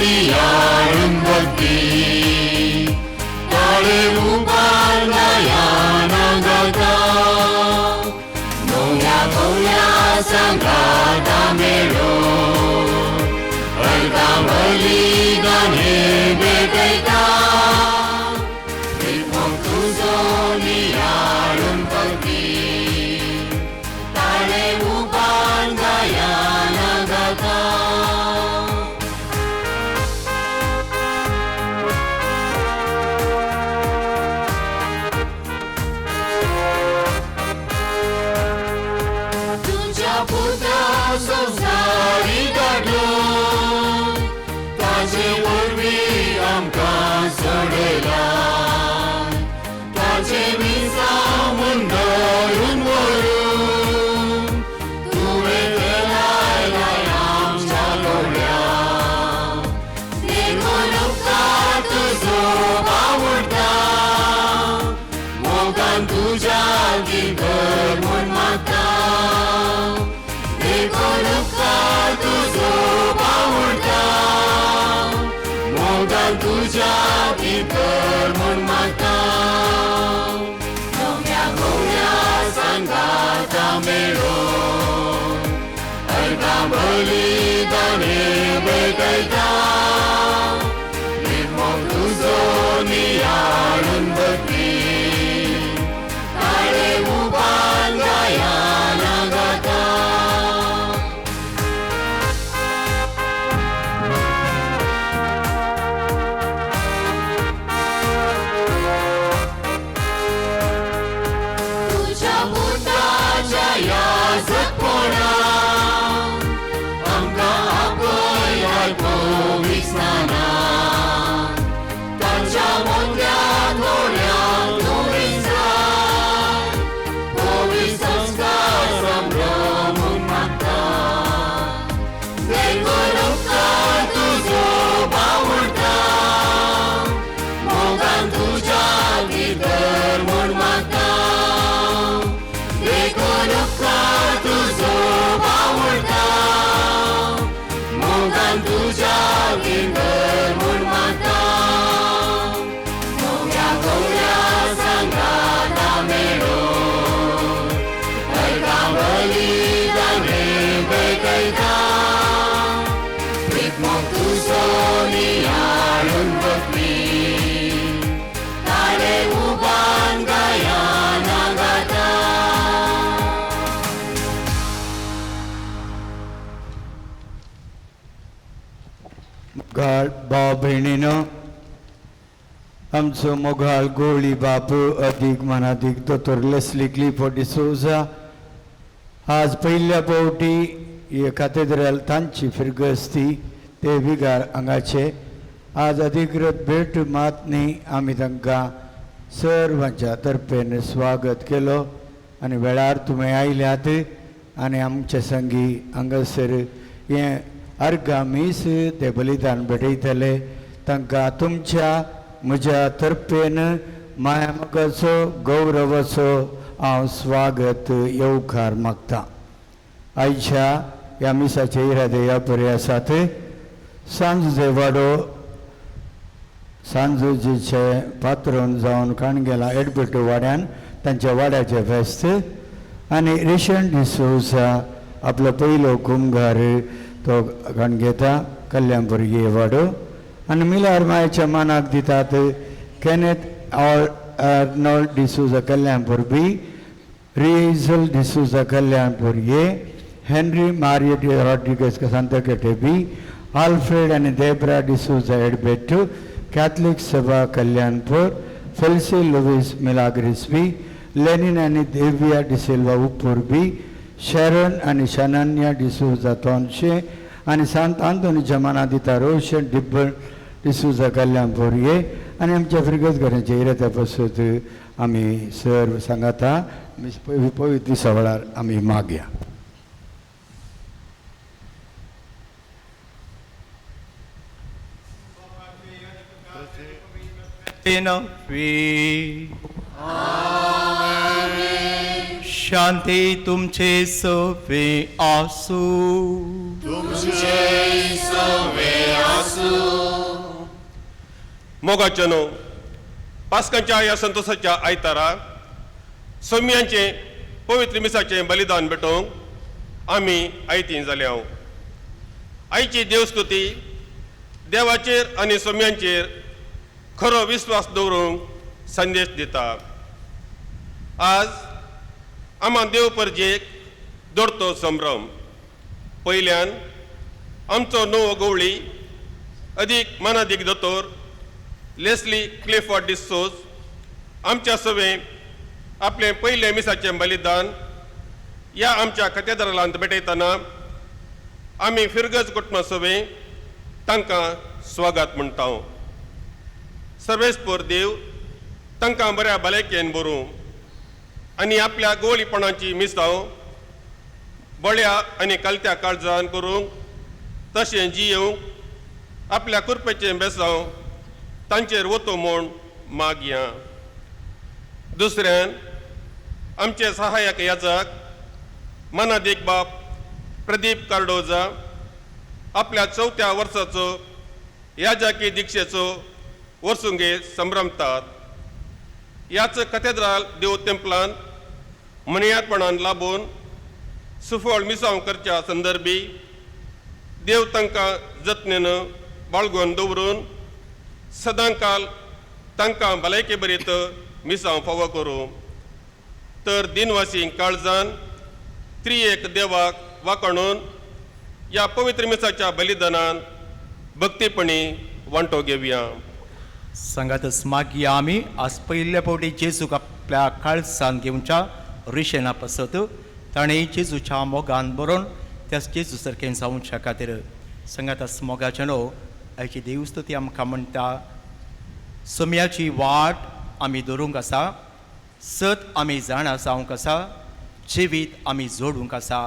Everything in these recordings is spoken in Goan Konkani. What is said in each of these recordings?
नियाळून भक्ती ताळे उबार गायना गाता नव्या गवळ्या सांगाता मेळो अर्गां बलिदान हे भेटयता प्रीत तुजो नियाळून भक्ती ताळे उबार गायना गाता. तुझ्या पुता संवसारी धाडलो ताजे वरवीं आमकां सोडयला ताजे मिसांव मुंदरून व्हरून तुवें लायलाय आमच्या गवळ्या देखून उपकार तुजो बावुडटा मोगान तुज्या कर म्हूण मागता देखून उपकार तुजो बावुडटा मोगान तुज्या कर म्हूण मागता नव्या गवळ्या सांगाता मेळो अर्गां बलिदान हे भेटयता प्रीत तुजो नियाळून भक्ती ताळे उबार गायना गाता. तुझ्या पुताच्या याजकपणान आमकां आपयलाय पवित्र स्नानान ताच्या मोठ्या थोड्यांक तूं विचार पवित्र संस्कार संभ्रम म्हूण मागता देखून उपकार तुजो बावुडटा मोगान तुज्या कर म्हूण मागता देखून उपकार तुजो बावुडटा मोगान तुज्या कर म्हूण मागता नव्या गवळ्या सांगाता मेळो अर्गां बलिदान हे भेटयता प्रीत तुजो नियाळून भक्ती ताळे उबार गायना गाता. मोगाळ भाव भयणीनो, आमचो मोगाळ गोळी बापू अदीक मानादीक दोतोर लेस्ली क्लिफोर्ड डिसोजा आज पयल्या फावटी हे कातेद्राल तांची फिरगस्ती ते विगार हांगाचे आज अधिकृत भेट मात न्ही आमी तांकां सर्वांच्या तर्फेन स्वागत केलो आनी वेळार तुमी आयल्यात आनी आमचे संगी हांगासर हें अर्गां मीस ते बलिदान भेटयतले तांकां तुमच्या म्हज्या तर्फेन मायामोगाचो गौरवाचो हांव स्वागत येवकार मागता. आयच्या ह्या मिसाचे इरादे ह्या बरे आसात. सांजे वाडो सांजोजीचे पात्रोन जावन काणगेला एडबर्टो वाड्यान तांच्या वाड्याचें फेस्त आनी रिशन डिसोजा आपलो पयलो कुमगार तो काणगेता कल्याणपूर हे वाडो आनी मिलार मायच्या मानाक दितात Kenneth Arnold D'Souza Kalyanpur B, Rizel D'Souza Kalyanpur A, Henry Mario Rodrigues Santakete B, Alfred आनी Debra D'Souza Edbettu, Catholic Sabha Kalyanpur, Felcy Luis Milagres B, Lenin आनी देविया डिसिल्वा उप्पूर बी, शरण आनी शनन्या डिसोजा तोनशे आनी सांत आंतोनीच्या माना दिता रोशन डिब्बल डिसोजा कल्याणपूर ये आनी आमच्या फिरगज घरांच्या इराद्या पासत आमी सर्व सांगाता पवित्र दिसा वेळार आमी मागया. Amen. शांती तुमचे सवे आसू. तुमचे सवे आसू. मोगाचें न्हू पास्कांच्या ह्या संतोषाच्या आयतारा सोम्यांचें पवित्र मिसाचें बलिदान भेटोवंक आमी आयती जाल्या. आयची देवस्तुती देवाचेर आनी सोम्यांचेर खरो विस्वास दवरूंक संदेश दिता. आज आमा देव परजेक दोडतो संभ्रम. पयल्यान आमचो नवो गवळी अदीक मानादीक दोतोर लेस्ली क्लिफर्ड डिसोज आमच्या सवें आपलें पयलें मिसाचें बलिदान ह्या आमच्या कथेदारांत भेटयतना आमी फिरगज कुटुंबा सवें तांकां स्वागत म्हणटा. सर्वेस्पोर देव तांकां बऱ्या भलायकेन बरूं आनी आपल्या गोवळीपणाची मिसांव बळ्या आनी कलत्या काळजान करूंक तशें जियेवंक आपल्या कुरपेचें बेसांव तांचेर वतो म्हूण मागया. दुसऱ्यान आमचे सहाय्यक याजक मनादीक बाप प्रदीप कार्डोजा आपल्या चवथ्या वर्साचो याजकी दिक्षेचो वर्सुंगे संभ्रमतात. ह्याच कथेद्राल देव तेंपलान मनियादपणान लाबून सुफळ मिसांव करच्या संदर्भी देव तांकां जतनेन बाळगून दवरून सदांकाल तांकां भलायके बरीत मिसांव फावो करूं. तर दिनवासी काळजान त्रियेक देवाक वाकाणून ह्या पवित्र मिसाच्या बलिदानान भक्तीपणी वांटो घेवया. सांगातच मागया आमी आज पयल्या फावटी जेजूक आपल्या काळसान घेवच्या रिशेना पासत ताणें जेजूच्या मोगान बरोवन त्याच जेजू सारकें जावच्या खातीर सांगातच मोगाचें न्हू आयची देवस्तुती आमकां म्हणटा सोम्याची वाट आमी धरूंक आसा, सत आमी जाणा जावंक आसा, जिवीत आमी जोडूंक आसा.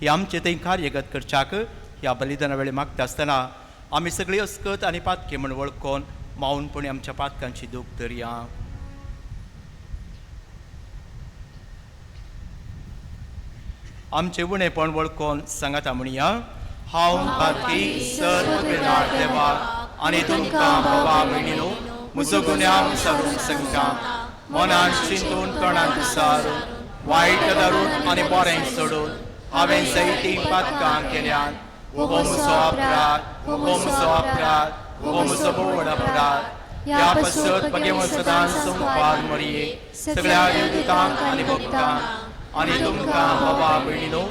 ही आमचें थंय कार्यगत करच्याक ह्या बलिदाना वेळे मागता आसतना आमी सगळी अस्कत आनी पातके म्हण वळखून मावनपणी आमच्या पातकांची दूख धरया. आमचें उणेपण वळखून सांगाता म्हणया, हांव पातकी सर्व देवा आनी तुमकां बाबा भयणीनो म्हजो गुन्यांव सारूंक सांगता. मनान चिंतून तोंडान सारून वायट धरून आनी बरें सोडून हांवें जायतीं पातकां केल्यात. हो म्हजो अपराध, हो म्हजो अपराध, हो म्हजो व्हड अपराध. ह्या पासत भगवंत सदांच संपार मरये सगळ्या देवदूतांक आनी भक्तांक आनी तुमकां बाबा भयणीनो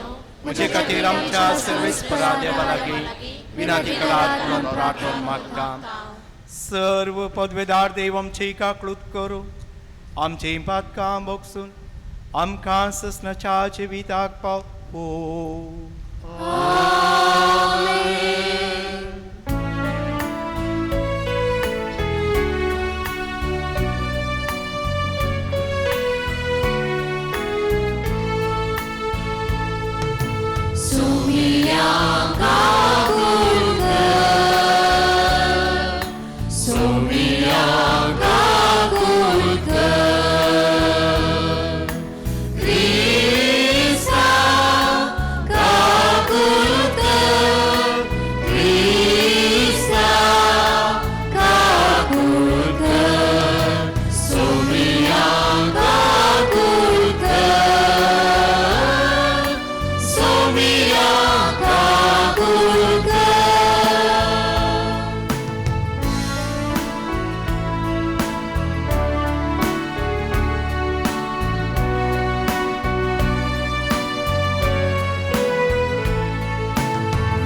म्हजे खातीर आमच्या सर्वेस्परा देवा लागीं विनंती करात म्हणून प्रार्थना मागता. सर्व पदवेदार देव आमची काकळूत करूं, आमची पातकां भोगसून आमकां ससनाच्या जिविताक पाव.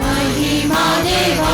महिमा देवा,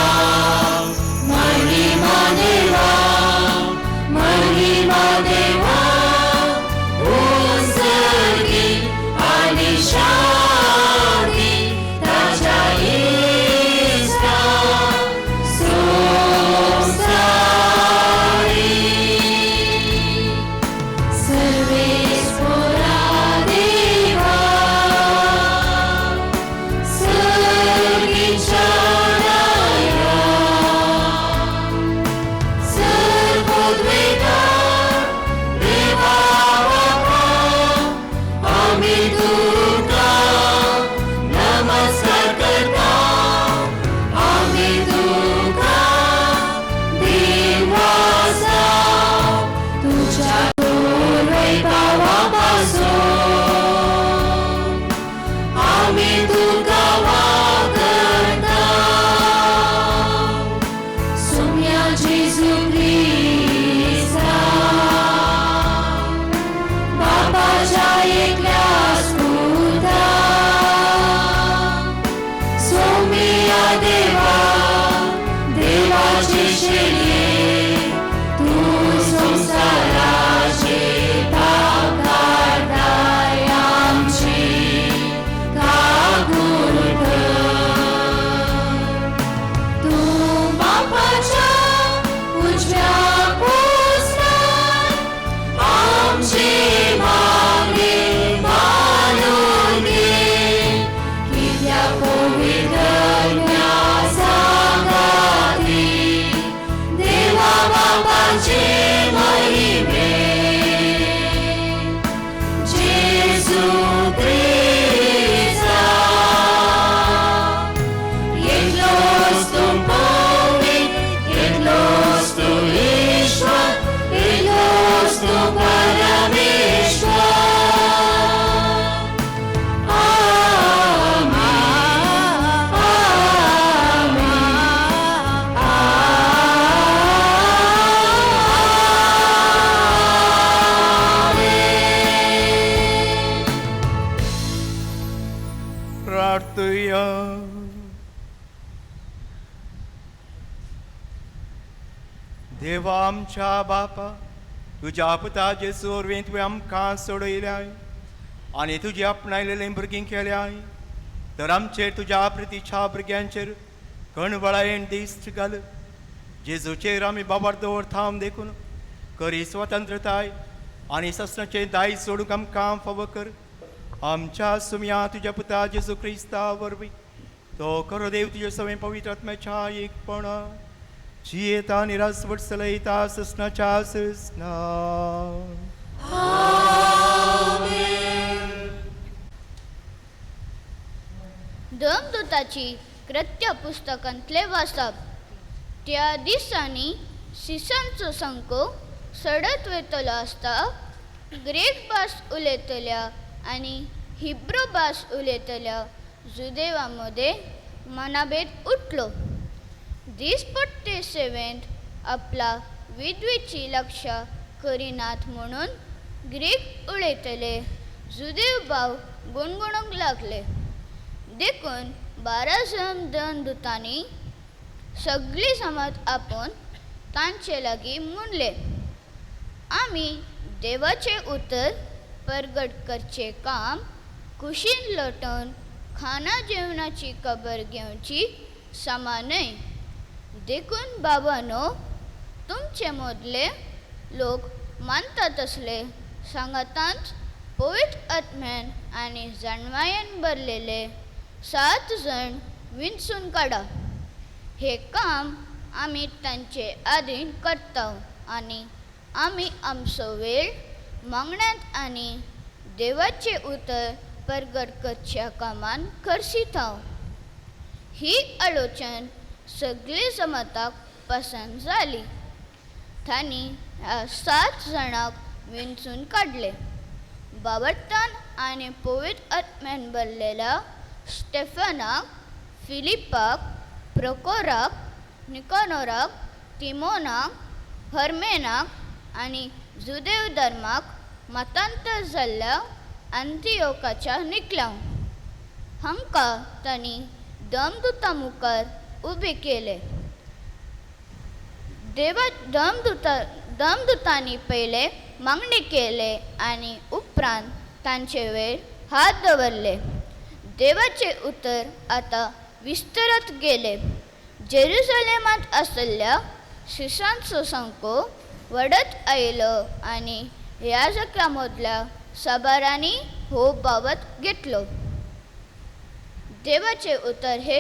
देवा आमच्या बापा, तुज्या पुता जेजू वरवीं तुवें आमकां सोडयल्याय आनी तुजी आपणायलेलीं भुरगीं केल्याय, तर आमचेर तुज्या प्रितीच्या भुरग्यांचेर कणबळायेन दिश्ट घाल. जेजूचेर आमी बाबार दवरता देखून करी स्वतंत्रताय आनी ससनाचें दायज सोडूंक आमकां फावो कर. आमच्या सुमया तुज्या पुता जेजू क्रिस्ता वरवीं तो खरो देव तुज्या सवें पवित्र आत्म्याच्या एकपणा जियेता निरास वटसलयता ससनाच्या ससना. धर्मदूताची कृत्य पुस्तकांतले वाचप. त्या दिसांनी सिसांचो संको सडत वयतलो आसता ग्रीक भास उलयतल्या आनी हिब्रू भास उलयतल्या जुदेवा मदें मनाभेद उठलो. दीसपट्टे सेवेंत आपला विधवेची लक्षां करिनात म्हणून ग्रीक उलयतले जुदेव भाव गुणगुणूंक लागले. देखून 12 जण दंदुतांनी सगळी समज आपोवन तांचे लागीं म्हणलें, आमी देवाचें उतर परगट करचें काम कुशीन लोटून खाणा जेवणाची खबर घेवची समा न्हय. देखून बाबानो, तुमचे मदले लोक मानता तसले सांगातांत पवित्र आत्म्यान आनी जाणवायेन भरलेले 7 जण विंचून काडा. हे काम आमी तांचे आदीन करता आनी आमी आमचो वेळ मागण्यांत आनी देवाचें उतर परगट करच्या कामान खर्चिता. ही आलोचन सगळे जमाताक पसंत जाली. तांणी ह्या 7 जाणांक विंचून काडले. बाबर्तान आनी पवित्र आत्म्यान भरलेल्या स्टेफनाक, फिलिपाक, प्रोकोराक, निकोनोराक, तिमोनाक, हर्मेनाक आनी जुदेव धर्माक मतांतर जाल्ल्या अंतियोकाच्या निकलांव. हांकां तांणी दमदुता मुखार उबे केले. देवा दमदुतांनी पयले मागणें केले आनी उपरांत तांचे वयर हात दवरले. देवाचें उतर आतां विस्तारत गेले. जेरुसलेमांत आशिल्ल्या शिशांचो संको वाडत आयलो आनी याजकां मदल्या साबारांनी हो बाबत घेतलो. देवाचें उतर हे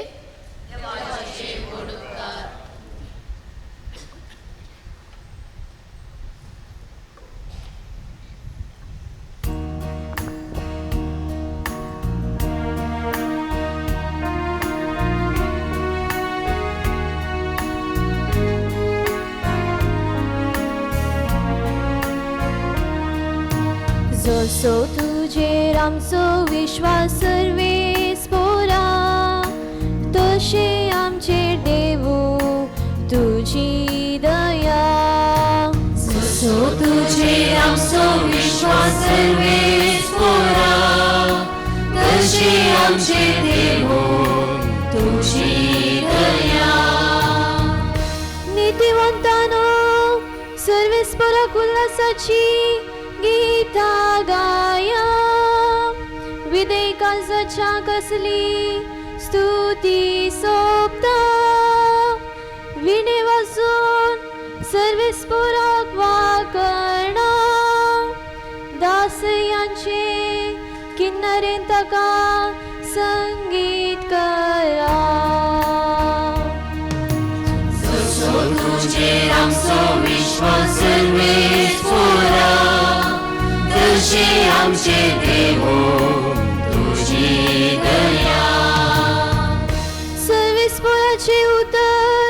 जसो तुजेर आमचो विश्वास सर्वेस पोरा, तशें आमचेर देवू तुजी दया. जसो तुजेर आमचो विश्वास सर्वेस पोरा, तशें आमचेर देवू तुजी दया. नितीवंतानो सर्वेस पोराक उल्हासाची गीता गाया, विदेकांच्या कसली स्तुती सोबता. विणे वाजून सर्वेस पोराक वाकणा, दासयांचे किन्नरेन ताका संगीत करा. जसो तुजेर आमचो विश्वास सर्वेस पोरा, तशें आमचेर देवू तुजी दया. सर्वेस पोराचें उतर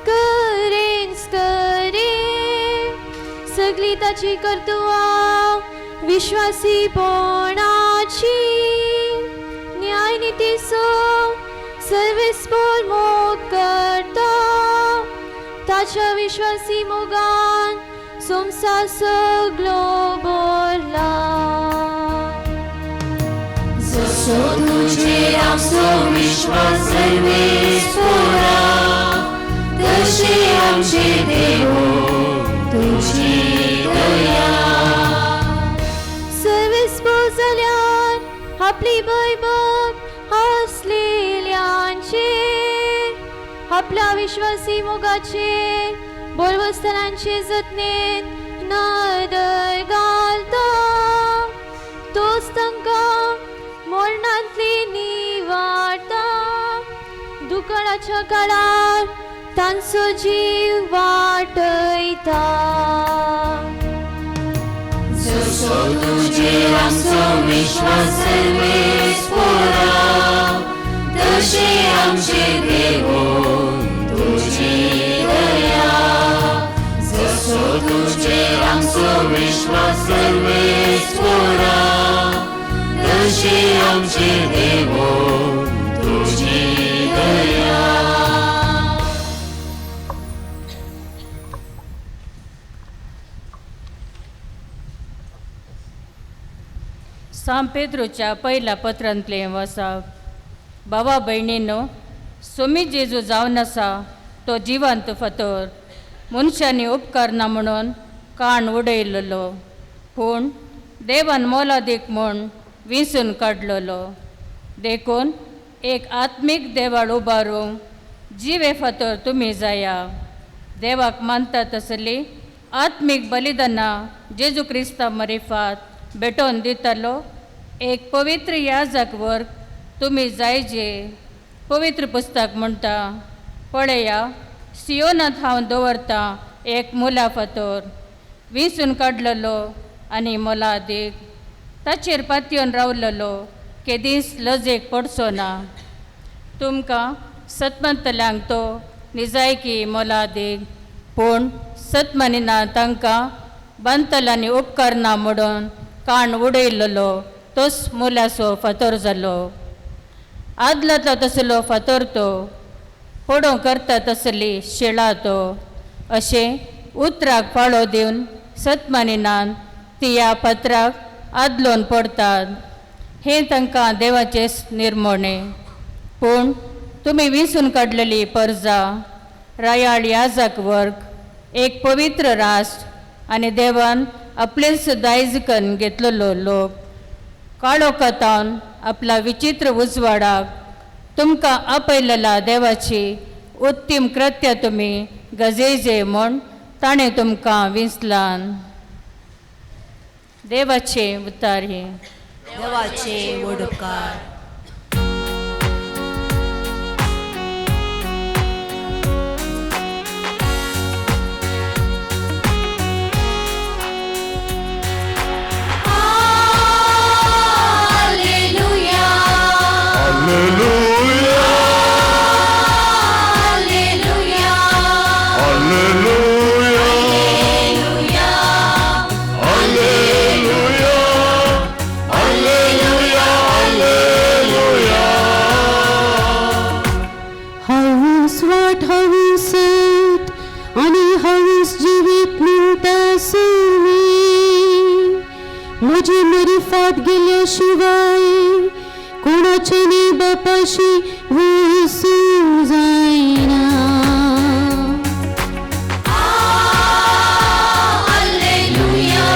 करेंच करे, सगळी ताची कर्तुवां विश्वासीपणाची. न्यायनितीचो सर्वेस पोर मोग करता, ताच्या विश्वासी मोगान संवसार सगळो भरला. जसो तुजेर आमचो विश्वास सर्वेस्पोरा तशी आमचे देवो तुजी दया. सर्वेस्पोर जाल्यार आपली भयभक्त आसलेल्यांचेर आपल्या विश्वासी मोगाचेर बोलवस्तनांचे जतनेन नदर घालता. तोच तांकां मरणांतली निवारता. दुकाळाच्या काळार तांचो जीव वाटयता. जसो तुजेर आमचो विश्वास सर्वेस्पोरा तशी आमचे देवो तुजी दया. जसो तुजेर आमचो विश्वास सर्वेस्पोरा तशी आमचे देवो तुजी दया. सांत पेद्रूच्या पयल्या पत्रांतलें वसाप. बाबा भयणीनो, सोमी जेजू जावन आसा तो जिवंत फातर, मनशांनी उपकारना म्हणून काण उडयलेलो, पूण देवान मोलादीक म्हूण विंचून काडलेलो. देखून एक आत्मीक देवाळ उबारूंक जिवे फातर तुमी जाया. देवाक मानता तसली आत्मीक बलिदानां जेजू क्रिस्ता मरिफात भेटोवन दितालो. एक पवित्र याजक वर्ग तुमी जायजे. पवित्र पुस्तक म्हणटा, पळया सियोनांत हांव दवरतां एक मुला फातर, विंचून काडलेलो आनी मोलादीक, ताचेर पातयेवन रावलेलो केदींच लजेक पडचो ना. तुमकां सतमंतल्यांक तो निजायकी मोलादीक, पूण सतमानिना तांकां बांदतल्यांनी उपकारना म्हणून काण उडयलेलो तोच मुलाचो फातर जालो. आदलांतलो तसलो फातर तो, पडोवंक करता तसली शिळा तो, अशें उतराक पाळो दिवन सतमानिनान ती ह्या पत्राक आदलोन पडतात. हें तांकां देवाचेंच निर्मणें. पूण तुमी विंचून काडलेली परजा, रायाळ याजक वर्ग, एक पवित्र राष्ट्र आनी देवान आपलेच दायजकन घेतलेलो लोक, काळो कथान आपला विचित्र उजवाडाक तुमकां आपयलेला देवाची उत्तीम कृत्य तुमी गजेजे म्हूण ताणें तुमकां विंचलान. देवाचे उतार हे. देवाचे वडपकार. Alleluia. Alleluia. Alleluia. Alleluia. Alleluia. Alleluia. Alleluia. हांवूच वाट, हांवूच सत आनी हांवूच जिवीत म्हणटा सुमी. म्हजी मरिफात गेल्या शिवाय कोणाचे न्ही बापाशी वसूंक जायना. Alleluia.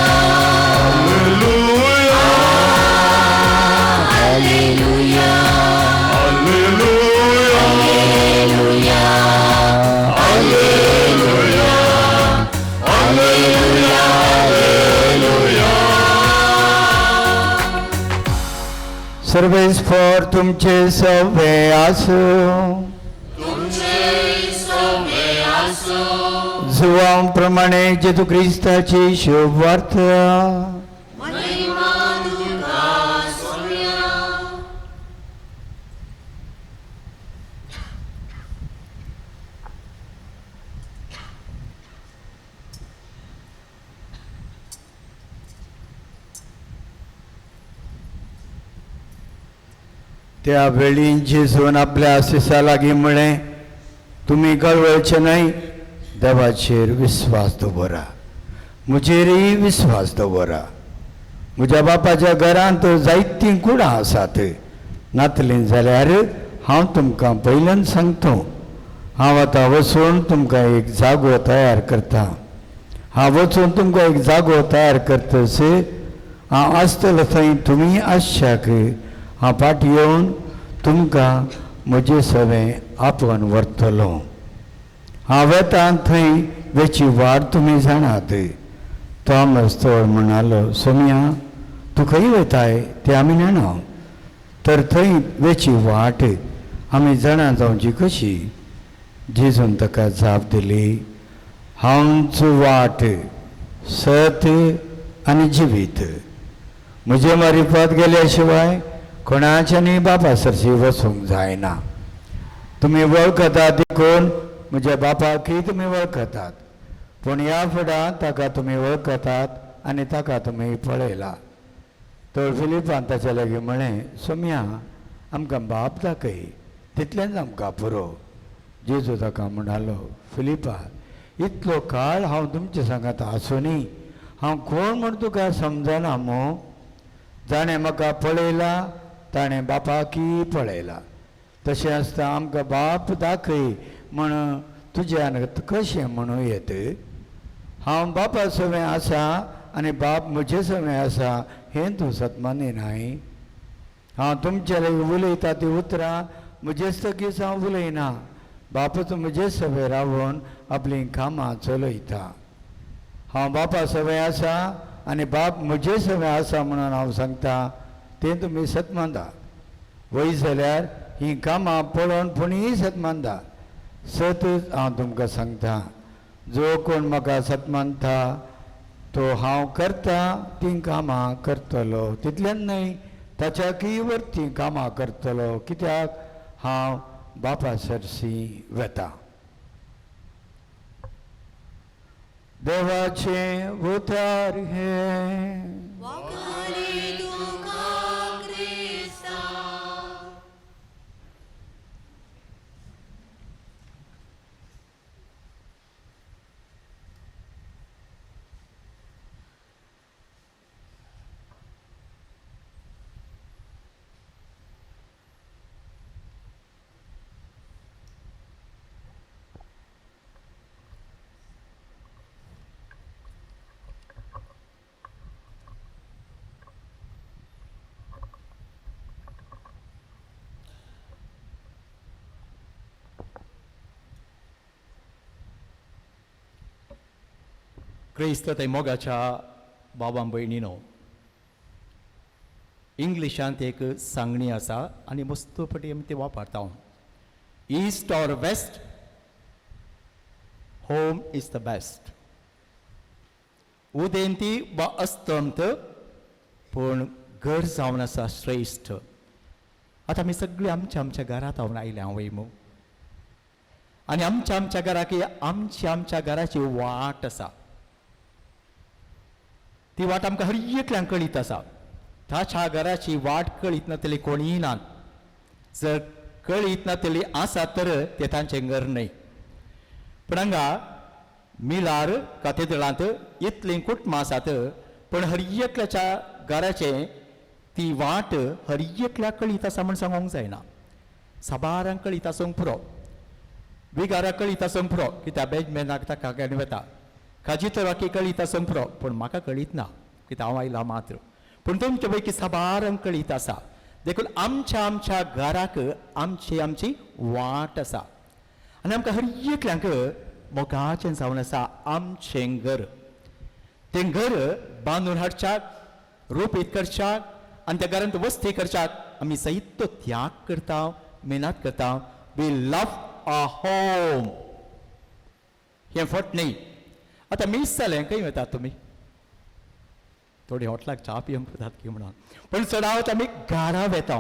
Alleluia. Alleluia. Alleluia. Alleluia. Alleluia. Alleluia. सर्वेस्पोर तुमचे सवे आसूं. जुवां प्रमाणे जेजू क्रिस्ताची शुभ वार्ता. महिमा तुका सोम्या. त्या वेळी जेजून आपल्या शिसा लागीं म्हळें, तुमी कळवळचे न्हय, देवाचेर विस्वास दवरा, म्हजेरय विस्वास दवरा. म्हज्या बापाच्या घरांत जायतीं कुडां आसात, नातलीं जाल्यार हांव तुमकां पयल्यान सांगता, हांव आतां वचून तुमकां एक जागो तयार करता. हांव वचून तुमकां एक जागो तयार करतस हांव आसतलो थंय तुमी आसच्याक हांव फाट येवन तुमकां म्हजे सवें आपोवन व्हरतलो. हांव वेता थंय वेची वाट तुमी जाणात. थॉमस तोर म्हणालो, सोम्या तूं खंय वेताय तें आमी जाणा, तर थंय वेची वाट आमी जाणा जावची कशी? जेजून ताका जाप दिली, हांवच वाट, सत आनी जिवीत. म्हजे मारिफात गेल्या शिवाय कोणाच्यानी बापा सरशी वचूंक जायना. तुमी वळखतात देखून म्हज्या बापाकय तुमी वळखतात, पूण ह्या फुडां ताका तुमी वळखतात आनी ताका तुमी पळयला. तर फिलिपान ताच्या लागीं म्हळें, सोम्या आमकां बाप दाखय, तितलेंच आमकां पुरो. जेजू ताका म्हणालो, फिलिपा इतलो काळ हांव तुमचे सांगात आसूनी हांव कोण म्हूण तुका समजना मू? जाणें म्हाका पळयला ताणें बापाकय पळयला. तशें आसता आमकां बाप दाखय म्हण तुज्यान कशें म्हणूं येत? हांव बापा सवें आसा आनी बाप म्हजे सवें आसा हें तूं सतमानी न्हय? हांव तुमचे लागीं उलयता ती उतरां म्हजेच तकीच हांव उलयना, बापूच म्हजे सवें रावून आपलीं कामां चलयता. हांव बापा सवें आसा आनी बाप म्हजे सवें आसा म्हणून हांव सांगता तें तुमी सतमानता. वय जाल्यार हीं कामां पळोवन पुणीय सतमानता. सतच हांव तुमकां सांगता, जो कोण म्हाका सतमानता तो हांव करता तीं कामां करतलो, तितल्यान न्हय ताच्याकय वरतीं कामां करतलो, कित्याक हांव बापा सरशी वेता. देवाचें उतर हें. क्रिस्त ते मोगाच्या बाबा भयणीनो, इंग्लिशांत एक सांगणी आसा आनी मस्त पटी आमी ती वापरता. East or west, home is the best. उदेंती वा अस्तंत, पूण घर जावन आसा श्रेश्ठ. आतां आमी सगळीं आमच्या आमच्या घरांत हांव आयल्या हांव वय मू, आनी आमच्या आमच्या घराक आमच्या आमच्या घराची वाट आसा. ती वाट आमकां हर एकल्यांक कळीत आसा. ताच्या घराची वाट कळीत नातली कोणीय ना. जर कळीत नातली आसा तर ते तांचें घर न्हय. पूण हांगा मिलार कातेद्रांत इतलीं कुटुंबां आसात, पूण हर एकल्याच्या घराचें ती वाट हर एकल्याक कळीत आसा म्हूण सांगूंक जायना. साबारांक कळीत आसूंक पुरो, विगाराक कळीत आसूंक पुरो, कित्याक बेजमेनाक ताका घेवन वता. काजी तर कळीत आसूंक पुरो, पूण म्हाका कळीत ना कित्याक हांव आयला मात्र. पूण तुमचे पैकी साबारांक कळीत आसा. देखून आमच्या आमच्या घराक आमची आमची वाट आसा आनी आमकां हर एकल्यांक मोगाचें जावन आसा आमचें घर. तें घर बांदून हाडच्याक, रोपीत करच्याक आनी त्या घरांत वस्ती करच्याक आमी जायतो त्याग करता, मेहनत करता. We love a home. हें फट न्ही. आतां मीस जालें, खंय वतात तुमी? थोडी हॉटलाक च्या पिवंक वतात की म्हणून, पूण चडावत आमी घरा वेता.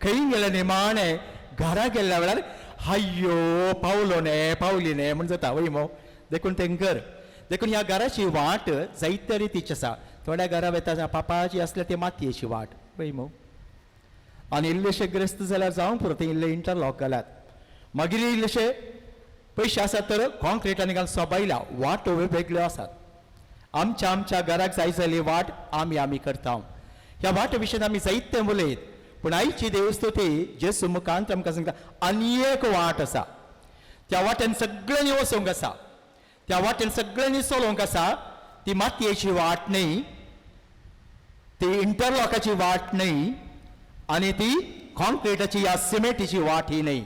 खंय गेले निमाणें घरा गेल्ल्या वेळार हाय्यो पावलो न्हे, पावली न्हे म्हूण जाता वय मो. देखून तें घर. देखून ह्या घराची वाट जायते रितीची आसा. थोड्या घरा वेता पापाची आसल्यार ती मातयेची वाट वय मो, आनी इल्लेशे ग्रस्त जाल्यार जावंक पुरो, ते इल्ले इंटरलॉक घालात. मागीर इल्लेशे पयशे आसात तर कॉन्क्रिटांनी घालून सोबायल्या. वाटो वेगवेगळ्यो आसात. आमच्या आमच्या घराक जाय जाल्ली वाट आमी आमी करता. ह्या वाटे विशयान आमी जायते उलयत, पूण आयची देवस्तुती जेजू मुखांत आमकां सांगता आनी एक वाट आसा. त्या वाटेन सगळ्यांनी वचूंक आसा, त्या वाटेन सगळ्यांनी चलोवंक आसा. ती मातयेची वाट न्ही, ती इंटरलॉकाची वाट न्ही, आनी ती कॉन्क्रिटाची या सिमेंटीची वाट ही न्ही.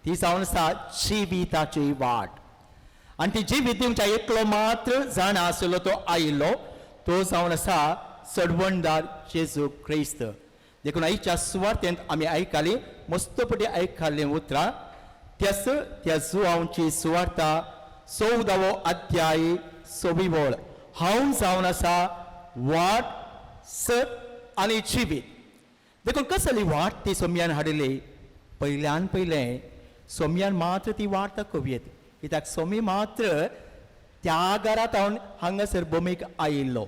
ती जावन आसा जिविताची वाट. आनी ती जिवीत दिवच्या एकलो मात्र जाणा आशिल्लो तो आयिल्लो, तो जावन आसा चडवणदार जेजू क्रिस्त. देखून आयच्या सुवार्तेंत आमी आयकली मस्तपटी आयकल्लीं उतरां. त्याच त्या जुवांची सुवार्ता 14वो अध्याय 6वी वळ. हांव जावन आसा वाट, सत आनी जिवीत. देखून कसली वाट ती सोम्यान हाडिल्ली? पयल्यान पयलें सोम्यान मात्र ती वाट दाखोवयेत, कित्याक सोमी मात्र त्या घरांत हांव हांगासर भूमीक आयिल्लो.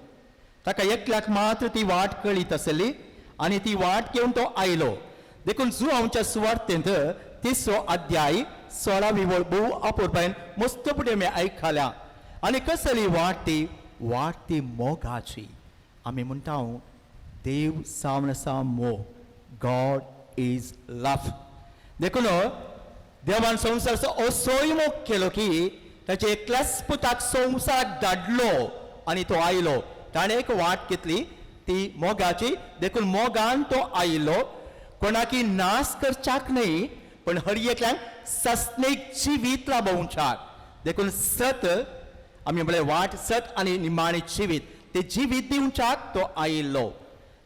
ताका एकल्याक मात्र ती वाट कळीत आसली आनी ती वाट घेवन तो आयलो. देखून जुवांच्या सुवार्तेंत 3रो अध्याय 16वी वळ भोव अपुरबायेन मस्तपटी आमी आयकल्या. आनी कसली वाट ती? वाट ती मोगाची. आमी म्हणटा देव जावन आसा मोग, गॉड is love. देखून देवान संवसाराचो असोय मोग केलो की ताचे एकल्याच पुताक संवसाराक धाडलो आनी तो आयलो. ताणें एक वाट घेतली ती मोगाची. देखून मोगान तो आयलो, कोणाकी नाश करच्याक न्हय पण हर एकल्यान सस्नेक जिवीत लाभोवच्याक. देखून सत आमी म्हणलें वाट, सत आनी निमाणें जिवीत, ते जिवीत दिवच्याक तो आयिल्लो.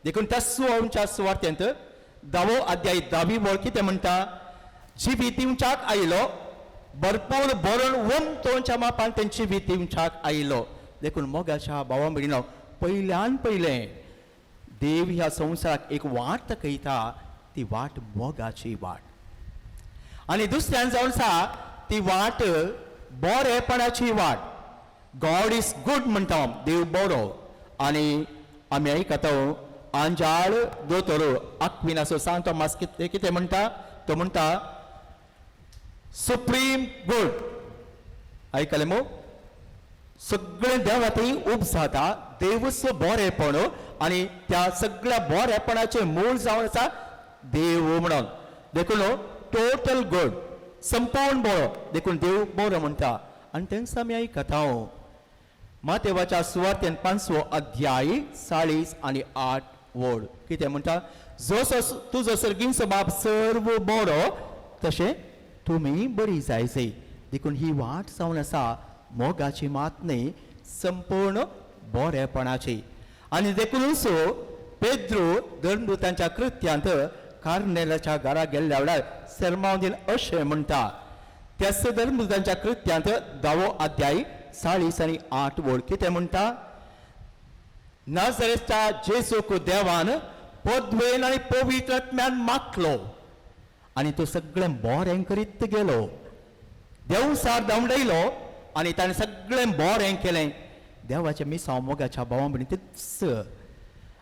देखून त्या सुवांच्या सुवार्तेंत 10वो अध्याय 10वी वळ कितें म्हणटा? जिवीत दिवच्याक आयलो, भरपूर भरून वमतोंच्या मापान तें जिवीत दिवच्याक आयलो. देखून मोगाच्या भावा भयणीनो, पयल्यान पयलें देव ह्या संवसाराक एक वाट दाखयता, ती वाट मोगाची वाट. आनी दुसऱ्यान जावन आसा ती वाट बरेपणाची वाट. गॉड is good म्हणटा, देव बरो. आनी आमी आयकता आंजाळ दोतोर आक्विनासो सांत तोमास कितें कितें म्हणटा? तो म्हणटा सुप्रीम गुड. आयकलें मू? सगळें देवा थंय उब जाता, देवूच बरेपण, आनी त्या सगळ्या बरेपणाचें मूळ जावन आसा देव म्हणून. देखून टोटल गुड, संपूर्ण बरो. देखून देव बरो म्हणटा. आनी तेंच आमी आयकता मातेवाच्या सुवार्तेन 5वो अध्याय 40 आनी 8 वळ कितें म्हणटा? जसो तुजो सर्गींचो बाप सर्व बरो तशें तुमी बरी जायजय. देखून ही वाट जावन आसा मोगाची मात न्ही, संपूर्ण बरेपणाची. आनी देखूनच पेद्रो धर्मदूतांच्या कृत्यांत कार्नेलाच्या घरा गेल्ल्या वेळार सेर्मांव दिवन अशें म्हणटा. त्याच धर्मदूतांच्या कृत्यांत 10वो अध्याय 40 आनी 8 वळ कितें म्हणटा? नाझरेथच्या जेजूक देवान पदवेन आनी पवित्र आत्म्यान माखलो आनी तो सगळें बरें करीत गेलो. देवसार धांवडायलो आनी ताणें सगळें बरें केलें. देवाचें मिसांव मोगाच्या भावा भयणी तीच.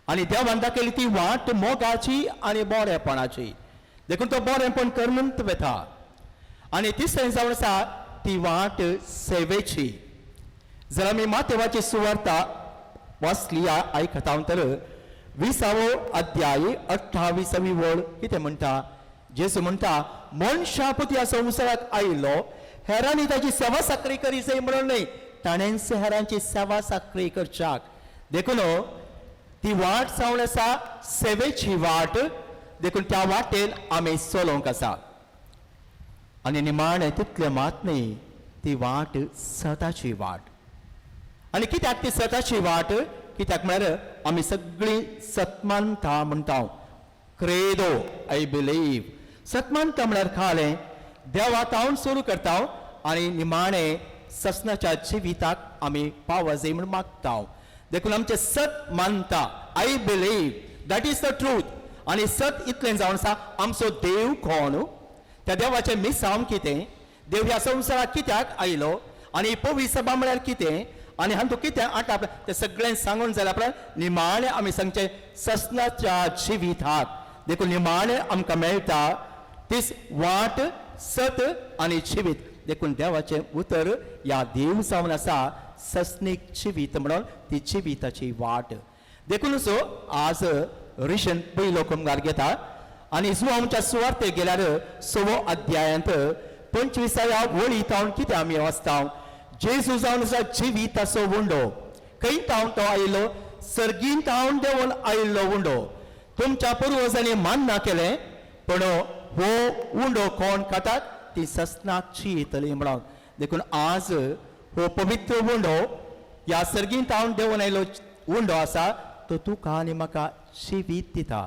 आनी देवान दाखयली ती वाट मोगाची आनी बरेपणाची. देखून तो बरेंपण करून वता. आनी तिसरें जावन आसा ती वाट सेवेची. जर आमी मातेवाची सुवार्ता वाचली आयकता तर 20वो अध्याय 28वी वळ कितें म्हणटा? जेजू म्हणटा मनशा पुत ह्या संवसाराक आयिल्लो हेरांनी ताची सेवा साकरी करी जाय म्हणून न्हय, ताणेंच हेरांची सेवा साकरी करच्याक. देखून ती वाट जावन आसा सेवेची वाट. देखून त्या वाटेन आमी चलोवंक आसा. आनी निमाणें तितलें मात न्ही, ती वाट सताची वाट. आनी कित्याक ती सताची वाट? कित्याक म्हळ्यार आमी सगळीं सतमानता म्हणटा, क्रेदो, I believe. सतमानता म्हळ्यार खालें देवा तावन सुरू करता आनी निमाणें ससनाच्या जिविताक आमी पावजय म्हूण मागता. देखून आमचें सत मानता, I believe, that is the truth. आनी सत इतलें जावन आसा आमचो देव कोण, त्या देवाचें मिसांव कितें, देव ह्या संवसाराक कित्याक आयलो आनी पवित्र सभा म्हळ्यार कितें आनी हांतूं कितें आटा तें सगळें सांगून जाल्यार आपल्याक निमाणें आमी सांगचें ससनाच्या जिविताक. देखून निमाणें आमकां मेळटा तीच वाट, सत आनी जिवीत. देखून देवाचें उतर ह्या देव जावन आसा ससनीक जिवीत म्हणून ती जिविताची वाट. देखून सो आज रिशन पयलो कुमगार घेता आनी जुवांच्या सुवार्ते गेल्यार 6वो अध्यायांत 25व्या वळी तावन कितें आमी वाचता, जेजू जावन आसा जिविताचो उंडो. खंय तावन तो आयिल्लो? सर्गीन तावन देंवन आयिल्लो उंडो. तुमच्या पुर्वजांनी मान्ना केलें, पूण हो उंडो कोण खातात ती ससनाक येतली म्हणून. देखून आज हो पवित्र उंडो, ह्या सर्गीन तावन देंवन आयिल्लो उंडो आसा, तो तुका आनी म्हाका जिवीत दिता,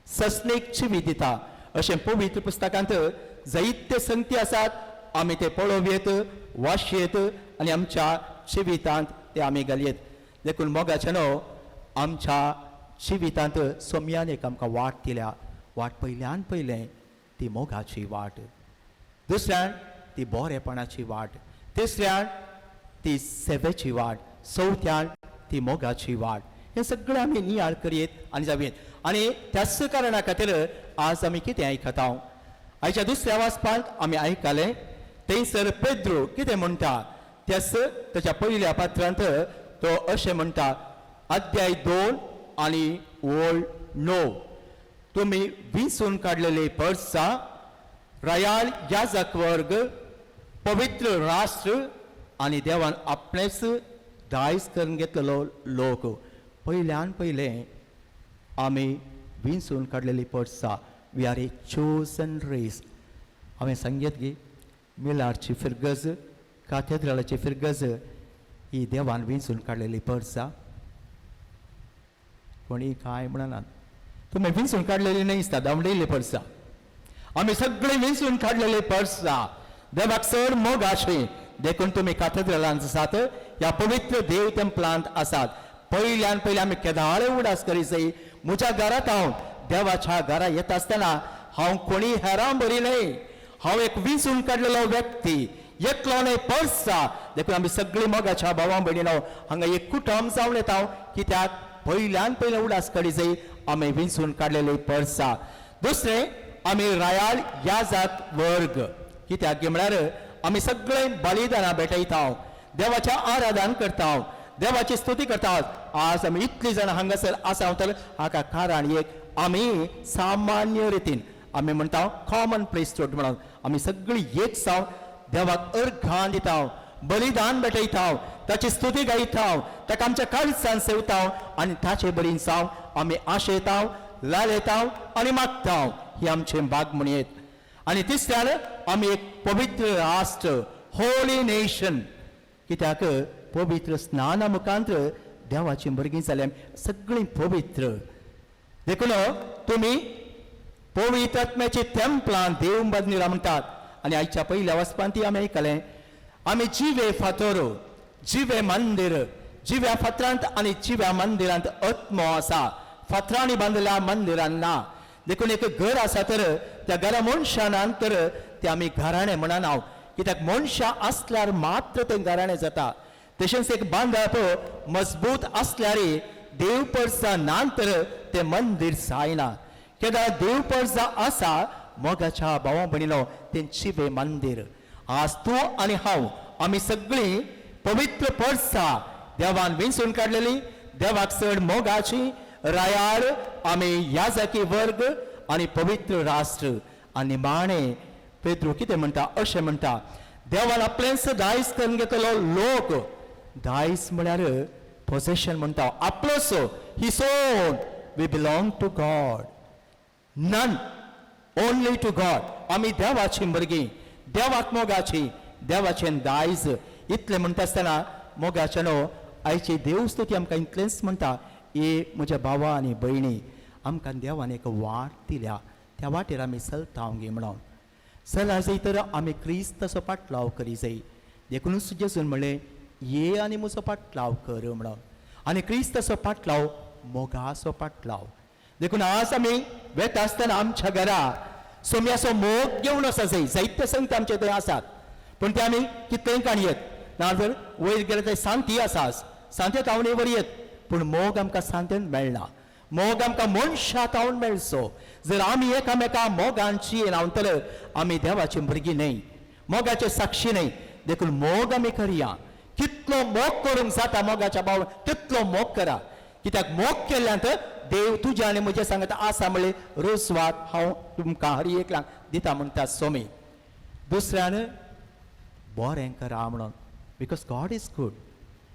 ससनेक जिवीत दिता. अशें पवित्र पुस्तकांत जायते संगती आसात, आमी ते पळोवयेत, वाचयेत आनी आमच्या जिवितांत ते आमी घालयेत. देखून मोगाचे न्हू, आमच्या जिवितांत सोम्यान एक आमकां वाट दिल्या. वाट पयल्यान पयलें ती मोगाची वाट, दुसऱ्यान ती बरेपणाची वाट, तिसऱ्यान ती सेवेची वाट, चवथ्यान ती मोगाची वाट. हें सगळें आमी नियाळ करयेत आनी जावयेत. आनी त्याच कारणा खातीर आज आमी कितें आयकता, आयच्या दुसऱ्या वाचपांत आमी आयकलें थंयसर पेद्रू कितें म्हणटा, त्याच ताच्या पयल्या पात्रांत तो अशें म्हणटा, अध्याय 2 आनी ओळ 9, तुमी विंचून काडलेले परसा, रयाल याजक वर्ग, पवित्र राष्ट्र आनी देवान आपणेच दायज करून घेतलेलो लोक. पयल्यान पयलें आमी विंचून काडलेली परसा, we are a chosen race. हांवें सांगयत गी मिलारची फिरगज, काथेद्रालाची फिरगज ही देवान विंचून काडलेली परसा. कोणी कांय म्हणनात, तुमी विंचून काडलेली न्हय दिसता, धांवडिल्ली परसा. आमी सगळे विंचून काडलेले परसा, देवाक चड मोग आशे, देखून तुमी काथेद्रालांत आसात, ह्या पवित्र देव टेंपलांत आसात. पयल्यान पयलें आमी केदाळे उडास करी जाय, म्हज्या घरांत हांव देवाच्या घरा येता आसतना हांव कोणी हेरां बरी न्हय, हांव एक विंचून काडलेलो व्यक्ती, एकलो न्हय परसा. देखून आमी सगळीं मोगाच्या भावां भयणीनो हांगा एक कुटुंब जावन येता, कित्याक पयल्यान पयलें उडास करी जाय आमी विंचून काडलेले परसा. दुसरें आमी रायाल याजात वर्ग, कित्याक म्हळ्यार आमी सगळे बलिदानां भेटयता, देवाचें आराधन करता, देवाची स्तुती करता. आज आमी इतली जाणां हांगासर आसा तर हाका कारण एक, आमी सामान्य रितीन आमी म्हणटा कॉमन प्लेस म्हणून आमी सगळीं एक जावन देवाक अर्घान दिता, बलिदान भेटयता, ताची स्तुती गायता, ताका आमच्या काळजान सेवता आनी ताचे बरीन जावन आमी आशेता, लालयता आनी मागता. ही आमचें भाग म्हणयेत. आनी तिसऱ्यान आमी एक पवित्र राष्ट्र, होली नेशन, कित्याक पवित्र स्नाना मुखांत देवाची भुरगीं जाल्या, सगळीं पवित्र. देखून तुमी पवित्र आत्म्याची तेंपलां देव बदनीरा म्हणटात. आनी आयच्या पयल्या वचपान ती आमी आयकलें, आमी जिवे फातर, जिवे मंदीर, जिव्या फातरांत आनी जिव्या मंदिरांत आत्मो आसा, फातरांनी बांदल्या मंदिरान ना. देखून एक घर आसा तर त्या घरा मनशान तर ते आमी घराणें म्हणना हांव, कित्याक मनशां आसल्यार मात्र तें घराणें जाता. तशेंच एक बांदप मजबूत आसल्यार देव परसा ना तर तें मंदीर जायना. केन्ना देव परसा आसा मोगाच्या भावा भयणीनो तें जिवें मंदीर. आज तूं आनी हांव आमी सगळीं पवित्र परसा देवान विंचून काडलेली, देवाक चड मोगाची रायाळ आमी याजकी वर्ग आनी पवित्र राष्ट्र. आनी माणे पेद्रू कितें म्हणटा, अशें म्हणटा, देवान आपलेंच दायज करून घेतलो लोक. दायज म्हळ्यार पोजेशन म्हणटा, आपलोसो, his own. We belong to God, none only to God. आमी देवाची भुरगीं, देवाक मोगाची, देवाचें दायज. इतलें म्हणटा आसतना मोगाचें न्हू आयची देवस्तुती आमकां इतलेंच म्हणटा, ए म्हज्या भावा आनी भयणी, आमकां देवान एक वाट दिल्या, त्या वाटेर आमी चलता गे म्हणून. चला जाय तर आमी क्रिस्ताचो पाटलाव करी जाय. देखुनूच जेजून म्हणलें, ये आनी म्हजो पाटलाव कर म्हणून. आनी क्रिस्ताचो पाटलाव मोगाचो पाटलाव. देखून आज आमी वेता आसतना आमच्या घरा सोम्याचो मोग घेवन आसा जाय. जायते संगती आमचे थंय आसात, पूण ते आमी कितलेंय काणयेत ना जर वयर गेले थंय शांती आसा, सांते तावणेवर येत, पूण मोग आमकां सांतेन मेळना. मोग आमकां मनशा तावन मेळचो. जर आमी एकामेका मोगान रावतले आमी देवाची भुरगीं न्हय, मोगाचे साक्षी न्हय. देखून मोग आमी करया. कितलो मोग करूंक जाता मोगाच्या भाव तितलो मोग करा, कित्याक मोग केल्ल्यान तर देव तुज्या आनी म्हज्या सांगता आसा म्हळ्ळे रोजवात हांव तुमकां हर एकल्यांक दिता म्हणटा सोमी. दुसऱ्यान बरें करा म्हणून, because God is good.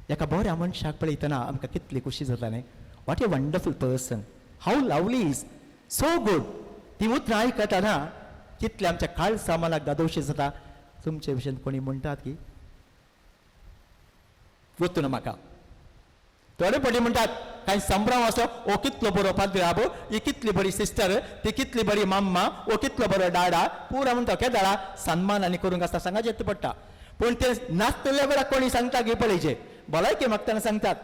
एका बऱ्या मनशाक पळयतना आमकां कितली खोशी जाता न्ही, what a wonderful person, how lovely is, so good. ती उतरां आयकतना कितले आमच्या काळसा मनाक दादोशी जाता. तुमचे भशेन कोणी म्हणटात की गोत्तू ना म्हाका, थोडे पटी म्हणटात कांय संभ्रम आसो, ओ कितलो बरो पाद्री आबो, ही कितली बरी सिस्टर, ती कितली बरी माम्मा, ओ कितलो बरो डाडा, पुरा म्हणटा केदाळा सन्मान आनी करूंक आसता सांगाचें पडटा. पूण ते नासतल्या वेळार कोणी सांगता गी पळयचे भलायकी मागतना सांगतात,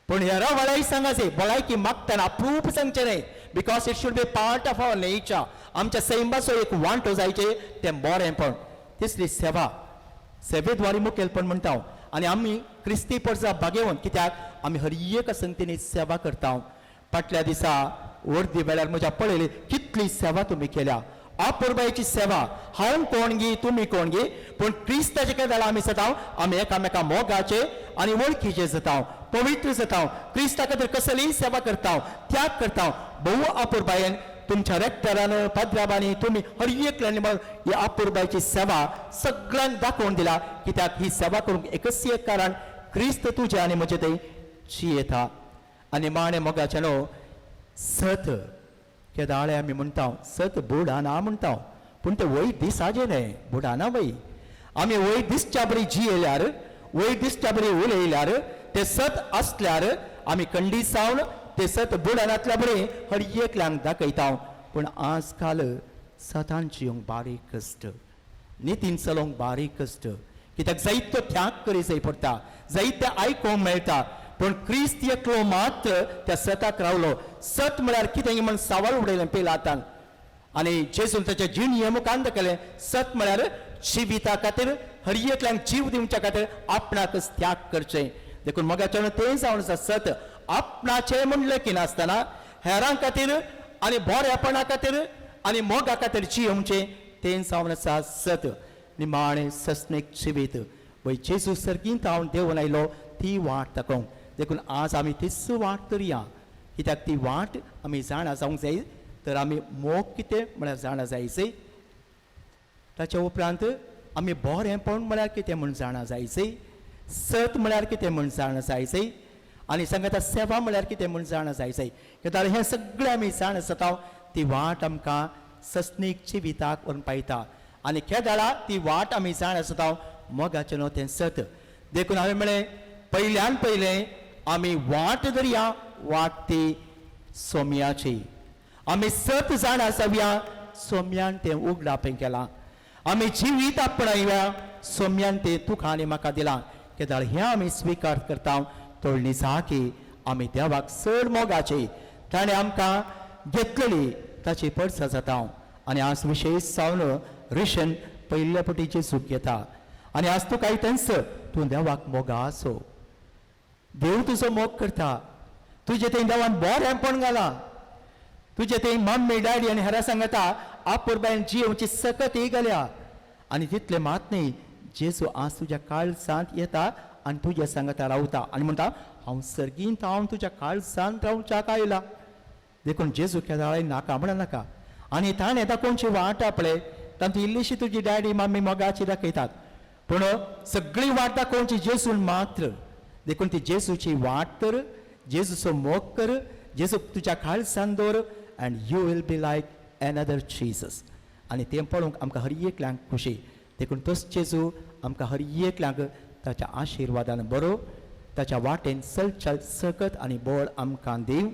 पूण हेरा वेळाय सांगाचे भलायकी मागतना अप्रूप सांगचें न्हय, because it should be part of our nature. आमच्या सैमाचो एक वांटो जायचे तें बरेंपण. तिसरी सेवा, सेवेद्वारे मुखेलपण म्हणटा हांव. आनी आमी क्रिस्ती परजा बागेवन कित्याक आमी हर एक संगतीनी सेवा करता. फाटल्या दिसा वर्दी वेळार म्हज्या पळयली कितली सेवा तुमी केल्या, अपुरबायेची सेवा. हांव कोण गी तुमी कोण गी, पूण क्रिस्ताचे केदाळ आमी जाता, आमी एकामेका मोगाचे आनी वळखीचे जाता, पवित्र जाता. क्रिस्ता खातीर कसलीय सेवा करता, त्याग करता. भोव अपुरबायेन तुमच्या रेक्टरान पाद्राबांनी तुमी हर एकल्यानी म्हणून ही अपुरबायेची सेवा सगळ्यांक दाखोवन दिला. कित्याक ही सेवा करूंक एकच एक कारण, क्रिस्त तुजे आनी म्हजे थंय जियेता. आनी माणे मोगाचें न्हू सत केदाळे आमी म्हणटा, सत बुडाना म्हणटा, पूण तें वयर दिसाचें न्हय, बुडाना वय. आमी वयर दिसच्या बरी जियेल्यार, वयर दिसच्या बरी उलयल्यार, तें सत आसल्यार आमी कंडीसावन तें सत बुडानांतल्या बरी हर एकल्यांक दाखयता. पूण आज काल सतान जियोंक बारीक कश्ट, नितीन चलोवंक बारीक कश्ट, कित्याक जायतो त्याग करी जाय पडटा, जायते आयकोंक मेळटा. पूण क्रिस्त एकलो मात्र त्या सताक रावलो. सत म्हळ्यार कितें म्हण सवाल उडयलें पिलातान, आनी जेजून ताच्या जिणये मुखांत केलें. सत म्हळ्यार जिविता खातीर हर एकल्यांक जीव दिवच्या खातीर आपणाकच त्याग करचें. देखून मोगाच्यान तें जावन आसा सत आपणाचें म्हणलें की नासतना हेरां खातीर आनी बऱ्यापणा खातीर आनी मोगा खातीर जियोवचें तें जावन आसा सत. निमाणें सस्नीक जिवीत वय जेजू सर्गींत हांव देंवन आयलो ती वाट दाखोवंक. देखून आज आमी तीच वाट धरया, कित्याक ती वाट आमी जाणा जावंक जाय तर आमी मोग कितें म्हळ्यार जाणा जायचे. ताच्या उपरांत आमी बरेंपण म्हळ्यार कितें म्हूण जाणा जायचे, सत म्हळ्यार कितें म्हूण जाणा जायचे, आनी सांगता सेवा म्हळ्यार कितें म्हूण जाणा जायचे. कित्याक हें सगळें आमी जाणा जाता ती वाट आमकां सस्नीक जिविताक व्हरून पायता. आनी केदाळा ती वाट आमी जाणा जाता मोगाचें न्हू तें सत. देखून हांवें म्हळें पयल्यान पयलें आमी वाट धरया, वाट ती सोम्याची. आमी सत जाणा जावया, सोम्यान तें उगडापें केलां. आमी जिवीत आपणाया, सोम्यान तें तुका आनी म्हाका दिलां. केदाळ हें आमी स्विकार करता तोळणी साकी आमी देवाक चड मोगाची ताणें आमकां घेतलेली ताची परसा जाता. आनी आज विशेश जावन रिशन पयल्या पटीची चूक घेता. आनी आज तुका तेंच तूं देवाक मोगा आसो, देव तुजो मोग करता. तुजें थंय देवान बरेंपण घालां, तुजें थंय मम्मी डॅडी आनी हेरां सांगता आपुरबायन जियोवची सकत ही घाल्या. आनी तितलें मात न्ही, जेजू आज तुज्या काळजांत येता आनी तुज्या सांगता रावता आनी म्हणटा हांव सर्गींत हांव तुज्या काळजांत रावच्याक आयला. देखून जेजू केदाळाय नाका म्हणा नाका. आनी ताणें दाखोवची वाट आपले तातूंत इल्लीशी तुजी डॅडी मम्मी मोगाची दाखयतात, पूण सगळी वाट दाखोवची जेजून मात्र. देखून ती जेजूची वाट तर, जेजूचो मोग कर, जेजूक तुज्या काळजान दवर, and you will be like another Jesus. आनी तें पळोवंक आमकां हर एकल्यांक खुशी. देखून तोच जेजू आमकां हर एकल्यांक ताच्या आशिर्वादान बरो, ताच्या वाटेन चलचल सकत आनी बळ आमकां दिवं.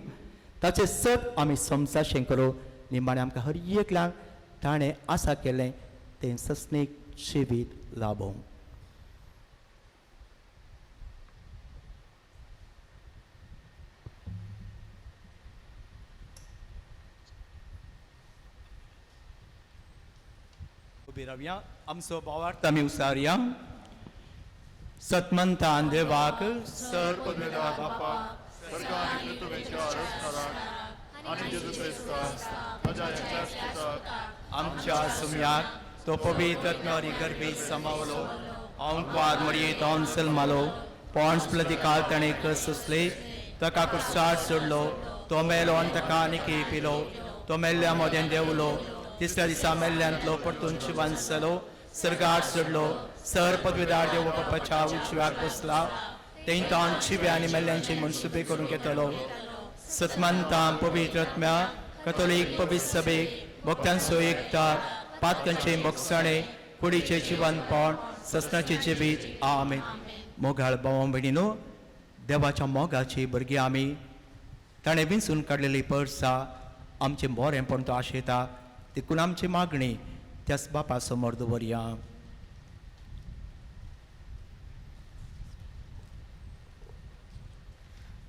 ताचें सत आमी समजाशें करूं. निमाणें आमकां हर एकल्यांक ताणें आसा केलें तें सस्नीक जिवीत लाभोवं. उबी रावया, आमचो भावार्थ आमी उसारया. सतमंतान देवाक सर पदवेल्या बापाक स्वर्ग आनी पृथ्वीच्या रचणाराक आनी जेजू क्रिस्ताक ताज्या एकल्याच पुताक आमच्या सुम्याक तो पवित्र आत्म्यारी गर्भी समावलो, अंकवार मरयेत जल्मालो, पोंड्स प्रतिकाल ताणें कस सोंसले, ताका कुर्सार सोडलो, तो मेलो आनी ताका आनी पिलो, तो मेल्ल्या मदें देंवलो, तिसऱ्या दिसा मेल्ल्यांतलो परतून जिवान जालो, सर्गार चडलो, सर पदवीदार देव बापाच्या उजव्याक बसला, तेंकां जिव्या आनी मेल्ल्यांची मनसुबे करून घेतलो. सतमानता पवित्र आत्म्या कथोलीक पवित्र सभेक भक्तांचो एकता पातकांचे मोगसाणे कुडीचे जिवनपण ससनाचे जिवीत. आमेन. मोगाळ भाव भयणीनो, देवाच्या मोगाची भुरगीं आमी, ताणें विंचून काडलेली परसा आमचें बरेंपण तो आशेता, देखून आमची मागणी त्याच बापा समोर दवरया.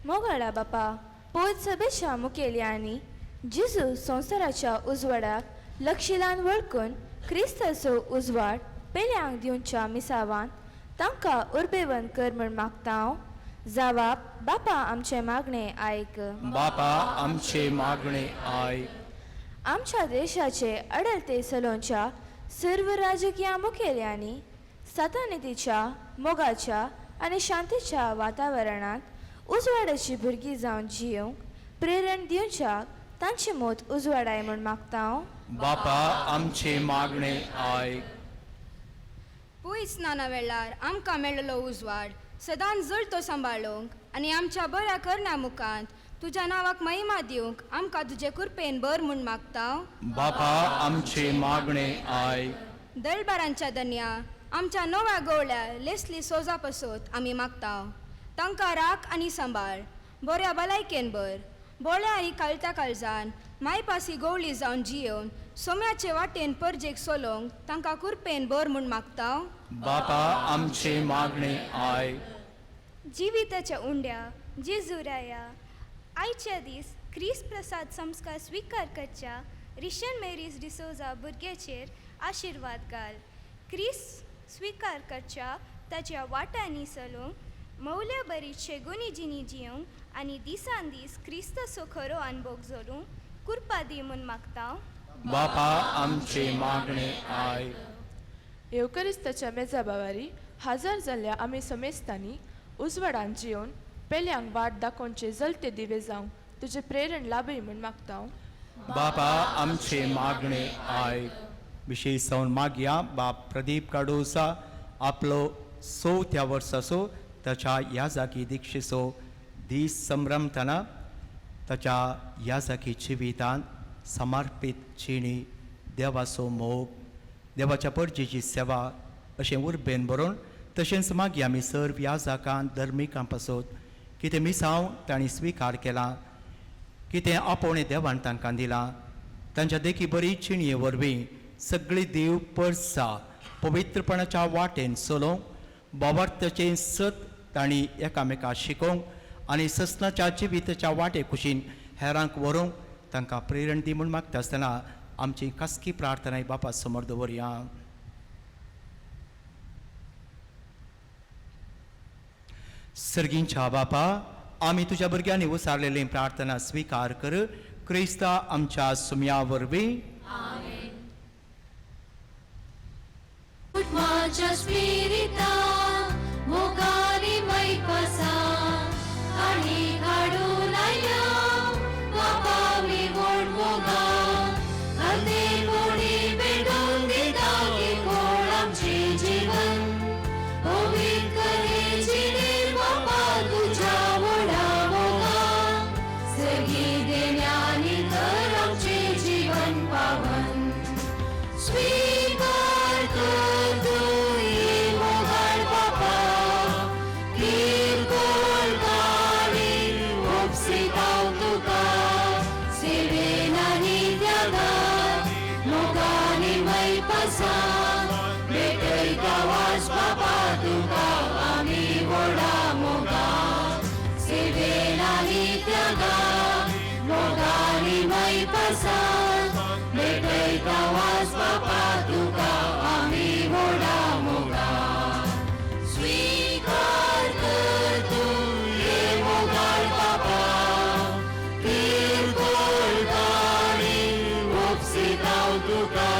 मोगाळा बापा, पोत सभेच्या मुखेल्यांनी जेजू संवसाराच्या उजवाडाक लक्षिलान वळखून क्रिस्ताचो उजवाड पेल्यांक दिवच्या मिसावान तांकां उर्बेवंत कर म्हूण मागता हांव. जावाप बापा आमचें मागणें आयक. बापा आमचें मागणें आयक. आमच्या देशाचे अडलते सलोंच्या सर्व राजकीय मुखेल्यांनी सतानितीच्या मोगाच्या आनी शांतीच्या वातावरणांत उजवाडाची भुरगीं जावन जियोंक प्रेरण दिवच्याक तांची मोत उजवाडाय म्हूण मागता हांव. बापा आमचें मागणें आयक. पयस स्नाना वेळार आमकां मेळ्ळो उजवाड सदांच जळतो सांबाळूंक आनी आमच्या बऱ्या करण्या मुखांत तुज्या नांवाक महिमा दिवंक आमकां तुजे कृपेन बर म्हूण मागता. बापा आमचें मागणें आयक. दळबारांच्या दन्या आमच्या नव्या गवळ्या लेस्ली सोजा पसत आमी मागता, तांकां राख आनी सांबाळ, बऱ्या भलायकेन बर, बोळ्या आनी काळत्या काळजान मायपासी गवळी जावन जियोवन सोम्याचे वाटेन परजेक सोलोंक तांकां कुरपेन बर म्हूण मागता. बापा आमचें मागणें आयक. जिविताच्या उंड्या जेजुराया आयच्या दीस क्रिस प्रसाद संस्कार स्विकार करच्या रिशन मेरीस डिसोजा भुरग्याचेर आशिर्वाद घाल. क्रिस स्विकार करच्या ताच्या वाटांनी चलूंक मौल्या बरी शेगुनी जिनी जियोंक आनी दिसान दीस क्रिस्ताचो खरो अनभोग जोडूंक कुरपा दी म्हूण मागता. बापा आमचें मागणें आयक. येवकरिस्ताच्या मेजा बावारी हाजर जाल्ल्या आमी समेस्तांनी उजवाडान जियोवन पेल्यांक वाट दाखोवचे जलते दिवे जावंक तुजें प्रेरण लाभय म्हूण मागता. बापा आमचें मागणें आयक. विशेश जावन मागया बाप प्रदीप काडोसा आपलो चवथ्या वर्साचो ताच्या ह्या जागी दिक्षेचो दीस संभ्रमतना ताच्या ह्या जागी जिवितांत समर्पीत जिणी, देवाचो मोग, देवाच्या परजेची सेवा अशें उर्बेन बरोवन, तशेंच मागीर आमी सर्व ह्या जाकान धर्मिकां पासत कितें मिसांव तांणी स्विकार केला, कितें आपोवणें देवान तांकां दिलां, तांच्या देखी बरी चिणये वरवीं सगळी देव परसा पवित्रपणाच्या वाटेन चलोवंक, बाबार्थाचें सत तांणी एकामेकाक शिकोवंक आनी ससनाच्या जिविताच्या वाटे कुशीन हेरांक व्हरूंक तांकां प्रेरण दी म्हूण मागता आसतना आमची खासगी प्रार्थना बापा समोर दवरया. सर्गींच्या बापा, आमी तुज्या भुरग्यांनी उसारलेली प्रार्थना स्विकार कर, क्रिस्ता आमच्या सुम्या वरवीं. माझ्या स्पिरिता मोगानी मैपासा आणि काडून आयल्या बापा मी व्हड मोगा अर्दे कोणी भेटून दिता की कोण आमचें जीवन पवित्र हे जिणे बापा तुज्या व्हडा मोगा सगळी देण्यानी कर आमचें जीवन पावन स्वीकार कर तूं मोगाळ बापा किरकोळ काणी उपसिताव तुका सेवेन आनी त्यागान मोगानी मैपासा भेटयता वास बापा तुका आमी व्हडा मोगा सेवेन आनी त्यागान मोगानी मैपासा भेटयता वास बापा तुका आमी व्हडा मोगा स्वीकार कर तूं हे मोगाळ बापा किरकोळ काणी उपसिताव तुका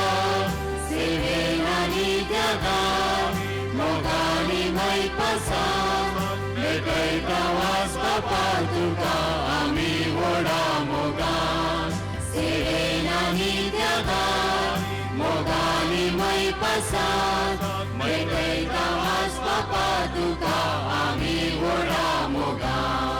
सेवेन आनी त्यागान मोगानी मैपासा भेटयता वास बापा तुका आमी व्हडा मैपासात मेटयता वास बापा तुका आमी व्हडा मोगान.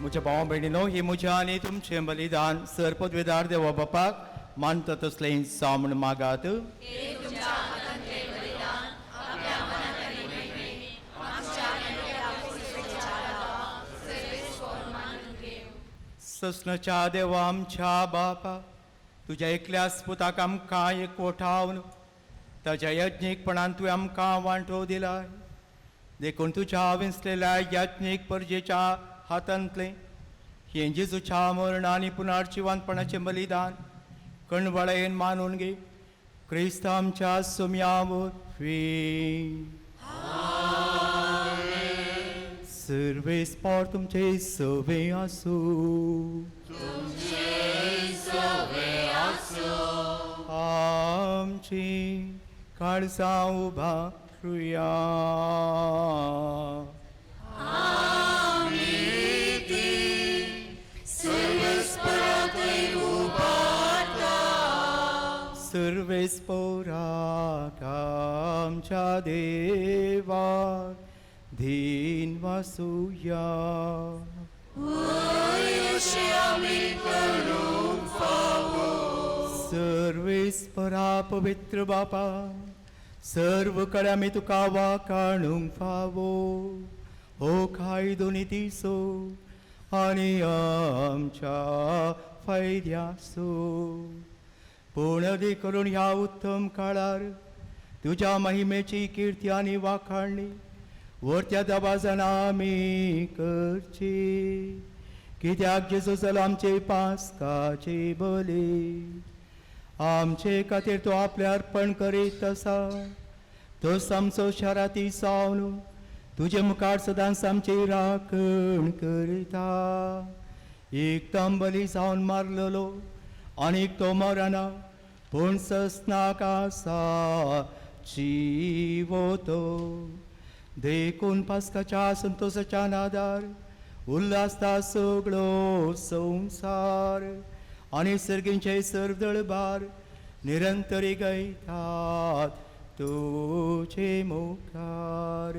म्हज्या भावा भयणीनो, ही म्हज्या आनी तुमचें बलिदान सर पदवेदार देवा बापाक मानता तसलें जावं म्हूण मागात. ससनाच्या देवा आमच्या बापा, तुज्या एकल्याच पुताक आमकां एकवटावन ताज्या यज्ञीकपणान तुवें आमकां वांटो दिलाय, देखून तुज्या विंचलेल्या याज्ञीक परजेच्या हातांतलें हें जेजूच्या मरण आनी पुनर्जिवंतपणाचें बलिदान कणवळेन मानून घे, क्रिस्त आमच्या सुम्या वरवीं. सर्वेस्पर तुमचे सवे आसूं. आमची काळजां उबारुया. सर्वेस्पोराक आमच्या देवा धीन वासुया. सर्वेस्परा पवित्र बापा, सर्व कडेन आमी तुका वाकाणूंक फावो हो कायदो नितीचो आनी आमच्या फायद्याचो. पूण अदी करून ह्या उत्तम काळार तुज्या महिमेची किर्ती आनी वाखाणणी वरत्या दबाजान आमी करची, कित्याक जेजू जालो आमचे पास्काचे बली. आमचे खातीर तो आपलें अर्पण करीत आसा, तो आमचो शाराती जावन तुजे मुखार सदांच आमची राखण करता. एक तांबली जावन मारलेलो आनीक तो मरना, पूण ससनाक आसा जिवो तो. देखून पास्काच्या संतोसाच्या नादार उल्हासता सगळो संवसार आनी सर्गींचे सर्व दळबार निरंतरी गायतात तुजे मुखार.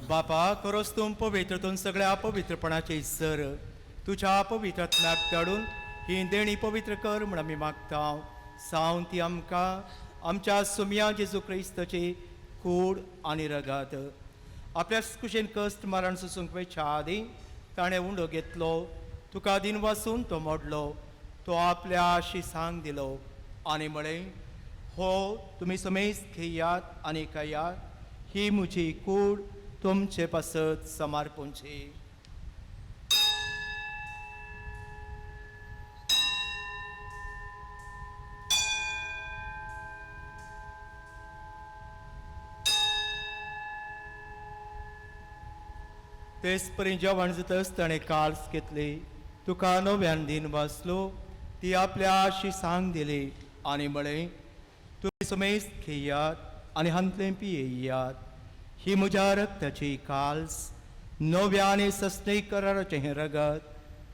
बापा, खरोच तूं पवित्र, तूं सगळ्या पवित्रपणाचे सर तुज्या पवित्र आत्म्याक धाडून ही देणी पवित्र कर म्हूण आमी मागता. सावन ती आमकां आमच्या सुमया जेजू क्रिस्ताची कूड आनी रगात. आपल्या कुशेन कश्ट मारण सोसूंक वयच्या आदीं ताणें उंडो घेतलो, तुका दिन वासून तो मोडलो, तो आपल्या शिसांक दिलो आनी म्हळें, हो तुमी समेज घेयात आनी खायात, ही म्हजी कूड तुमचे पासत समर्पणची. तेच परी जेवण जातच ताणें काल्स घेतली, तुका नव्यान दिन वाचलो, ती आपल्या शिसांक दिली आनी म्हळें, तुमी समेज घेयात आनी हांतलें पियेयात, ही म्हज्या रक्ताची काल्स, नव्या आनी सस्नी कराराचें हें रगत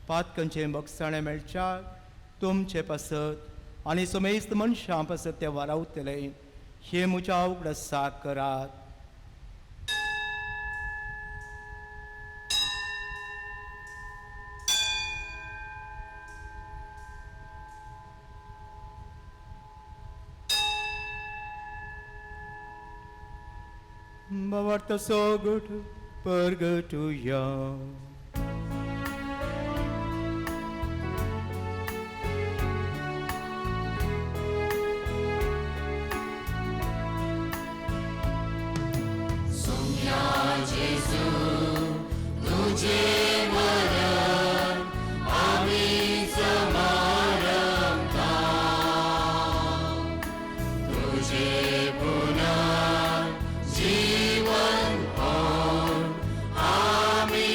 पातकांचें बगसाणें मेळच्याक तुमचे पासत आनी समेस्त मनशां पासत तें वारावतलें. हें म्हज्या उगडासाक करात. बाबार्थ सोगट परगटुया. सुम्या जेजू तुझे मरण आमी समारंभता, तुझे पुनर्जीवन होऊन आमी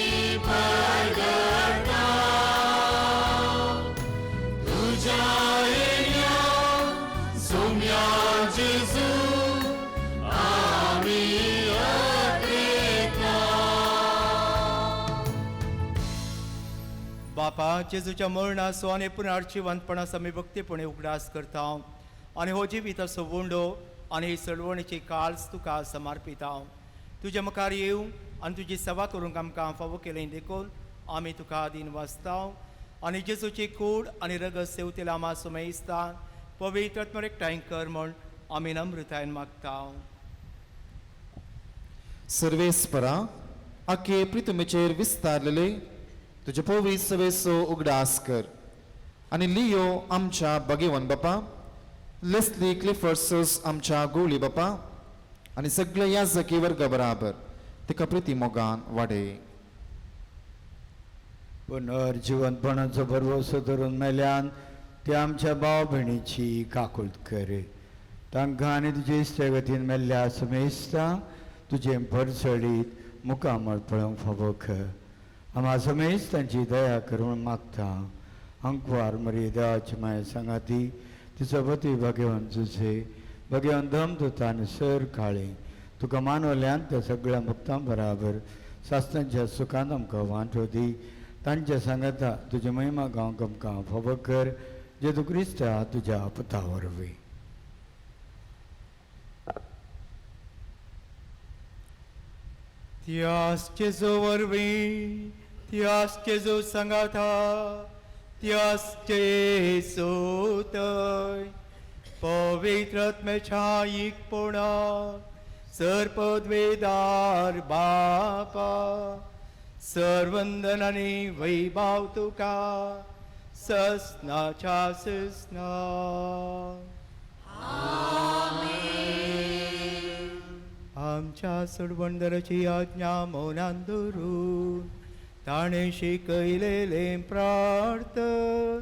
बापा, जेजूच्या मरणाचो आनी पुनर्जिवंतपणाचो आमी भक्तीपणे उगडास करता आनी हो जिविताचो उंडो आनी ही चळवणीची काळज तुका समर्पिता. तुज्या मुखार येवं आनी तुजी सेवा करूंक आमकां फावो केलें देखून आमी तुका दीन वाचता आनी जेजूची कूड आनी रगत सेवतेला आमा सुमेस्ता पवित्र आत्म्यान एकठांय कर म्हूण आमी नम्रतायेन मागता. सर्वेस्परा आखे प्रितुमेचेर विस्तारलेले तुजे पवित्र सवेचो उगडास कर आनी लियो आमच्या भगेवन बापा, लेस्ली क्लिफर्सस आमच्या गोवली बापा आनी सगळे याजकी वर्ग बराबर तिका प्रिती मोगान वाडे. पुनर्जिवंतपणाचो भरवसो धरून मेल्यान ते आमच्या भाव भयणीची काकूळट कर. तांकां आनी तुजे इश्टागतीन मेल्ल्या समेस्ता तुजें परसळीत मुखामळ पळोवंक फावो कर. आमा समेस्त तांची दया करून मागता. अंकवार मरी देवाची माया सांगाती तिचो पती भगवान जुझे भगवान दम दुता आनी सर काळी तुका मानवल्यान त्या सगळ्या भक्तां बराबर सासणाच्या सुखान आमकां वांटो दी. तांच्या सांगाता तुजे महिमा गांवक आमकां फावो कर जेजू क्रिस्ता तुज्या पुता वरवीं. त्यास जेजू वरवीं, त्यास जेजू सांगाता, त्यास जेजू थंय पवित्र आत्म्याच्या एकपणान सर्पद्वेदार बापा सर्वंदन आनी वैभाव तुका ससनाच्या ससना. आमच्या सोडवणदाराची आज्ञा मौनान धरून ताणें शिकयलेलें प्रार्थन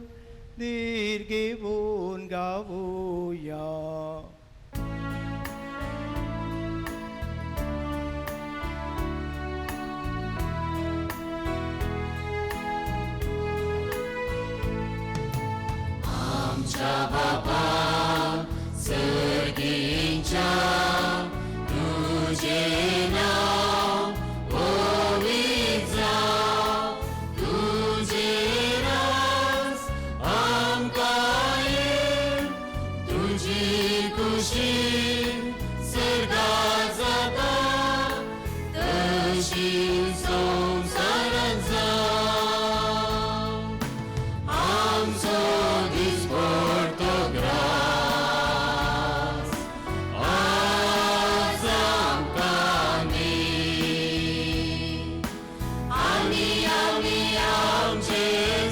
धीर घेवन गावया. आमच्या बापा सर्गींच्या तुझे नाव पवित्र जावं, तुझे राज आमकां येवं, तुजी खुशी सर्गात जाता तशी संवसारांत जावं. आमचो दिसपडतो ग्रास आज आमकां दी आनी आमी आमचे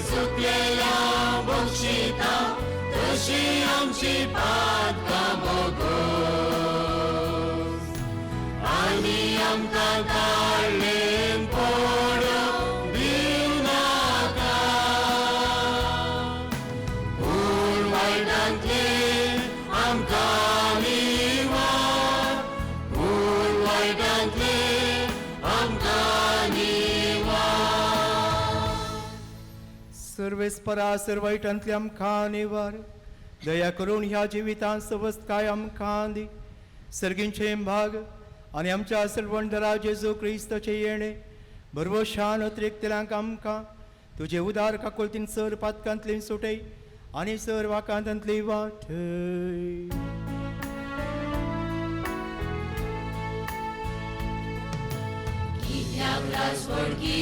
चुकलेल्या बक्षिता तशी आमची पातकां बोगोस आनी आमकां काडलें पडूंक दिवनाका पूण वायटांतलें आमकां निवार, पूण वायटांतलें आमकां निवार. सर्वेस्परा सर्वायटांतले आमकां निवार, दया करून ह्या जिवितांत सवस्तकाय आमकां दी. सर्गींचे भाग आनी आमच्या सर्वणदारा जेजू क्रिस्ताचें येणें भरवशान अतिरिक्तल्यांक आमकां तुजे उदार काकुळतीन सर पातकांतली सुटय आनी सर वाकांतांतली वाटय. कित्याक राजवडकी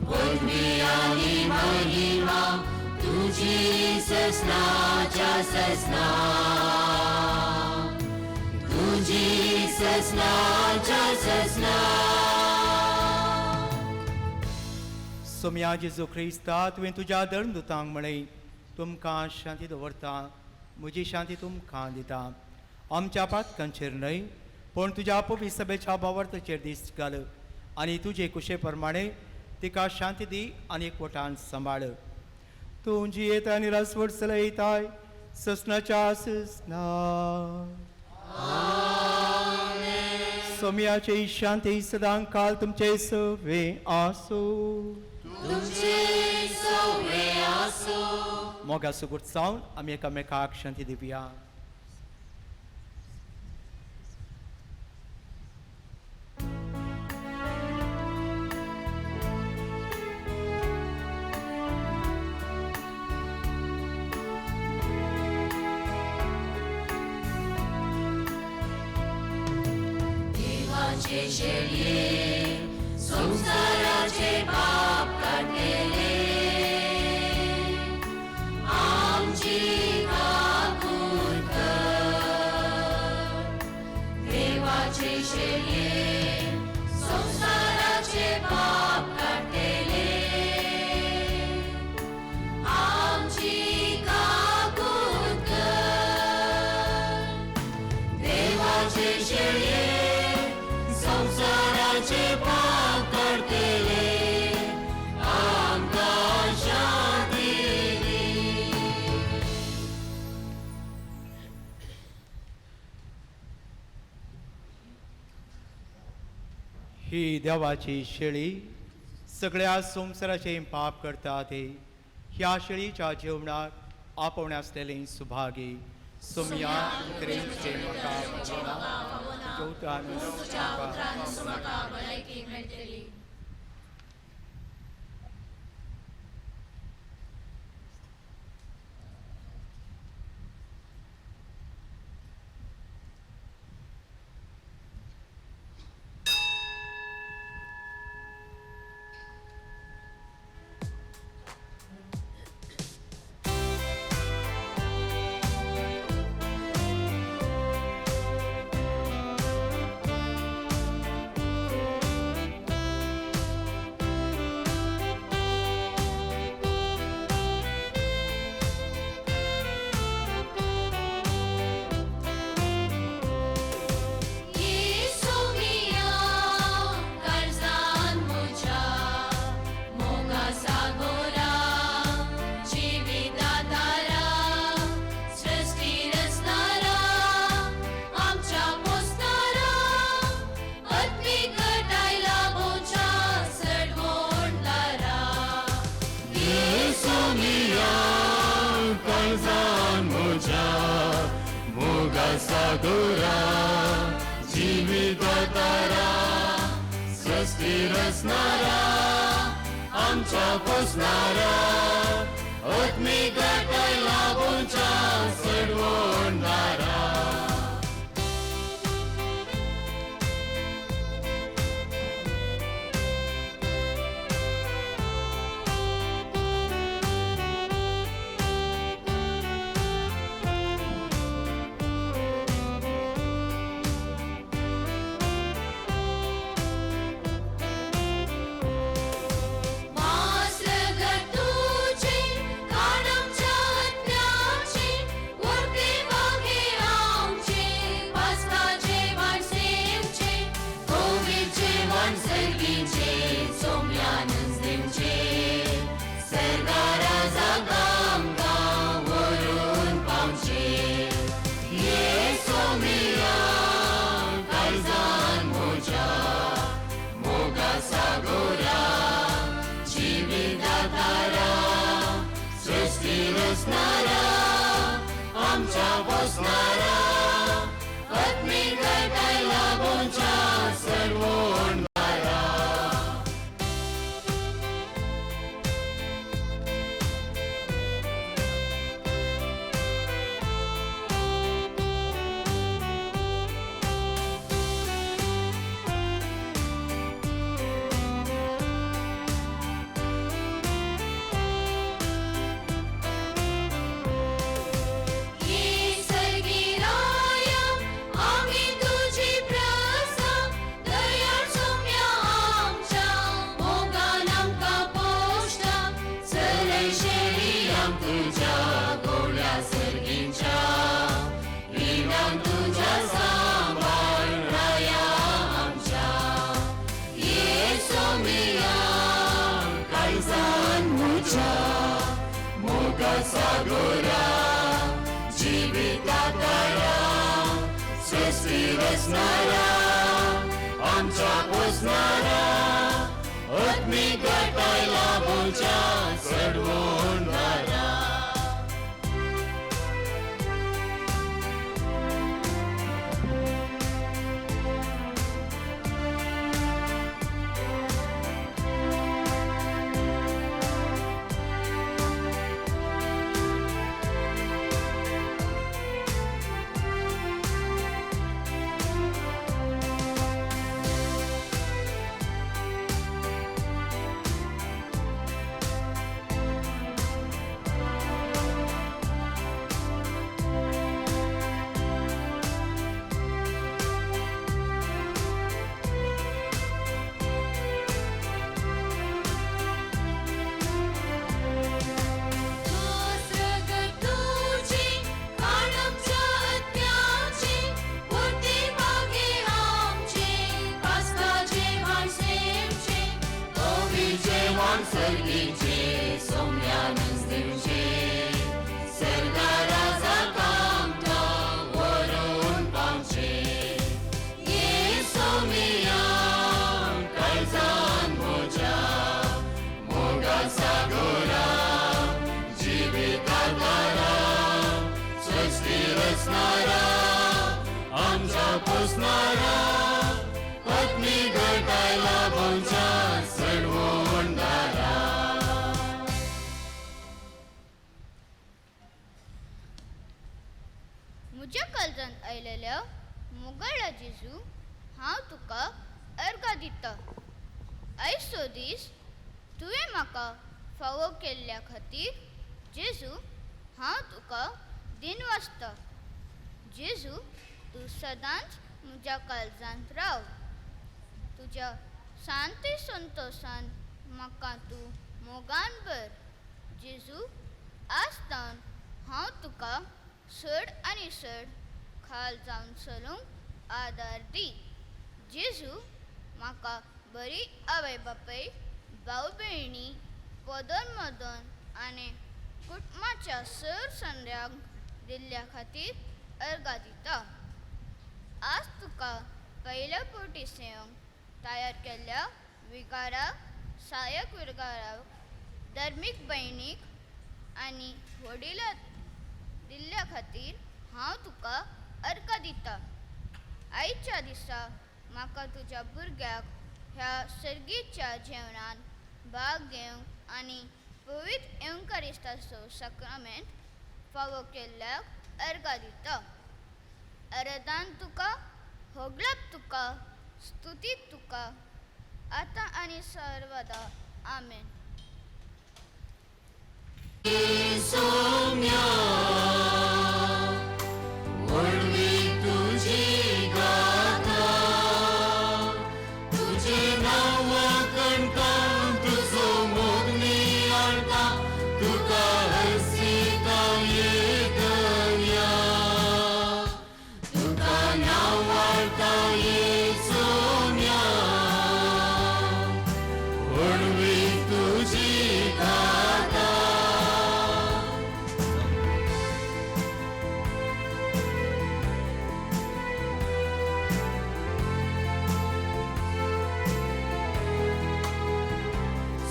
पदवी आनी महिमा तुजी ससनाच्या ससना, तुजी ससनाच्या ससना. सोम्या जेजू क्रिस्ता तुवें तुज्या दळदुतांक म्हळें तुमकां शांती दवरता, म्हजी शांती तुमकां दिता. आमच्या पातकांचेर न्हय पूण तुज्या पवित्र सभेच्या भावार्थाचेर दीस घाल आनी तुजे कुशे प्रमाणे तिका शांती दी आनी एकवटान सांबाळ. तूं जियेता आनी रासवट चलयताय ससनाच्या ससना. सोम्याची शांती सदां काल तुमचे सवे आसूं. तुमचे सवे आसूं. मोगा सुगूट जावन आमी एकामेकाक शांती दिवया. देवाचे शेळये संवसाराचे पाप काडटले आमची काकूट कर देवाचे शेळये संवसाराचे पाप काडटले आमची काकूट कर देवाचे शेळये संवसाराचे पाप काडटले आमकां शांती दी. ही देवाची शेळी सगळ्या संवसाराचे पाप करता ते ह्या शेळीच्या जेवणाक आपोवणे आसलेले सुभागी. सोमया उतरेंचे म्हाका पावना, तुज्या उतरान म्हाका भलायकी मेळटली. येसुमिया काळजान म्हज्या मोगा सागोरा जिविता तारा सृश्टी रचणारा आमच्या पोसणारा आत्मीक घटाय लाभोवच्या सडवणदारा. येसुमिया काळजान म्हज्या मोगा सागोरा जिविता तारा सृश्टी रचणारा आमच्या पोसणारा आत्मीक घटाय लाभोवच्या सडवणदारा. मास्र तुझे खाण आमच्या आत्म्याचे उरते मागे आमचे पास्ता जेवण सेवचे कोवीड जेवण सर्गीचे सोम्यानच दिवचे सरकारा जागा आमकां व्हरून पावचे. येसुमिया काळजान म्हज्या मोगा सागोरा जिविता तारा सृश्टी रचणारा आमच्या पोसणारा आत्मीक घटाय लाभोवच्या सडवणदारा. ये सर्गीराया आमी तुजी प्रसा दयाळ सोम्या आमच्या मोगान आमकां पोशता सरय शेळी आम तुज्या गोड्या सर्गींच्या रिणान तुज्या सांबाळ राया आमच्या. येसुमिया काळजान म्हज्या मोगा सागोरा जिविता तारा सृश्टी रचणारा आमच्या पोसणारा आत्मीक घटाय लाभोवच्या सडवणदारा. ಕುಸ್ನಾರ ಅಗ್ನಿ ಗಟಾಯ್ ಲಾಭೋಂच्या सणवंदारा. म्हज्या काळजांत आयलेल्या मोगाळा जेजू, हांव तुका अर्गां दिता. आयचो दीस तुवें म्हाका फावो केल्ल्या खातीर जेजू हांव तुका दिनवासता. जेजू तूं सदांच म्हज्या काळजांत राव. तुज्या शांती संतोशान म्हाका तूं मोगान भर. जेजू आज तावन हांव तुका चड आनी चड खाल जावन चलूंक आदार दी. जेजू म्हाका बरी आवय बापूय, भाव भयणी, पदन मदन आनी कुटुंबाच्या सर संद्यांक दिल्ल्या खातीर अर्गां दिता. आज तुका पयल्या पोटी सेवंक तयार केल्ल्या विगाराक, सहायक विगाराक, धर्मीक भयणीक आनी व्हडिला दिल्ल्या खातीर हांव तुका अर्गां दिता. आयच्या दिसा म्हाका तुज्या भुरग्याक ह्या सर्गीच्या जेवणांत भाग घेवंक आनी पवित्र येवकारिस्ताचो साक्रामेंत फावो केल्ल्याक अर्गां दिता. अर्दान तुका, होगळप तुका, स्तुती तुका, आतां आनी सर्वदा. आमेन. सोम्या व्हडवी तुजी गाथा, तुजें नांव कणकां तुजो मोग नियाळटा, तुका हरसिता ये दर्या, तुका नांव वाडटा ये सोम्या व्हडवी तुजी गाथा.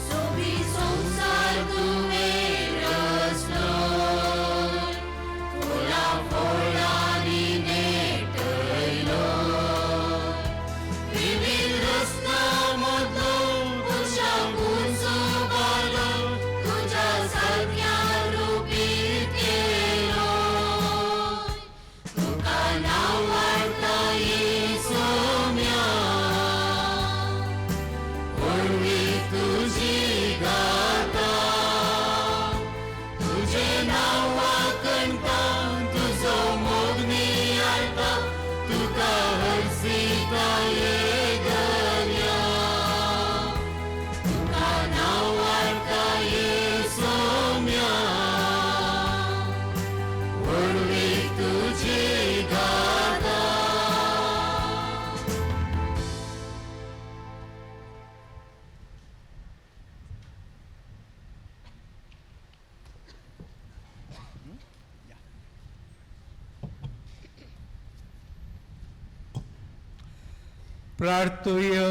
सोबी संसार तुवें रचलो, फुलां फळांनी नेटयलो, विविध रचना मदलो तुज्या उंचबालो, तुज्या सारक्या रुपीत केलो, तुका नांव वाडटा ये सोम्या व्हडवी तुजी गाथा, तुजें नांव कणकां तुजो मोग नियाळटा, तुका हरसिता ये दर्या, तुका नांव वाडटा ये सोम्या व्हडवी तुजी गाथा. प्रार्थुया.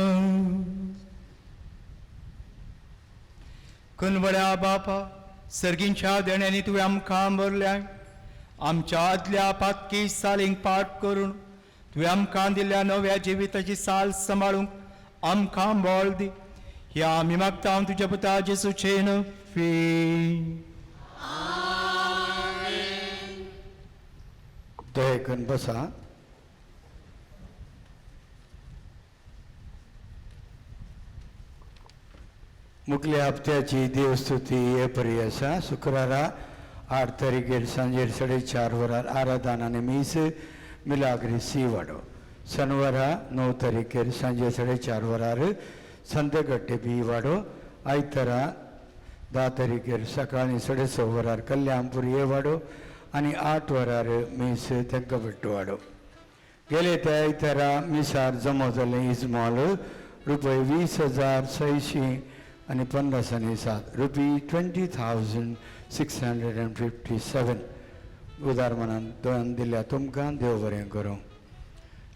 कुनवड्या बापा, सर्गींच्या देण्यांनी तुवें आमकां भरल्या, आमच्या आदल्या पातकी सालींक पाठ करून तुवें आमकां दिल्ल्या नव्या जिविताची साल सांबाळूंक आमकां बळ दी. ह्या आमी मागता तुज्या पुता जेसूचे नफी. दयेकन बसा. मुखल्या हप्त्याची देवस्तुती हे परी आसा. शुक्रारा 8 तारखेर सांजेर 4:30 वरार आराधना आनी मीस मिलाग्री सी वाडो. शनिवारा 9 तारखेर सांजे 4:30 वरार संतेकट्टे बी वाडो. आयतारा 10 तारखेर सकाळीं 6:30 वरार कल्याणपूर हे वाडो आनी 8 वरार मीस तेंकपट्टू वाडो. गेले त्या आयतारा मिसार जमो जालें इजमॉल रुपये 20,657 रुपी 20,657 उदार मनान दोन दिल्या तुमकां देव बरें करूं.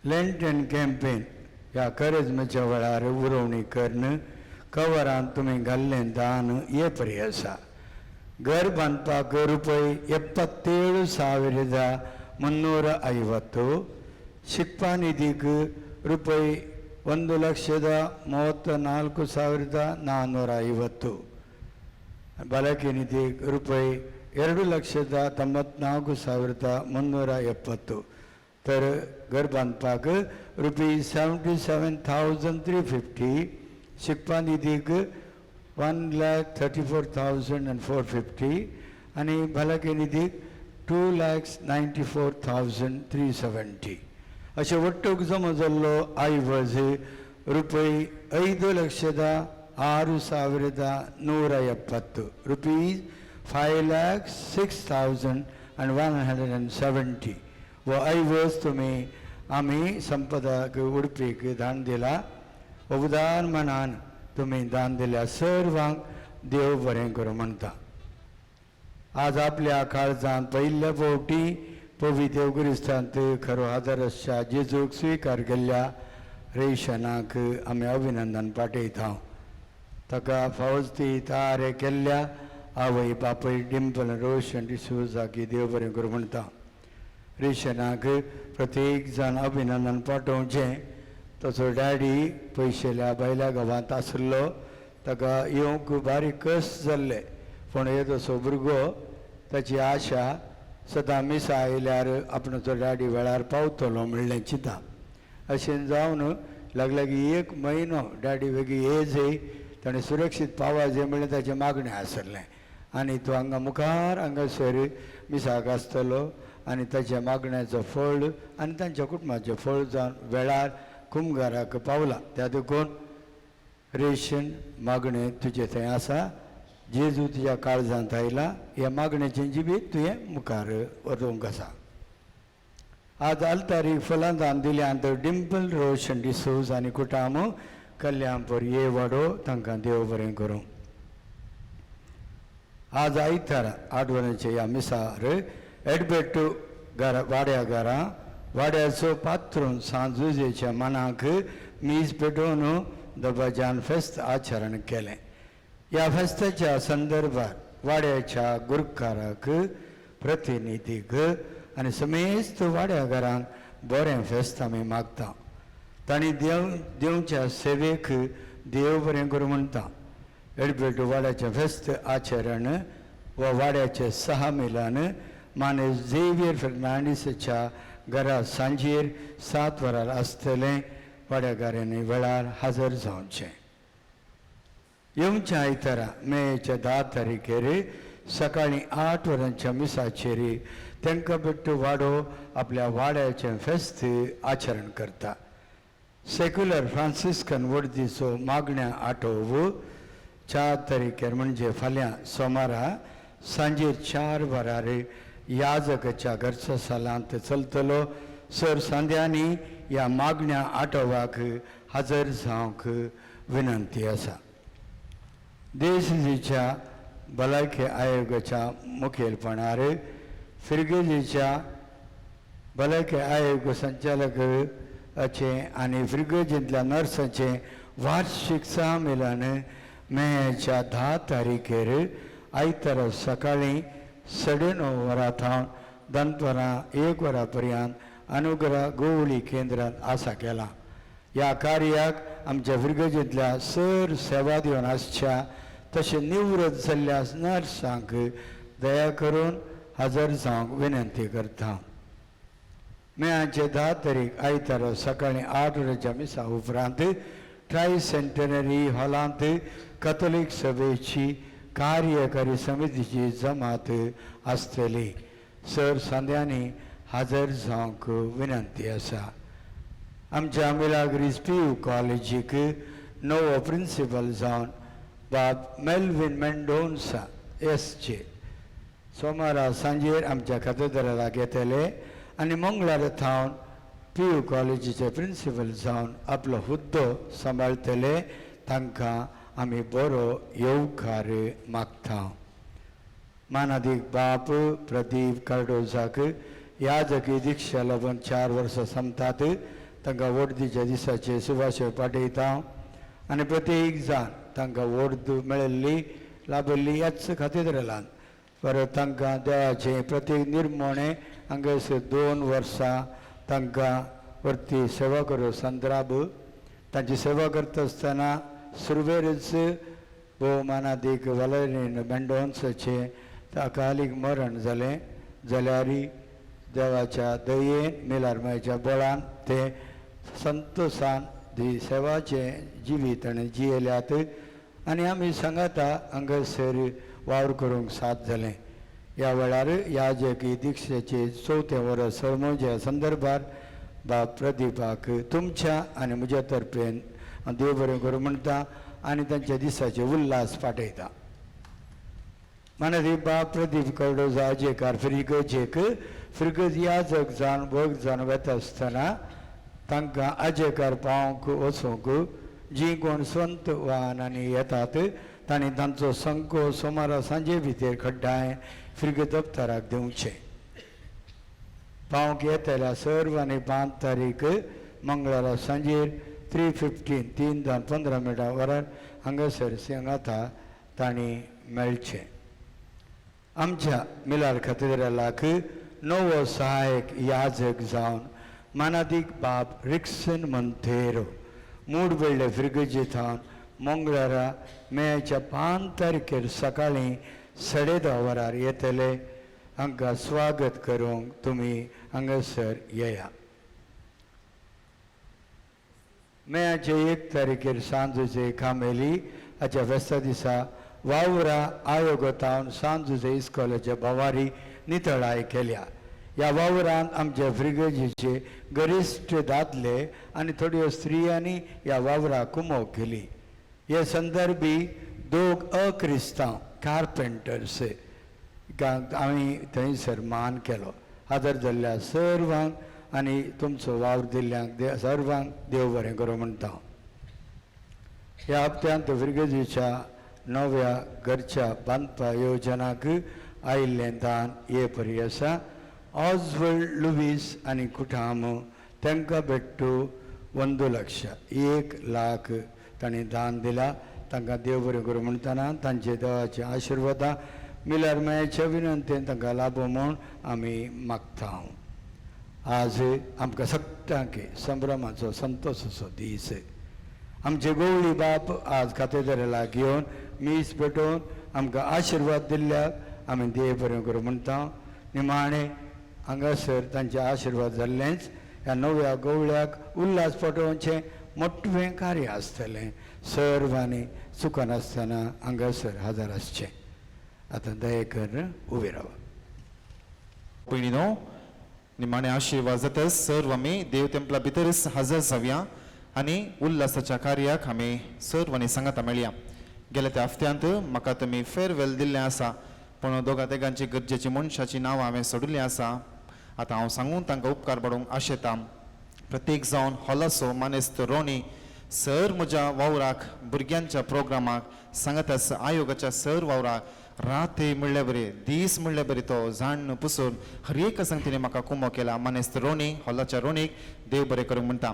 लँटन कॅम्पेन ह्या करेजमेच्या वेळार उरोवणी करून कवरान तुमी घाल्लें दान हे परी आसा. घर बांदपाक रुपये 77,350, शिकपा निधीक ರೂಪಾಯಿ 1,34,450. ಬಾಲಕಿ ನಿಧಿ ರೂಪಾಯಿ 2,94,370. तर घर बांदपाक रुपीज 77,350. शिकपा निधीक 1,34,450 आनी भलायकी निधीक 2,94,370. अशें वट्टूक जमा जाल्लो आयवज रुपये 5,06,170 रुपीज 5,06,170. वो ऐवज तुमी आमी संपदाक उडपीक दान दिला. उदार मनान तुमी दान दिल्या सर्वांक देव बरें करूं म्हणटा. आज आपल्या काळजांत पयल्या फावटी पवित्र देवगिरिस्तांत खरो आदार आसच्या जेजूक स्विकार केल्ल्या रेशनाक आमी अभिनंदन पाठयता. ताका फावज ती तयार केल्ल्या आवय बापूय डिंपल रोशन डिसोजाक देव बरें करूं म्हणटा. रेशनाक प्रत्येक जाण अभिनंदन पाठोवचें. ताचो डॅडी पयशेल्या बायल्या गांवांत आसलो, ताका येवंक बारीक कश्ट जाल्ले, पूण येदोसो भुरगो ताची आशा सदां मिसा आयल्यार आपणाचो डॅडी वेळार पावतलो म्हणलें चिंता. अशें जावन लागलागी 1 म्हयनो डॅडी वेगळी येज ताणें सुरक्षीत पावाजे म्हणलें ताचें मागणें आसलें आनी तो हांगा मुखार हांगासर मिसाक आसतलो आनी ताच्या मागण्याचो फळ आनी तांच्या कुटुंबाचें फळ जावन वेळार कुमगाराक पावला. त्या देखून रेशन मागणें तुजें थंय आसा, जेजू तुज्या काळजांत आयला, ह्या मागण्याचें जिबीत तुवें मुखार व्हरूंक आसा. आज आलतारीक फुलां दान दिल्यांत डिंपल रोशन डिसोज आनी कुटामो कल्याणपूर ये वाडो तांकां देव बरें करूं. आज आयतार 8 वरांचे ह्या मिसार एडबेट घरा वाड्या घरा वाड्याचो पात्रून सांजुजेच्या मनाक मीस पेटोवन दबाजान फेस्त आचरण केलें. ह्या फेस्ताच्या संदर्भात वाड्याच्या गुरकाराक प्रतिनिधीक आनी समेस्त वाड्या घरांक बरें फेस्त आमी मागता. तांणी देवच्या सेवेक देव बरें करूं म्हणटा. एडबेट वाड्याचें फेस्त आचरण वा वाड्याचें सहा मिलान मानेस झेवियर फेर्नांडीसाच्या घरा सांजेर 7 वरार आसतलें. वाड्यागारांनी वेळार हजर जावचें. येवच्या आयतारा मेच्या 10 तारखेर सकाळीं 8 वरांच्या मिसाचेर तांकां बेट्टू वाडो आपल्या वाड्याचें फेस्त आचरण करता. सेक्युलर फ्रांसिस्कन वडदीचो मागण्या आठोव 4 तारखेर म्हणजे फाल्यां सोमारा सांजेर 4 वरार याजकाच्या घरच्या सालांत चलतलो. सर सांध्यांनी ह्या मागण्या आठोवाक हजर जावंक विनंती आसा. देशजीच्या भलायकी आयोगाच्या मुखेलपणार फिर्गजेच्या भलायकी आयोग संचालकाचे आनी फिर्गजेंतल्या नर्साचें वार्षिक संमेलन मेच्या 10 तारखेर आयतारा सकाळीं 9:30 वरां थावन दनपरां 1 वरां पर्यंत अनुग्रह गोवळी केंद्रांत आसा केला. ह्या कार्याक आमच्या फिर्गजेंतल्या सर सेवा दिवन आसच्या तशें निवृत्त जाल्ल्या नर्सांक दया करून हजर जावंक विनंती करता. मेयाचे 10 तारीख आयतारा सकाळीं 8 वरांच्या मिसा उपरांत ट्राय सेंटेनरी हॉलांत कथोलीक सभेची कार्यकारी समितीची जमात आसतली. सर सांध्यांनी हजर जावंक विनंती आसा. आमच्या मिलाग्रीस पी यू कॉलेजीक नवो प्रिंसिपल जावन बाब मेल्विन मेंडोन्सा एस जे सोमारा सांजेर आमच्या खातेदाराक येतले आनी मंगळारा थावन पी यू कॉलेजीचे प्रिंसिपल जावन आपलो हुद्दो सांबाळटले. तांकां आमी बरो येवकार मागता. मानादीक बाप प्रदीप कार्डोजाक याजकी दीक्षा लागून 4 वर्सां सोंपतात. तांकां वडदीच्या दिसाचे सुभाशय पाठयता आनी प्रत्येक जाण तांकां वोर्द मेळिल्ली लाभिल्ली ह्याच खातीर परत तांकां देवाचें प्रत्येक निर्मोणें हांगासर 2 वर्सां तांकां वरती सेवा करो संद्राब तांची सेवा करता आसतना सुरवेरच भोवमानादीक वलेरीन मेंडोन्साचें अकालीक मरण जालें जाल्यार देवाच्या दयेन मिलारमायच्या बळान ते संतोसान दी सेवाचें जिवीत आनी जियेल्यात आनी आमी सांगाता हांगासर वावर करूंक साथ जालें. ह्या वेळार याजकी दिक्षेचे चवथें वर्स सळमोच्या संदर्भार बाब प्रदीपाक तुमच्या आनी म्हज्या तर्फेन हांव देव बरें करूं म्हणटा आनी तांच्या दिसाचे उल्हास पाठयता. मानादीक बाब प्रदीप कर्डोजा आजेकार फिर्गजेक फिर्गज याजक जावन वग जावन वेता आसतना तांकां आजेकार पावंक वचूंक जीं कोण संत वाहनांनी येतात तांणी तांचो संको सोमारा सांजे भितर खड्डाय फिर्ग दप्तराक दिवचें. पावंक येतल्या सर्व आनी 5 तारीख मंगळारा सांजेर 3:15 3:15 वरार हांगासर सांगाता तांणी मेळचें. आमच्या मिलार खातेद्रालाक नवो सहायक याजक जावन मानादीक बाब रिक्सन मंतेरो मूड वेळ्ळे फिर्गजे थावन मंगळारा मेच्या 5 तारखेर सकाळीं 10:30 वरार येतले. हांकां स्वागत करूंक तुमी हांगासर येया. मेयाचे 1 तारखेर सांजचे कामेली हाच्या फेस्ता दिसा वावरा आयोगतावन सांजुजे इस्कोलाच्या भवारी नितळाय केल्या. ह्या वावरांत आमच्या फ्रिगर्जीचे गरिश्ट दादले आनी थोड्यो स्त्रियांनी ह्या वावराक कुमोक केली. हे संदर्भी दोग अक्रिस्तांव कार्पेंटर्स आमी थंयसर मान केलो. हाजर जाल्ल्या सर्वांक आनी तुमचो वावर दिल्ल्यांक सर्वांक देव बरें करूं म्हणटा. ह्या हप्त्यांत फिर्गजीच्या नव्या घरच्या बांदपा योजनाक आयिल्लें दान हे परी आसा. ऑजवर्ल्ड लुवीस आनी कुठाम तांकां भेट्टू 1 लक्ष 1 लाख तांणी दान दिला. तांकां देव बरें करूं म्हणटना तांचे देवाचे आशिर्वादां मिलार मायाच्या विनंतेन तांकां लाभो म्हूण आमी मागता. आज आमकां सगळ्यांक संभ्रमाचो संतोसाचो दीस. आमचे गोवळी बाप आज कातेदराक येवन मीस पेटोवन आमकां आशिर्वाद दिल्ल्याक आमी देव बरें करूं म्हणटा. निमाणें हांगासर तांचे आशिर्वाद जाल्लेंच ह्या नव्या गोवळ्याक उल्हास पटोवचें मोटवें कार्य आसतलें. सर्वांनी चुकनासतना हांगासर हजर आसचें. आतां दया कर उबें रावा. पयलीं न्हू निमाणे आशिर्वाद जाता सर्व आमी देव तेंपला भितरच हजर जावया आनी उल्हासाच्या कार्याक आमी सर्वांनी सांगाता मेळया. गेल्या त्या हफ्त्यांत म्हाका तुमी फेरवेल दिल्लें आसा पूण दोगा तेगांची गरजेची मनशाची नांवां हांवें सोडिल्लीं आसा. आतां हांव सांगून तांकां उपकार पडूंक आशेता. प्रत्येक जावन हॉलाचो मानेस्त रोनी सर म्हज्या वावराक भुरग्यांच्या प्रोग्रामाक सांगाताच आयोगाच्या सर वावराक रात म्हणल्यार बरें दीस म्हणल्यार बरें तो जाण पुसून हर एक संगतीने म्हाका कुमो केला. मानेस्त रोनी हॉलाच्या रोनीक देव बरें करूंक म्हणटा.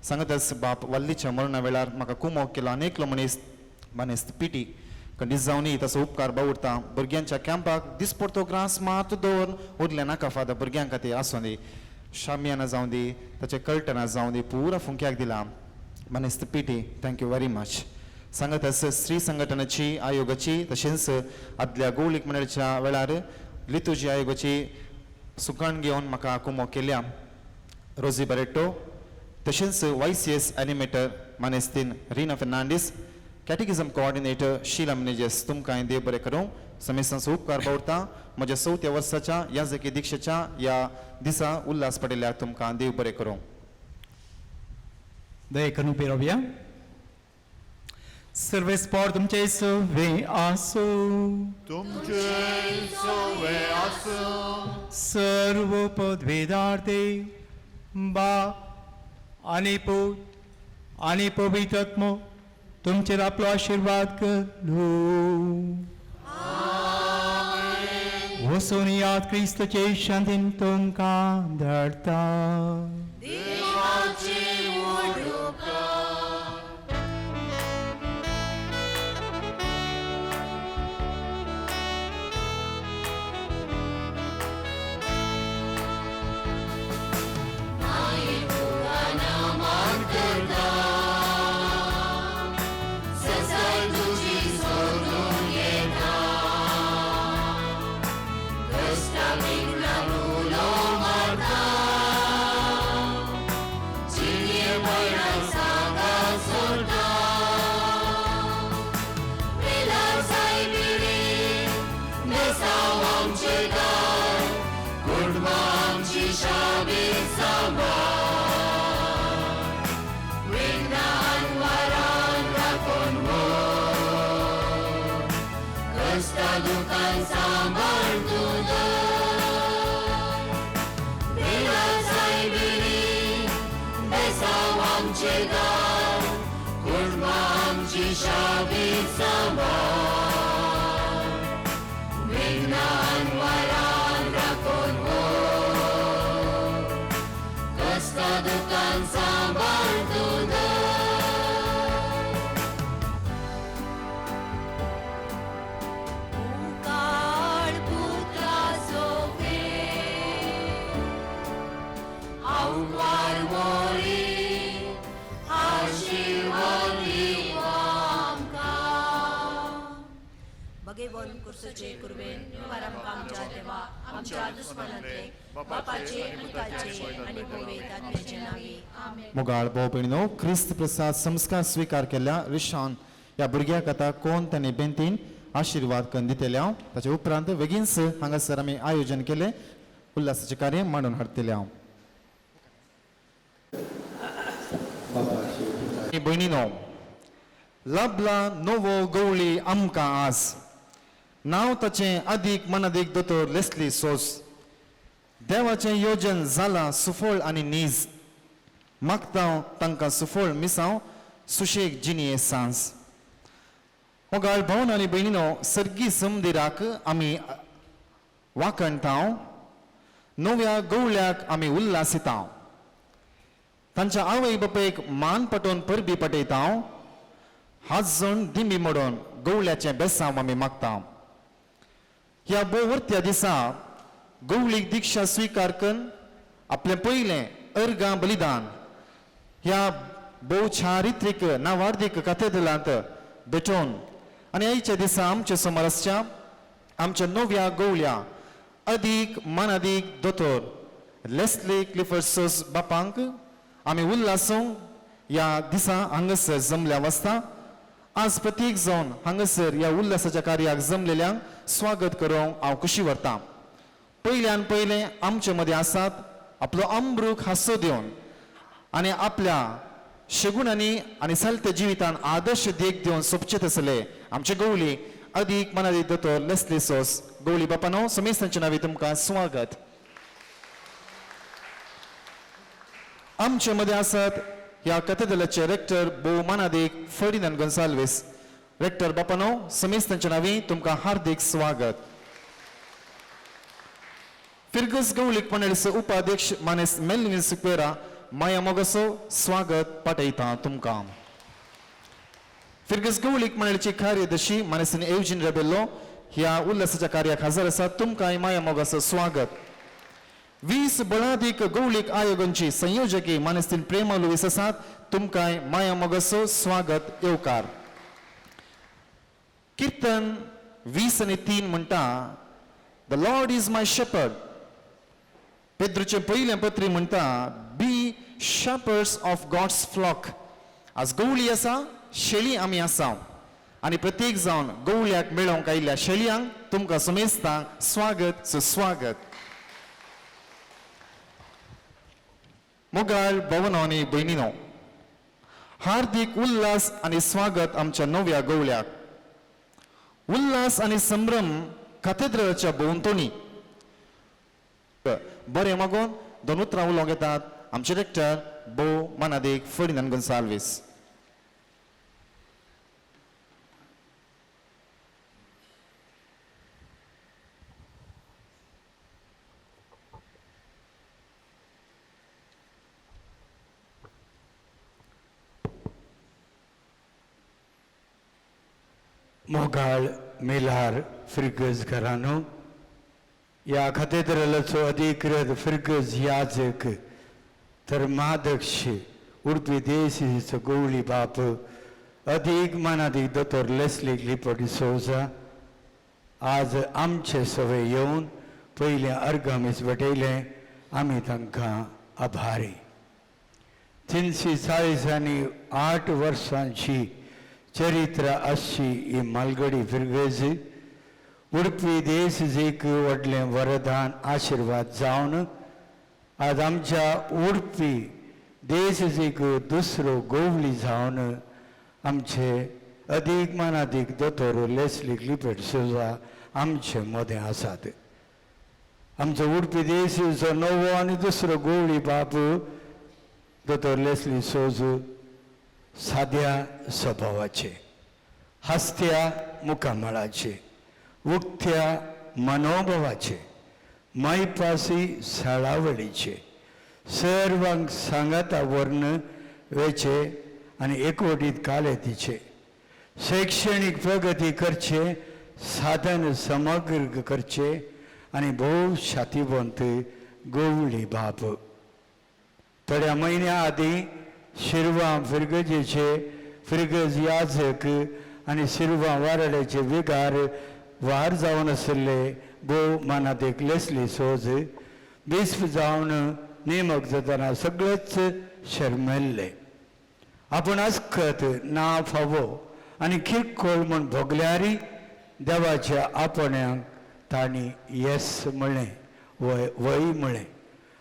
सांगाताच बाप वल्लीच्या मरणा वेळार म्हाका कुमो केलो अनेकलो मनीस मानेस्त पिटी कंडीस जावनूय ताचो उपकार बावुरता. भुरग्यांच्या कॅम्पाक दिसपडतो ग्रास मात दवरून उरलें नाका फादर भुरग्यां खातीर आसूं दी शामियाना जावं दी ताचे कल्टना जावं दी पुरा फुंक्याक दिला. मानेस्त पिटी thank you very much. सांगाताच स्त्री संघटनाची आयोगाची तशेंच आदल्या गोवळीक मंडळाच्या वेळार लितुजी आयोगाची सुकाण घेवन म्हाका कुमो केल्या रोजी बरेट्टो तशेंच YCS animator मानेस्तीन Rina Fernandes catechism coordinator Sheila Menezes तुमकां देव बरें करूं. समेस्तांचो उपकार बावरता. म्हज्या 4थ्या वर्साच्या याजकी दिक्षेच्या ह्या दिसा उल्हास पडिल्ल्या तुमकां देव बरें करूं. दया करून पिरोवया. सर्वेस्पोर तुमचे सवे आसूं. तुमचे सवे आसूं. सर्व पदवेदार देव बाप आनी पूत आनी पवित्र आत्मो तुमचेर आपलो आशिर्वाद करूं. वचून याद क्रिस्तचे शांतीन तुमकां धाडटा. मागीर कश्टा विघ्नान उलो मारता जिणये भयणां सांगात सोडटा मिलार सायबिणी बेसांव आमचें दार कुटुंबां आमची शाबीत सांबाळ विघ्नान वारान राखून व्हर कश्टा दुकान सांबाळ तूं धर मिलार सायबिणी बेसांव आमचें दार कुटुंबां आमची शाबीत सांबाळ विघ्नान वारान राखून व्हर कश्टा दुकान सांबाळ तूं धर काळ पुत्राचो आव्हार मोरी आशिर्वाद दिवं आमकां बगेवन कुर्सचे कुर्वेन निवार आमकां आमच्या देवा आमच्या दुस्मानांतले बापाचे आनी पुताचे आनी पवित्र आत्म्याचे नांवी आमेन. मोगाळ भाव भयणीनो, क्रिस्त प्रसाद संस्कार स्विकार केल्ल्या रिशान ह्या भुरग्याक आतां कोण तांणी बेंतीन आशिर्वाद करून दितले हांव. ताचे उपरांत बेगीनच हांगासर आमी आयोजन केलें उल्हासाचें कार्य मांडून हाडटले हांव. भयणीनो, लाभला नवो गवळी आमकां आज, नांव ताचें अदीक मनादीक दोतोर लेस्ली सोस. देवाचें योजन जालां सुफळ आनी नीज, मागता तांकां सुफळ मिसांव सुशेग जिणये सांज. मोगाळ भावन आनी भयणीनो, सर्गी समदिराक आमी वाखणटाव, नव्या गवळ्याक आमी उल्हासिताव, तांच्या आवय बापायक मान पटोवन परबी पटयताव, हात जोड दिमी मोडून गवळ्याचें बेसांव आमी मागता. ह्या भोवरत्या दिसा गवळीक दीक्षा स्विकार करून आपलें पयलें अर्गां बलिदान ह्या भोव चारित्रीक नावार्दीक कथेदलांत भेटोवन आनी आयच्या दिसा आमच्या समोर आसच्या आमच्या नव्या गवळ्या अदीक मानादीक दोतोर लेस्ली क्लिफर्ड सोस बापांक आमी उल्हासूंक ह्या दिसा हांगासर जमल्या वाचता. आज प्रत्येक जावन हांगासर ह्या उल्हासाच्या कार्याक जमलेल्यांक स्वागत करूंक हांव खुशी व्हरतां. पयल्यान पयलें आमचे मदें आसात आपलो अमृक हांसो दिवन आनी आपल्या शेगुणांनी आनी सालत्या जिवितान आदर्श देख दिवन सोबचे तसले आमचे गवळी अदीक मनादीक दोतोर लेस्ली सोस. गवळी बापानो, समेस्तांच्या नांवी तुमकां स्वागत. आमचे मदें आसात ह्या कथेदलाचे रेक्टर भोव मानादीक फर्डिनंद गोन्साल्वीस. रेक्टर बापानो, समेस्तांच्या नांवी तुमकां हार्दीक स्वागत. फिरगस गवळीक मंडळीचो उपाध्यक्ष मानेस मेल्विन सिक्वेरा, माया मोगाचो स्वागत पाठयता तुमकां. फिरगस गवळीक मंडळीची कार्यदर्शी मानेसन एवजीन रेबेल्लो ह्या उल्हासाच्या कार्याक हजर आसा, तुमकांय माया मोगाचो स्वागत. 20 बळादीक गवळीक आयोगांची संयोजकी मानेस्तीन प्रेमा लुवीस आसात, तुमकांय माया मोगाचो स्वागत येवकार. किर्तन 20 आनी 3 म्हणटा, the Lord is my shepherd. पेद्रूचें पयलें पत्री म्हणटा, be shepherds of God's flock. आज गवळी आसा, शेळी आमी आसा आनी प्रत्येक जावन गवळ्याक मेळोवंक आयिल्ल्या शेळयांक तुमकां समेस्तांक स्वागत सुस्वागत. मोगाळ भवनो आनी भयणीनो, हार्दीक उल्हास आनी स्वागत आमच्या नव्या गवळ्याक. उल्हास आनी संभ्रम कथेद्राच्या भोंवतणी. बरें मागून दोन उतरां उलोवंक येतात आमचे रेक्टर भोव मानादीक फर्डिनंद गोन्साल्वीस. मोगाळ मेल्हार फिरगज घरानो, ह्या कथेद्रलाचो अधिकृत फिरगज याजक तर मादक्ष उडपी देशीचो गवळी बाप अदीक मानादीक दोतोर लेस्ली क्लिफर्ड डिसोजा आज आमचे सवे येवन पयलें अर्गामीस भेटयलें. आमी तांकां आभारी. 348 वर्सांची चरित्र आसची ही मालगडी फिरगज उडपी देश एक व्हडलें वरदान आशिर्वाद जावन आज आमच्या उडपी देश एक दुसरो गोवली जावन आमचे अदीक मानादीक दोतोर लेस्ली क्लिफर्ड सोजा आमचे मदें आसात. आमचो उडपी देशीचो नवो आनी दुसरो गोवळी बाप दोतोर लेस्ली सोजू साद्या स्वभावाचे, हासत्या मुखामळाचे, उक्त्या मनोभावाचे, मायपासी साळावळीचे, सर्वांक सांगाता वर्ण वेचे आनी एकवटीत कालेतीचे, शैक्षणीक प्रगती करचे, साधन समग्र करचे आनी भोव शातीवंत गोवळी बाप. थोड्या म्हयन्या आदीं शिरवां फिरगजेचे फिरगज याजक आनी शिरवां वाराड्याचे विगार वार जावन आशिल्ले भोव मानादीक लेस्ली सोज बिस्प जावन नेमक जातना सगळेच शर्मेल्ले. आपूण आसकत ना फावो आनी किरकोळ म्हूण भोगल्यारी देवाच्या आपण्याक तांणी येस म्हळें, वय वय म्हळें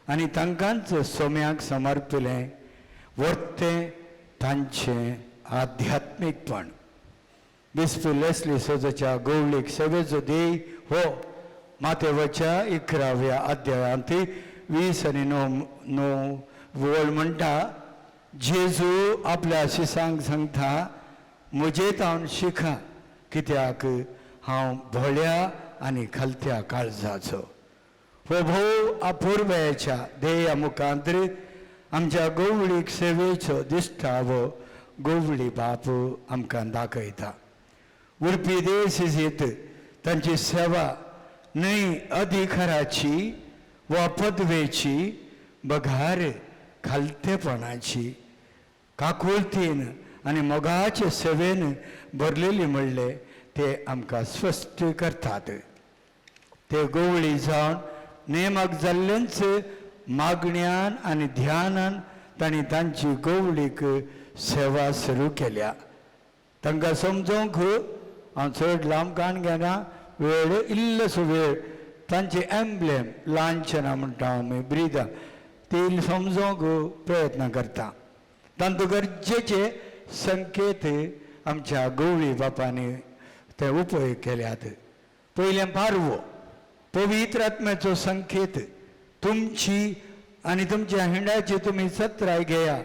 आनी तांकांच सोम्याक समर्पिलें वर्तें तांचें आध्यात्मीकपण. बिस्प लेस्ली सोजाच्या गोवळीक सेवेचो ध्येय हो मातेवाच्या 11व्या अध्यायांत 20 आनी 9 वळ म्हणटा, जेजू आपल्या शिसांक सांगता, म्हजे तावन शिका कित्याक हांव भोळ्या आनी खालत्या काळजाचो. हो भोव अपुर्बायेच्या ध्येया मुखांतर आमच्या गोवळीक सेवेचो दिश्टावो गोवळी बाप आमकां दाखयता. उडपी देश येत तांची सेवा न्हय अधिकाराची वा पदवेची बघार खालतेपणाची, काकुळतीन आनी मोगाचे सेवेन भरलेली म्हणले ते आमकां स्पश्ट करतात. ते गोवळी जावन नेमक जाल्लेंच मागण्यान आनी ध्यानान तांणी तांची गोवळीक सेवा सुरू केल्या. तांकां समजोंक हांव चड लांब काण घेना, वेळ इल्लोसो वेळ तांचे एम्ब्लेम लांछनां म्हणटा आमी ब्रिदां ती समजोंक प्रयत्न करता. तांतूं गरजेचे संकेत आमच्या गोवळी बापांनी ते उपयोग केल्यात. पयलें पारवो पवित्र आत्म्याचो संकेत, तुमची आनी तुमच्या हिंडाची तुमी सत्राय घेया.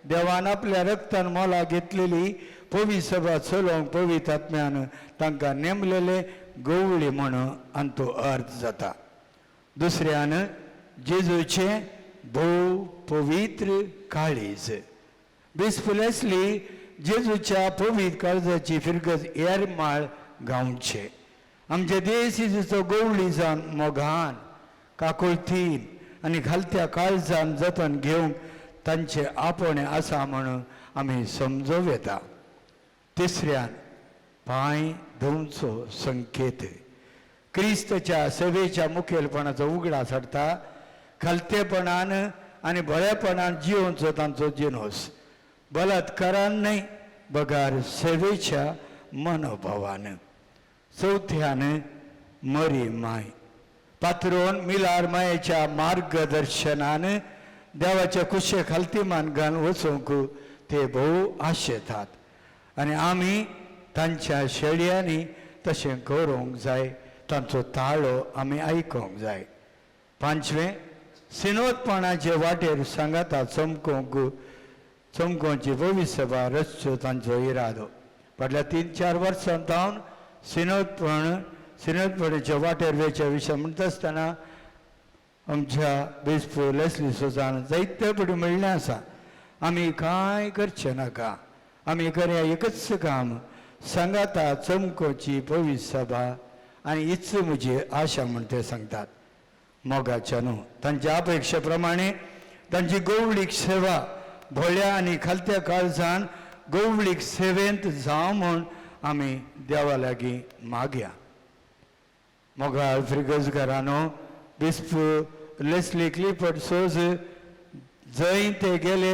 देवान आपल्या रक्तान मोला घेतलेली पवित्र सभा चलोवंक पवित्र आत्म्यान तांकां नेमलेले गोवळी म्हण आनी तो अर्थ जाता. दुसऱ्यान जेजूचें भोव पवित्र काळीज. बिस्प लेस्ली जेजूच्या पवित्र काळजाची फिरगज येरमाळ गावचे. आमचे देश जेजूचो गोवळी जावन मोगान काकुळतीन आनी घालत्या काळजान जतन घेवंक तांचे आपोवणें आसा म्हणून आमी समजूं येता. तिसऱ्यान पांय धुवचो संकेत, क्रिस्तच्या सेवेच्या मुखेलपणाचो उगडास हाडटा. खालतेपणान आनी बरेपणान जियोवचो तांचो जिनोस, बलात्कारान न्हय बगार सेवेच्या मनोभावान. चवथ्यान मरी माय पात्रोन मिलार मायेच्या मार्गदर्शनान देवाच्या कुशे खालती मानगान वचूंक ते भोव आशेतात आनी आमी तांच्या शेळयांनी तशें करूंक जाय, तांचो ताळो आमी आयकूंक जाय. पांचवें सिनोदपणाचे वाटेर सांगाता चमकोवंक चमकोवची भविसभा रचचो तांचो इरादो. फाटल्या 3-4 वर्सां जावन सिनोदपणाच्या वाटेर वेच्या विशय म्हणटा आसतना आमच्या बिस्प लेस्ली सोजान जायते फुडें म्हणलें आसा, आमी कांय करचें नाका, आमी करया एकच काम, सांगाता चमकोची भविसभा आनी हीच म्हजी आशा म्हण ते सांगतात. मोगाच्या न्हू तांच्या अपेक्षे प्रमाणे तांची गोवळीक सेवा भोळ्या आनी खालत्या काळजान गोवळीक सेवेंत जावं म्हूण आमी देवा लागीं मागया. मोगाळ फिरगजकारांनो, बिस्प लेस्ली क्लिफर्ड सोज जंय ते गेले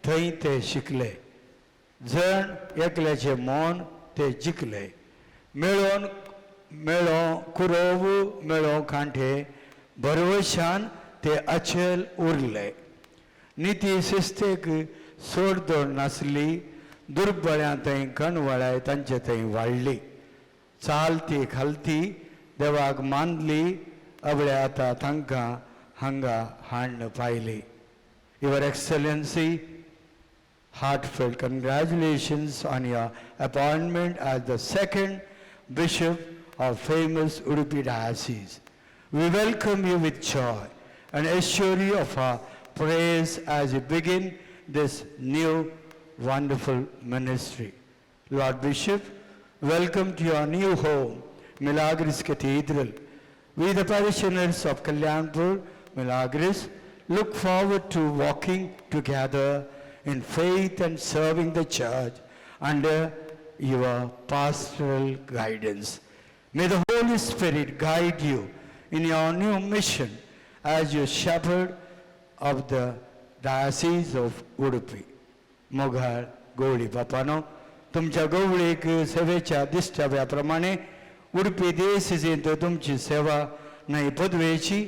थंय ते शिकले, जण एकल्याचें मन ते जिखले. मेळोन मेळो कुरोव मेळो कांठे भरवशान ते अचल उरले. निती शिस्तेक सोडदोड नासली, दुर्बळ्यां थंय कणवळाय तांचे थंय वाडली. चालती खालती देवाक मानली, अबळे आतां तांकां हांगा हाडून पायली. Your excellency, heartfelt congratulations on your appointment as the second bishop of famous Udupi Diocese. We welcome you with joy and assure you of our prayers as you begin this new wonderful ministry. Lord Bishop, welcome to your new home, Milagres Cathedral. We, the parishioners of Kalyanpur, Milagres, look forward to walking together in faith and serving the church under your pastoral guidance. May the Holy Spirit guide you in your new mission as your shepherd of the Diocese of Udupi. मोगाळ गवळी बापानो, तुमच्या गवळीक सेवेच्या दिश्टाव्या प्रमाणे उडपी देसीजेंत तुमची सेवा न्हय पदवेची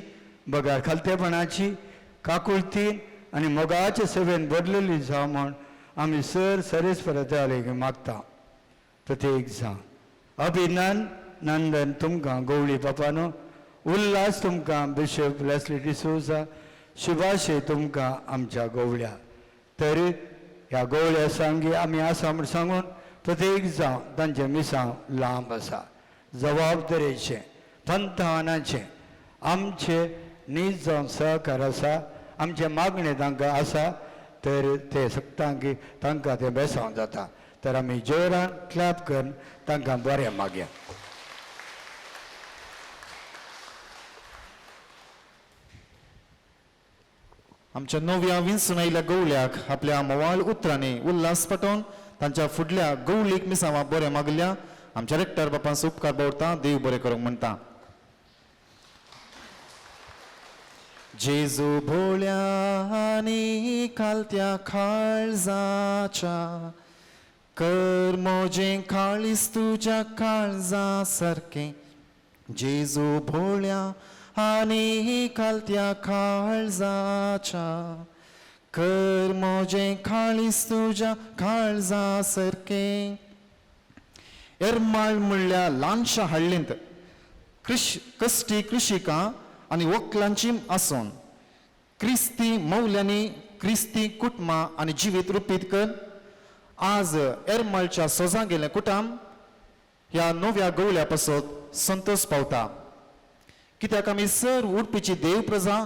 बगार खालतेपणाची काकुळतीन आनी मोगाचे सेवेन भरलेली जावं म्हूण आमी सर सरेस्पर देवाक मागता. प्रत्येक जाण अभिनंदन नंदन तुमकां गवळी बापानो, उल्हास तुमकां बिशप लेस्ली डिसोजा, शुभाशय तुमकां आमच्या गवळ्या. तर ह्या गवळ्या सांगी आमी आसा म्हूण सांगून प्रत्येक जावं तांचें मिसांव लांब आसा, जबाबदारेचें पंथानाचें आमचें नीज जावन सहकार आसा, आमचें मागणें तांकां आसा, तर ते सगतांक तांकां तें बेसांव जाता. तर आमी जोरान क्लॅप करून तांकां बरें मागया. आमच्या नव्या विंचून आयिल्ल्या गवल्याक आपल्या मोवाळ उतरांनी उल्हास पटोवन तांच्या फुडल्या गवलीक मिसांवा बरें मागल्या. आमच्या रेक्टर बापांचो उपकार बावडता, देव बरें करूंक म्हणटा. जेजू भोळ्या आनी खालत्या काळजाच्या, कर म्हजें काळीज तुज्या काळजा सारकें. जेजू भोळ्या आनी खालत्या काळजाच्या, कर म्हजें काळीज तुज्या काळजा सारकें. एरमाळ म्हणल्या ल्हानशा हाडलेंत कश्टी कृशिकां आनी वकलांची आसून क्रिस्ती मौल्यांनी क्रिस्ती कुटुंबां आनी जिवीत रुपीत कर. आज एरमाळच्या सोजां गेलें कुटाम ह्या नव्या गवल्या पासत संतोष पावता, कित्याक आमी सर उडपीची देव प्रजा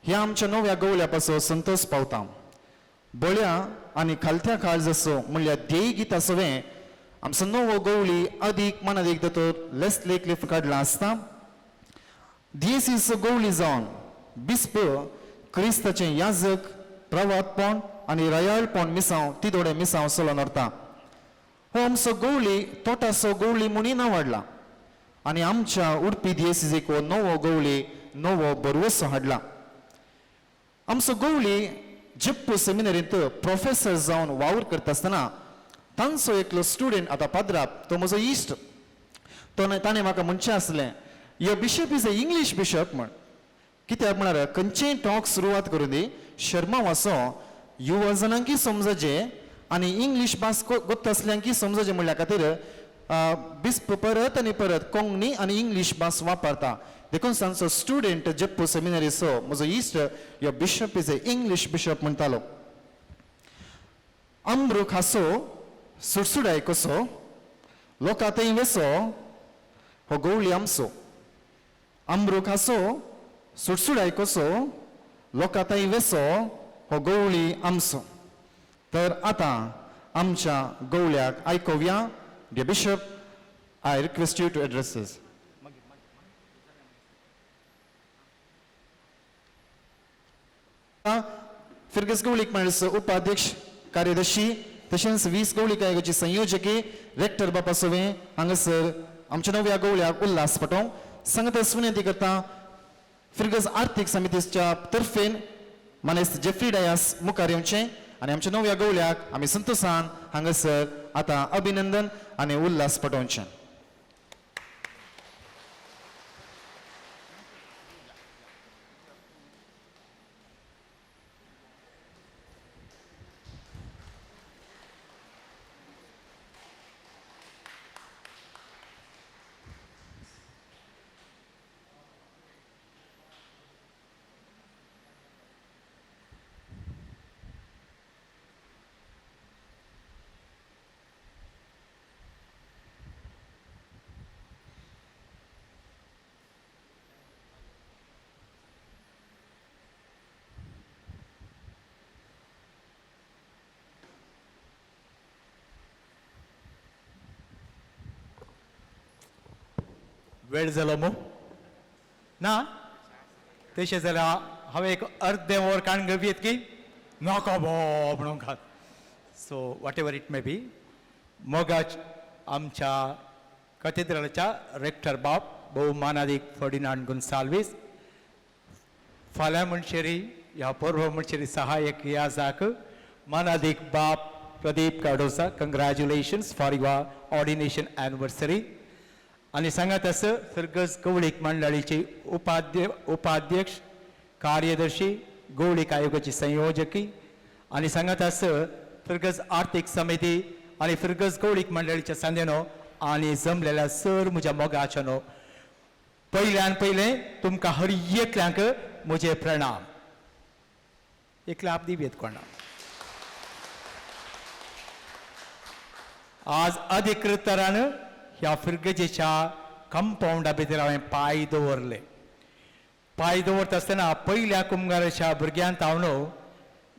ह्या आमच्या नव्या गवल्या पासत संतोष पावता. बळ्या आनी खालत्या काळ जसो म्हणल्यार ध्येय गीता सवें आमचो नवो गवळी अदीक मनादीक दोतोर लेस्ली क्लिफ काडला आसता. दियेसीचो गवळी जावन बिस्प क्रिस्ताचें याजक प्रवातपण आनी रयाळपण मिसांव तिदोडे मिसांव चलोवन व्हरता. हो आमचो गवळी तोटाचो गवळी म्हणून नांव हाडला आनी आमच्या उडपी दियेसीक हो नवो गवळी नवो बरवसो हाडला. आमचो गवळी जप्पू सेमिनरींत प्रोफेसर जावन वावर करता आसतना तांचो एकलो स्टुडंट आतां पाद्राप, तो म्हजो इश्ट, तो ताणें म्हाका म्हणचें आसलें, your bishop is a English bishop म्हण. कित्याक म्हळ्यार खंयचेय टॉक सुरवात करूं दी शर्मा वासो युवा जणांकी समजचे आनी इंग्लीश भास गोत्त आसल्यांकी समजचे म्हणल्या खातीर बिस्प परत आनी परत कोंकणी आनी इंग्लीश भास वापरता. देखून तांचो स्टुडंट जप्पू सेमिनरीचो म्हजो इश्ट your bishop is a English bishop म्हणटालो. अमरू खासो सुडसुडाय कसो लोकां थंय वेसो हो गवळी आमचो. अमरू खासो सुडसुडाय कसो लोकां थंय वेसो हो गवळी आमचो. तर आतां आमच्या गवळ्याक आयकोवया. Dear Bishop, I request you to address us. Fergus गवळीक मंडळाचो उपाध्यक्ष कार्यदर्शी तशेंच 20 गवळीक आयोगाची संयोजकी रेक्टर बापा सोवे हांगासर आमच्या नव्या गवळ्याक उल्हास पटोवंक सांगता विनंती करता. फिरगज आर्थीक समितीच्या तर्फेन मानेस्त जेफ्री डायस मुखार येवचें आनी आमच्या नव्या गवळ्याक आमी संतोसान हांगासर आतां अभिनंदन आनी उल्हास पटोवचें. वेळ जालो मू ना तशें जाल्यार हांवें एक अर्दें वर काण घेवयेत की नाका बो म्हणून घात. So whatever it may be, मोगाच आमच्या कथेद्राच्या रेक्टर बाब भोवमानादीक फर्डिनांड गुन्साल्वीस, फाल्यां म्हणशेरी ह्या पर्व म्हणशेरी सहाय्यक याजाक मानादीक बाब Pradeep Cardoza, congratulations for your ordination anniversary. आनी सांगात आसा फिरगज गवळीक मंडळीची उपाध्यक्ष कार्यदर्शी गवळीक आयोगाची संयोजकी आनी सांगात आसा फिरगज आर्थीक समिती आनी फिरगज गवळीक मंडळीच्या सांदेनो आनी जमलेल्या सर म्हज्या मोगाच्यानो, पयल्यान पयलें तुमकां हर एकल्यांक म्हजे प्रणाम. एकल्या आप दिवयेत कोणा. आज अधिकृत तरान ह्या फिरगजेच्या कंपावंडा भितर हांवें पांय दवरले. पांय दवरता आसतना पयल्या कुमगाराच्या भुरग्यांत हांव न्हू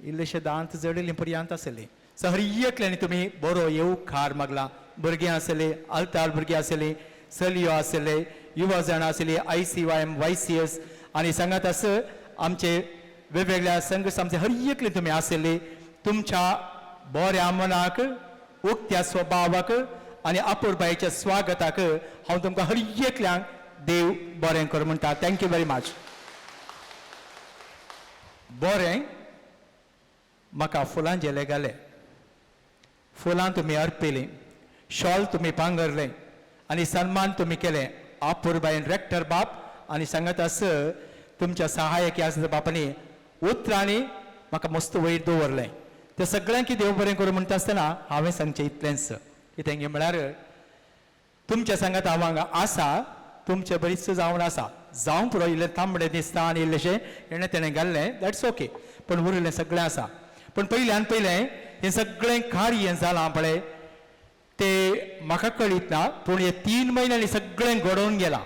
इल्लेशे दांत जडिल्ले पर्यंत आसले. सो हर एकल्यानी तुमी बरो येवकार मागला. भुरगीं आसले, आल्तार भुरगीं आसली, चलयो आसले, युवा जाणां आसली, I C Y M Y C S आनी सांगात आस आमचे वेगवेगळ्या संघ आमचे हर एकले तुमी आसले. तुमच्या बऱ्या मनाक, उक्त्या स्वभावाक आनी अपुरबायेच्या स्वागताक हांव तुमकां हर एकल्यांक देव बरें कर म्हणटा. Thank you very much. बरें, म्हाका फुलां झेले घाले, फुलां तुमी अर्पिलीं, शॉल तुमी पांगरलें आनी सन्मान तुमी केलें अपुरबायेन रेक्टर बाप आनी सांगत आस तुमच्या सहाय्यक आसा बापांनी उतरांनी म्हाका मस्त वयर दवरलें. ते सगळ्यांक देव बरें करूं म्हणटा आसतना हांवें सांगचें इतलेंच. कितें म्हळ्यार तुमच्या सांगात हांव हांगा आसा, तुमचें बरीच जावन आसा, जावं पुरो इल्लें तांबडें दिसता आनी इल्लेशें हेणें तेणें घाल्लें, that's okay, पूण उरिल्लें सगळें आसा. पूण पयल्यान पयलें हें सगळें कार्य जालां पळय ते म्हाका कळीत ना, पूण हे 3 म्हयन्यांनी सगळें घडोवन गेलां.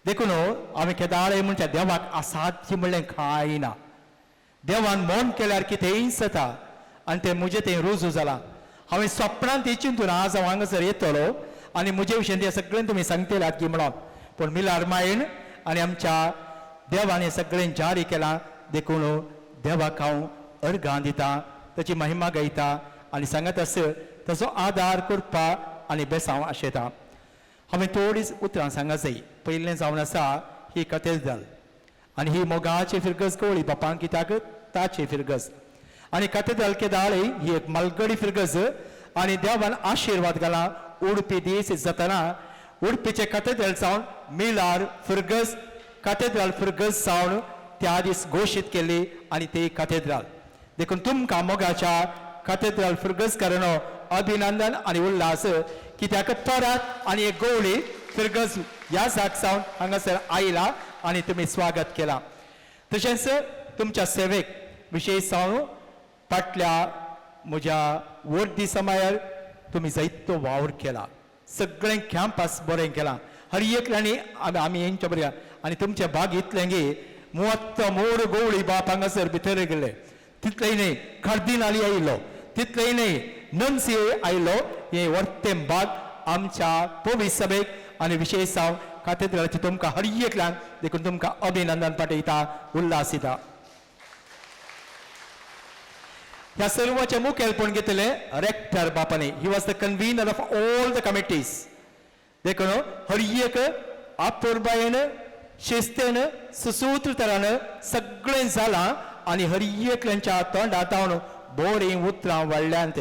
देखून हांवें केदाळे म्हणच्या देवाक असाध्य म्हणलें कांय ना. देवान मौन केल्यार कितेंय जाता आनी तें म्हजें तें रुजू जालां. हांवें सपनांत तें चिंतून आज हांव हांगासर येतलो आनी म्हजे विशयन तें सगळें तुमी सांगतले की म्हणून, पूण मिलार मायण आनी आमच्या देवान हें सगळें जारी केलां. देखून देवाक हांव अर्गां दिता, ताची महिमा गायता आनी सांगत आस ताचो आदार करपा आनी बेसांव आशेता. हांवें थोडीच उतरां सांगा जाय. पयलें जावन आसा ही कथेदल आनी ही मोगाची फिरगज कवळी बापांक कित्याक ताची फिरगज आनी कथेदल केदाळी ही एक मालगडी फिरगज आनी देवान आशिर्वाद घाला. उडपी दीस जातना उडपीचे कथेदल जावन मिलार फिरगज कथेद्राल फिरगज जावन त्या दीस घोशीत केली आनी ते कथेद्राल. देखून तुमकां मोगाच्या कथेद्राल फिरगज करणो अभिनंदन आनी उल्हास कित्याक परत आनी एक गवळी फिरगज ह्या जाग सावन हांगासर आयला आनी तुमी स्वागत केलां. तशेंच तुमच्या सेवेक विशेश जावन फाटल्या म्हज्या वर्दी समायार तुमी जायतो वावर केला, सगळें कॅम्पास बरें केलां. हर एकल्यांनी आमी हेंच्या बरें आनी तुमचे भाग इतलें गी मुवत्त मोड गवळी बाप हांगासर भितर गेले, तितलेंय न्हय कार्दिनाली आयिल्लो, तितलेंय न्हय नन्सी आयलो. हे वर्तें भाग आमच्या पोवीस सभेक आनी विशेश जावन कातेद्राचे तुमकां हर एकल्यांक देखून तुमकां अभिनंदन पाठयता, उल्हास दिता. ह्या सर्वाचें मुखेलपण घेतलें rector बापांनी. He was the convener of all the committees. देखून हर एक अपुरबायेन शिस्तेन सुसूत्रतरान सगळें जालां आनी हर एकल्यांच्या तोंडांत बोरीं उतरां वाडल्यांत.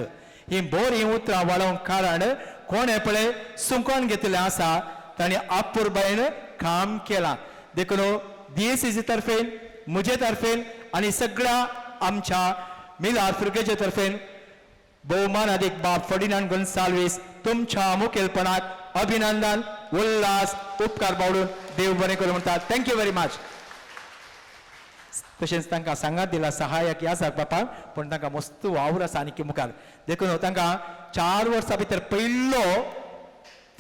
ही बोरीं उतरां वाडोवंक कारण कोणें पळय सुंकोन घेतिल्लें आसा, ताणें आपुरबायेन काम केलां. देखून डीएसीसी तर्फेन, म्हजे तर्फेन आनी सगळ्या आमच्या मिलार फिर्गजे तर्फेन भोवमान आदीक बाब फर्डिनांड गोन्साल्वीस तुमच्या मुखेलपणाक अभिनंदन, उल्हास, उपकार बावडून देव बरें करूं म्हणटा. Thank you very much. तशेंच तांकां सांगात दिला सहाय्यक ह्या सारक बापा, पूण तांकां मस्त वावर आसा आनी मुखार. देखून तांकां 4 वर्सां भितर पयलो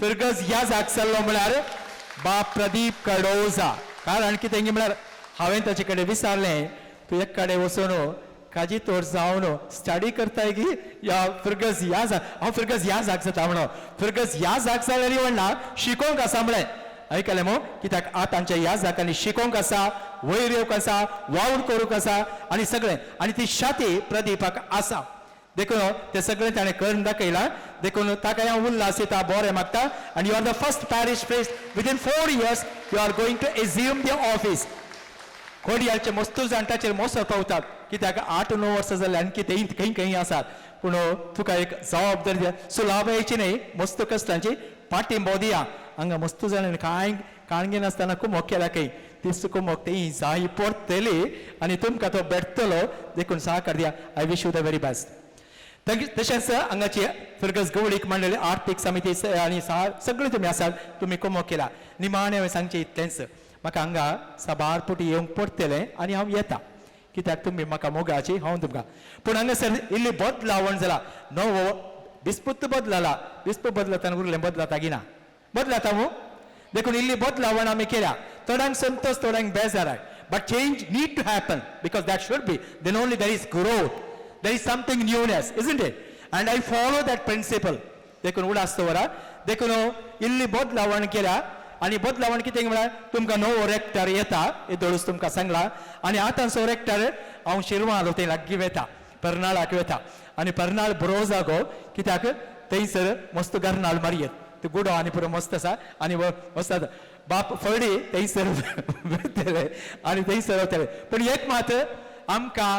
फिर्गज ह्या जाग जाल्लो म्हळ्यार बाप प्रदीप कडोजा. कारण कितें म्हळ्यार हांवें ताचे कडेन विचारलें, तूं एक कडेन वचून काजी तोर जावन स्टडी करताय की या फिर्गज ह्या जाग? हांव फिर्गज ह्या जाग जाता म्हणून. फिर्गज ह्या जाग जाल्यार म्हणना शिकोवंक आसा म्हळें. आयकलें मू? कित्याक आतांच्या ह्या जागांनी शिकोवंक आसा, वयर येवंक आसा, वावर करूंक आसा आनी सगळें, आनी ती शाती प्रदीपाक आसा. देखून तें सगळें ताणें करून दाखयलां. देखून ताका हांव उल्हास येता, बरें मागता. आनी you are the first parish priest within 4 years you are going to assume the office. कोडियालचे मस्तू जाण ताचेर मोसो पावतात, कित्याक 8-9 वर्सां जालीं आणखी ते खंय खंय आसात. पूण तुका एक जबाबदारी सुलाबायची न्हय, मस्त कसलांची पाटिंबो दिया. हांगा मस्त जाणांनी कांय काणगे नासतना कुमोक केला खंय, तीच कुमोक ती जाय पडटली आनी तुमकां तो भेटतलो. देखून सहकार दिया. I wish you the very best. तशेंच हांगाची फिर्गज गवळीक मंडळी, आर्थीक समिती आनी सगळें तुमी आसात, तुमी कुमोक केला. निमाणें हांवें सांगचें इतलेंच, म्हाका हांगा साबार पुटी येवंक पडटलें आनी हांव येता, कित्याक तुमी म्हाका मोगाची, हांव तुमकां. पूण हांगासर इल्ली बदलावण जाला, नवो बिस्पूत बदलला, बिस्प बदलताना उरलें बदलता गिना बदलता मू. देखून इल्ली बदलावण आमी केल्या. थोड्यांक संतोष, थोड्यांक बेजार, but change need to happen because that should be, then only there is growth, there is something newness, isn't it? And I follow that principle. देखून उडास दवरा. देखून इल्ली बदलावण केल्या आनी बदलावण कितें म्हळ्यार तुमकां नवो रेक्टर येता, येदोळूच तुमकां सांगलां. आनी आतांचो रेक्टर हांव शिरवां आलो थंय लागीं वेता, पर्नाळाक वेता आनी पर्नाळ बरो जागो, कित्याक थंयसर मस्त गर्नाल मारयेत, ते गुडो आनी पुरो मस्त आसा आनी मस्त आसा. बाप फळडी थंयसर वयतले आनी थंयसर वतले. पूण एक मात आमकां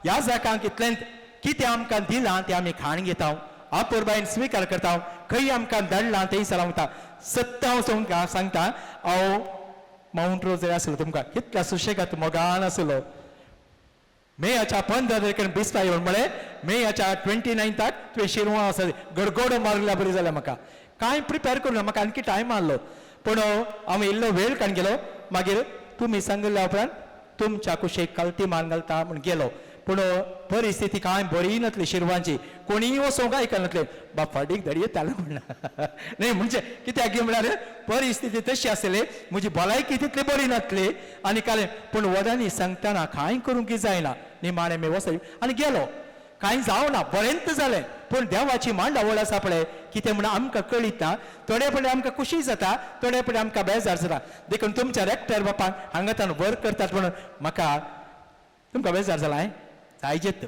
ह्या जाकांक इतलें कितें आमकां दिलां तें आमी खाण घेता, आपुरबायेन स्विकार करता. खंय आमकां धाडलां थंयसर हांव वता. सत्य हांव तुमकां सांगता, हांव मावंट रोजरी आसलो तुमकां कितल्या सुशेगात मोगान आसलो. मेयाच्या 15 तारखेर बिस्पा येवन म्हळें, मेयाच्या 29 तुवें शिरवां आसा गडगडो मारल्या बरी जाल्या. म्हाका कांय प्रिपेर करूं ना, म्हाका आणखी टायम आहलो, पूण हांव इल्लो वेळ काडून गेलो. मागीर तुमी सांगिल्ल्या उपरांत तुमच्या कुशेक कल्ती मान घालता म्हूण गेलो. पूण परिस्थिती कांय बरी नासली शिरवांची, कोणीय वचोंक आयकनासले. बाप फाटीक धडये तालो म्हणना न्हय, म्हणजे कित्याक म्हळ्यार परिस्थिती तशी आसली, म्हजी भलायकी तितली बरी नासली आनी कालें. पूण व्हडांनी सांगतना कांय करूंक जायना. निमाणें मी वच आनी गेलो, कांय जावना, बरेंच जालें. पूण देवाची मांडावळ आसा पळय, कितें म्हणून आमकां कळीत ना. थोडे पळय आमकां खुशी जाता, थोडे पळय आमकां बेजार जाता. देखून तुमच्या रेक्टर बापान हांगातान वर्क करतात म्हणून म्हाका तुमकां बेजार जाला जायजेत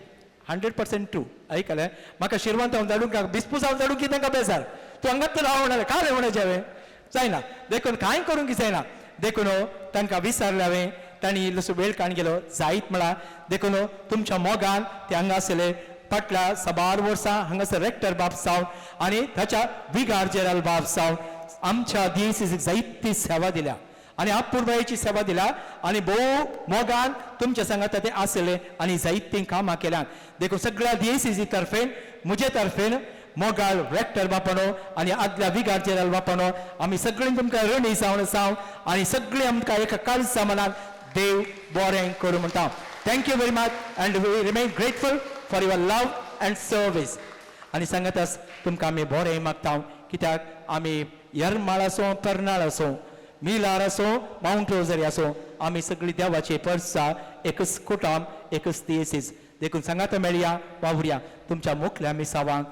100% ट्रू. आयकलें? म्हाका शिरवंत हांव धाडूंक बिस्पूस हांव धाडूंक की तांकां बेजार, तूं हांगात राव म्हणलें, काय म्हणचें हांवें जायना. देखून कांय करूंक जायना. देखून तांकां विचारलें हांवें, तांणी इल्लोसो वेळ काडून गेलो जायत म्हळा. देखून तुमच्या मोगान ते हांगा आसले फाटल्या साबार वर्सां हांगासर रेक्टर बाब जावन आनी ताच्या विगार जेराल बाब जावन आमच्या डीएसीसीक जायती सेवा दिल्या आनी आपुरबायेची सेवा दिल्या आनी भोव मोगान तुमच्या सांगाता ते आसले आनी जायतीं कामां केल्यान. देखून सगळ्या डीएसीसी तर्फेन, म्हजे तर्फेन मोगाळ रेक्टर बापानो आनी आदल्या विगार जेराल बापानो आमी सगळीं तुमकां ऋणी जावन आसा आनी सगळीं आमकां एका काळजा मनान देव बरें करूं म्हणटा. Thank you very much and we remain grateful for your love and service. आनी सांगताच तुमकां आमी बरें मागता, कित्याक आमी येरमाळ आसूं, पर्नाळ आसूं, मिलार आसूं, मावंट रोजरी आसूं, आमी सगळीं देवाची परसा, एकच कुटुंब, एकच दियेसीस. देखून सांगात मेळया वावुरया. तुमच्या मुखल्या मिसावांक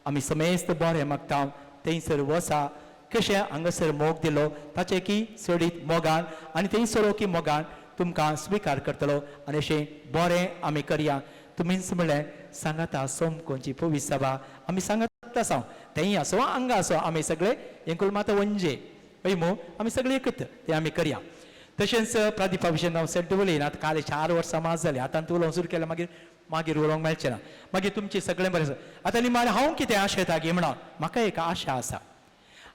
आमी समेस्त बरें मागता. थंयसर वसा कशें हांगासर मोग दिलो ताचें की सोडीत मोगान आनी थंयसर की मोगान तुमकां स्विकार करतलो आनी अशें बरें आमी करया. तुमीच म्हणलें सांगाता सोमकोंची पवित्र सभा आमी सांगात आसा, थंय आसो हांगा आसो, आमी सगळे हेंकुल माता वंजे हय मू, आमी सगळे एकत ते आमी करया. तशेंच प्रदीपा भशेन हांव सड्ड उलयना. आतां काल 4 वर्सां माज जालीं, आतां तूं उलोवंक सुरू केलें मागीर मागीर उलोवंक मेळचें ना. मागीर तुमचें सगळें बरें आसा. आतां निमाणें हांव कितें आशेता गी म्हणून म्हाका एक आशा आसा.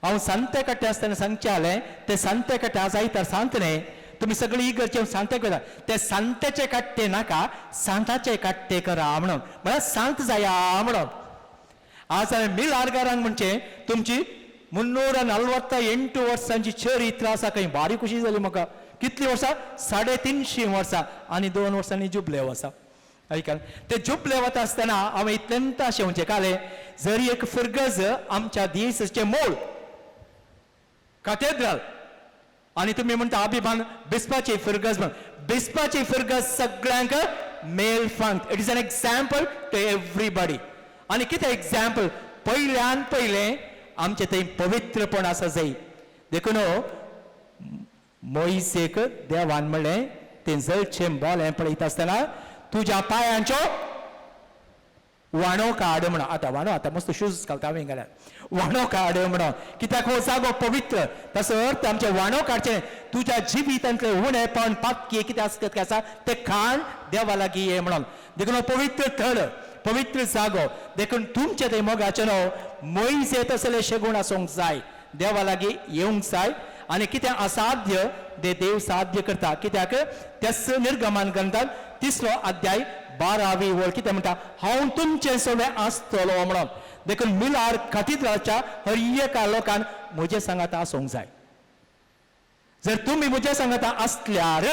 हांव सांते कट्टे आसतना सांगचें जालें तें सांते कट्टे आज आयतार सांत न्ही, तुमी सगळी इगर्जे सांते करता, ते सांतेचे कट्टे नाका, सांताचे कट्टे करा म्हणून, म्हळ्यार सांत जाया म्हणून. आज हांवें मिलारगारांक म्हणचें तुमची 348 वर्सांची चरित्र आसा, खंय भारी खुशी जाली म्हाका. कितलीं वर्सां? 350 वर्सां आनी 2 वर्सांनी जुबलेव आसा. आयकल ते जुबले वता आसतना हांवें इतलेंत अशें म्हणचें कालें, जरी एक फिरगज आमच्या देशाचें मूळ कातेद्राल आनी तुमी म्हणटा अभिमान बिस्पाची फिरगज म्हण, बिस्पाची फिरगज सगळ्यांक mail फांक. It is an example to everybody. आनी कितें एग्जाम्पल? पयल्यान पयलें आमचें थंय पवित्रपण आसा जाय. देखून मोयसेक देवान म्हणलें तें जळचें बोलें पळयता आसतना तुज्या पांयांच्यो वाणो काड म्हणून. आतां वाणो, आतां मस्त शूज घालता हांवें घाल्यार, वाणो काड म्हणून कित्याक हो जागो पवित्र. तसो अर्थ आमचें वाणो काडचें, तुज्या जिवितांतलें उणेपण पातकी कितें आसता कितें आसा तें खाण देवा लागीं ये म्हणून. देखून हो पवित्र थळ, पवित्र जागो. देखून तुमचें तें मोगाचें न्हू मोयजे तसले शेगूण आसूंक जाय, देवा लागीं येवंक जाय. आनी कितें असाध्य ते देव साध्य करता. कित्याक त्याच निर्गमन ग्रंथात 3 अध्याय 12वी वळ कितें म्हणटा, हांव तुमचें सगळें आसतलो म्हणून. देखून मिलार कथिद्राच्या हर एका लोकान म्हजें सांगाता आसूंक जाय. जर तुमी म्हज्या सांगाता आसल्यार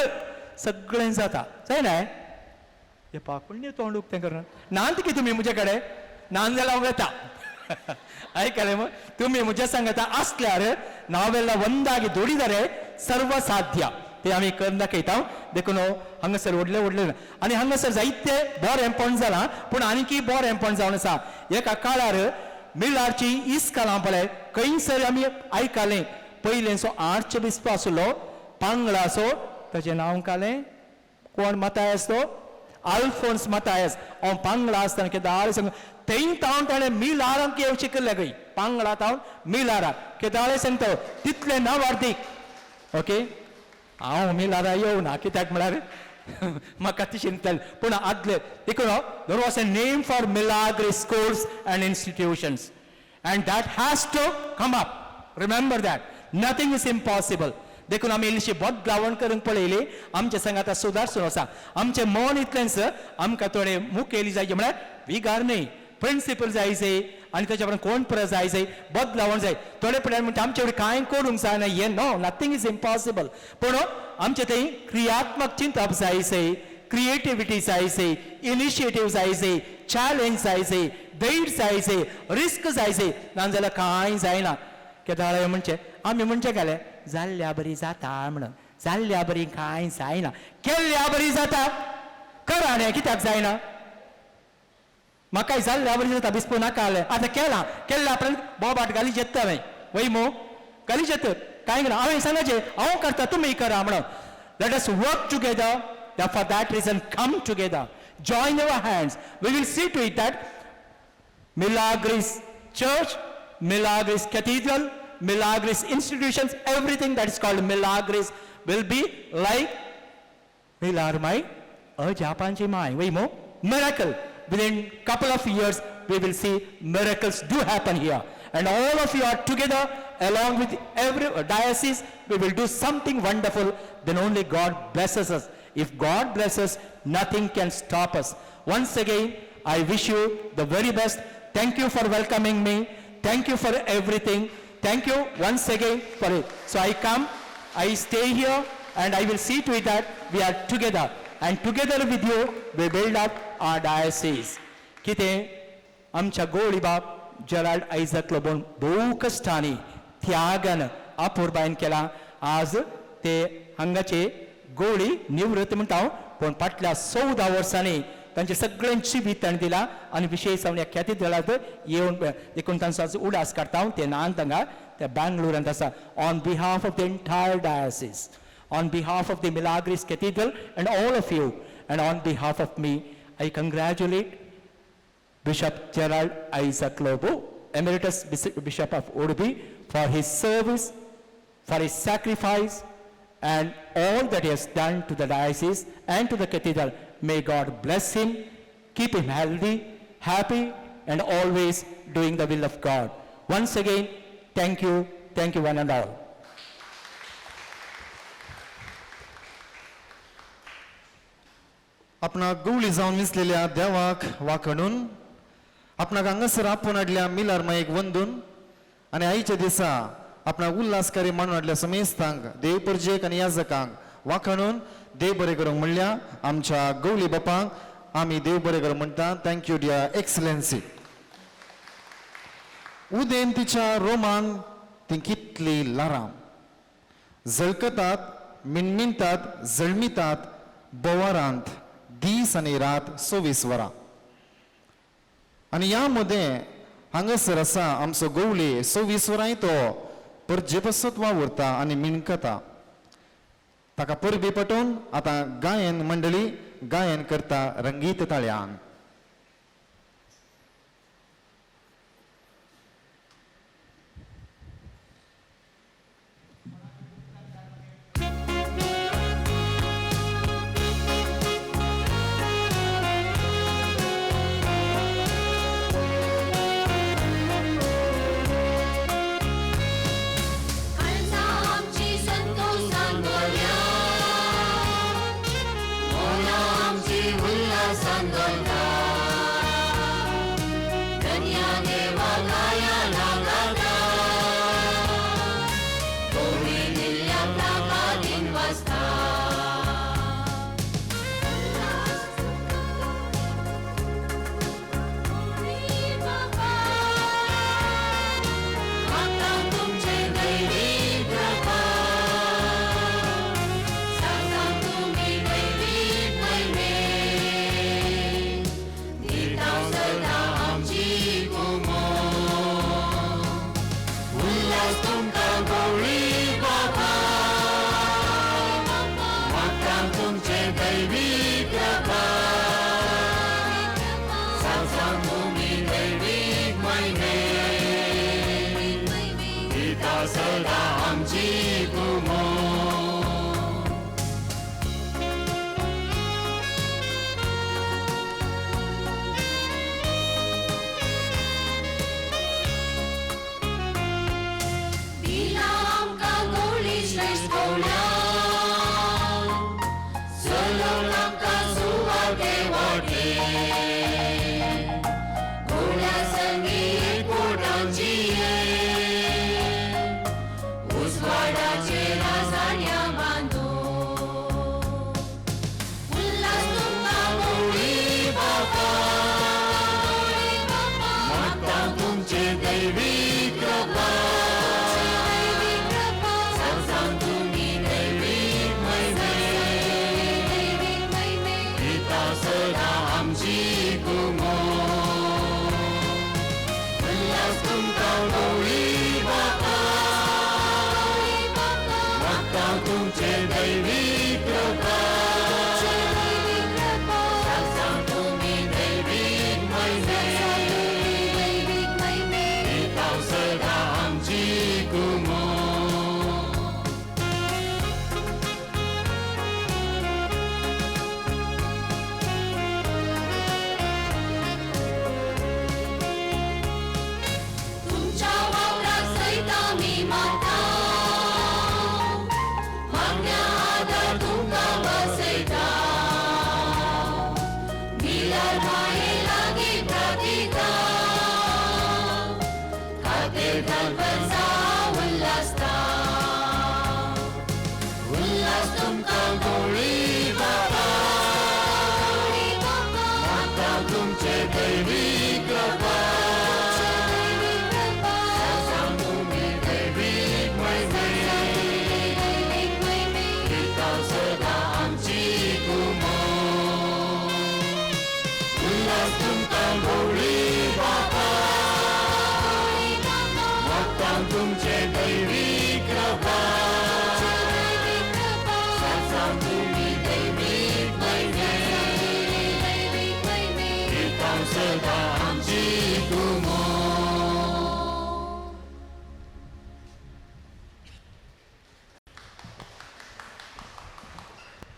सगळें जाता. जायना हे पाकुण्य तोंड उक्तें करना नांत की तुमी म्हजे कडेन नान जाल्यार हांव वेता. आयकलें मग? तुमी म्हज्या सांगाता आसल्यार नावेला ಒಂದಾಗಿ ದುಡಿದರೆ सर्व साध्य. ते आमी करून दाखयता. देखून हांगासर व्हडलें व्हडलें आनी हांगासर जायते बरेंपण जालां, पूण आनीकय बरेंपण जावन आसा. एका काळार मिलारची इस्कालां पळय खंयसर आमी आयकलें, पयलेंचो आर्च बिस्प आसलो पांगळाचो, ताचें नांव कालें कोण मतायस, तो आल्फोन्स मतायस. हांव पांगळा आसतना केदाळे सांग थंय तावन ताणें मिलारांक येवं शिकयल्लें खंय, पांगळा तावन मिलारा केदाळे सांगता तितलें नावार्दीक. ओके, हांव मिलारा येवना कित्याक म्हळ्यार म्हाका तशें दिसतालें, पूण आदले देखून there was a name for Milagres schools and institutions and that has to come up. Remember that nothing is impossible. देखून आमी इल्लीशी बदलावण करूंक पळयली, आमचे संग आतां सुदारसून आसा. आमचें मन इतलेंच आमकां थोडें मुखेली जायचे म्हळ्यार विगार न्ही, प्रिंसिपल जाय जाय आनी ताच्या उपरांत कोण परत जाय जाय, बदलावण जाय. थोडे पळय म्हणटा आमचे कडेन कांय करूंक जायना, हें नो, नथींग is impossible. पूण आमचें थंय क्रियात्मक चिंतप जाय जाय, क्रिएटिविटी जाय जाय, इनिशिएटीव जाय जाय, चॅलेंज जाय जाय, धैर्य जाय जाय, रिस्क जाय जाय. नाजाल्यार कांय जायना. केदाळे म्हणचें आमी म्हणचें घालें जाल्ल्या बरी जाता म्हणून, जाल्ल्या बरी कांय जायना, केल्ल्या बरी जाता. करा न्ही कित्याक जायना? म्हाकाय जाल्ल्या बरी जाता बिस्पू नाका जालें आतां केलां, केल्ल्या उपरांत बोबाट घाली जेत्ता हांवें वय मो घाली जेत कांय ना. हांवें सांगाचें हांव करता तुमी करा म्हणून. Let us work together, for that reason come together, join our hands. We will see to it that Milagres church, Milagres cathedral, Milagres institutions, everything that is called Milagres will be like Milarmai, a Japanchi Mai. Wait more. Miracle. Within couple of years, we will see miracles do happen here. And all of you are together along with every diocese, we will do something wonderful. Then only God blesses us. If God blesses, nothing can stop us. Once again, I wish you the very best. Thank you for welcoming me. Thank you for everything. Thank you once again for it. So I come, I stay here, and I will see to it that we are together. And together with you, we build up our diocese. कितें आमच्या गोळीबाब जेराल्ड आयझक लोबोन भोव कश्टांनी त्यागान अपुरबायन केला. आज ते हांगाचे गोळी निवृत्त म्हणटा हांव, पूण फाटल्या 14 वर्सांनी तांचे सगळ्यांची वितरण दिला आनी विशेश जावन ह्या कॅथेड्रलांत येवन देखून तांचो आज उडास काडटा हांव. ते नान तांगा ते बँगलोरांत आसा. On behalf of the entire diocese, on behalf of the Milagres Cathedral and all of you, and on behalf of me, I congratulate Bishop Gerald Isaac Lobo, Emeritus Bishop of Udupi, for his service, for his sacrifice, and all that he has done to the diocese and to the cathedral. May God bless him, keep him healthy, happy, and always doing the will of God. Once again, thank you one and all. आपणाक गवळी जावन विसलेल्या देवाक वाखणून आपणाक हांगासर आपोवन हाडल्या मिलार मायेक वंदून आनी आयच्या दिसा आपणाक उल्हासकारी मानून हाडल्या समेस्तांक देव परजेक आनी याजकांक वाखणून देव बरें करूंक म्हणल्या आमच्या गवळी बापांक आमी देव बरें करूंक म्हणटा. Thank you dear excellency. उदेंतीच्या रोमान ती कितली ल्हारां झळकतात, मिणमिणतात, जळमितात बोवारांत दीस आनी रात 24 वरां. आनी ह्या मदें हांगासर आसा आमचो गवळी 24 वरांय तो परजे पासत वावुरता आनी मिणकता. ताका परबी पटोवन आतां गायन मंडळी गायन करता रंगीत ताळ्यान. Sandolta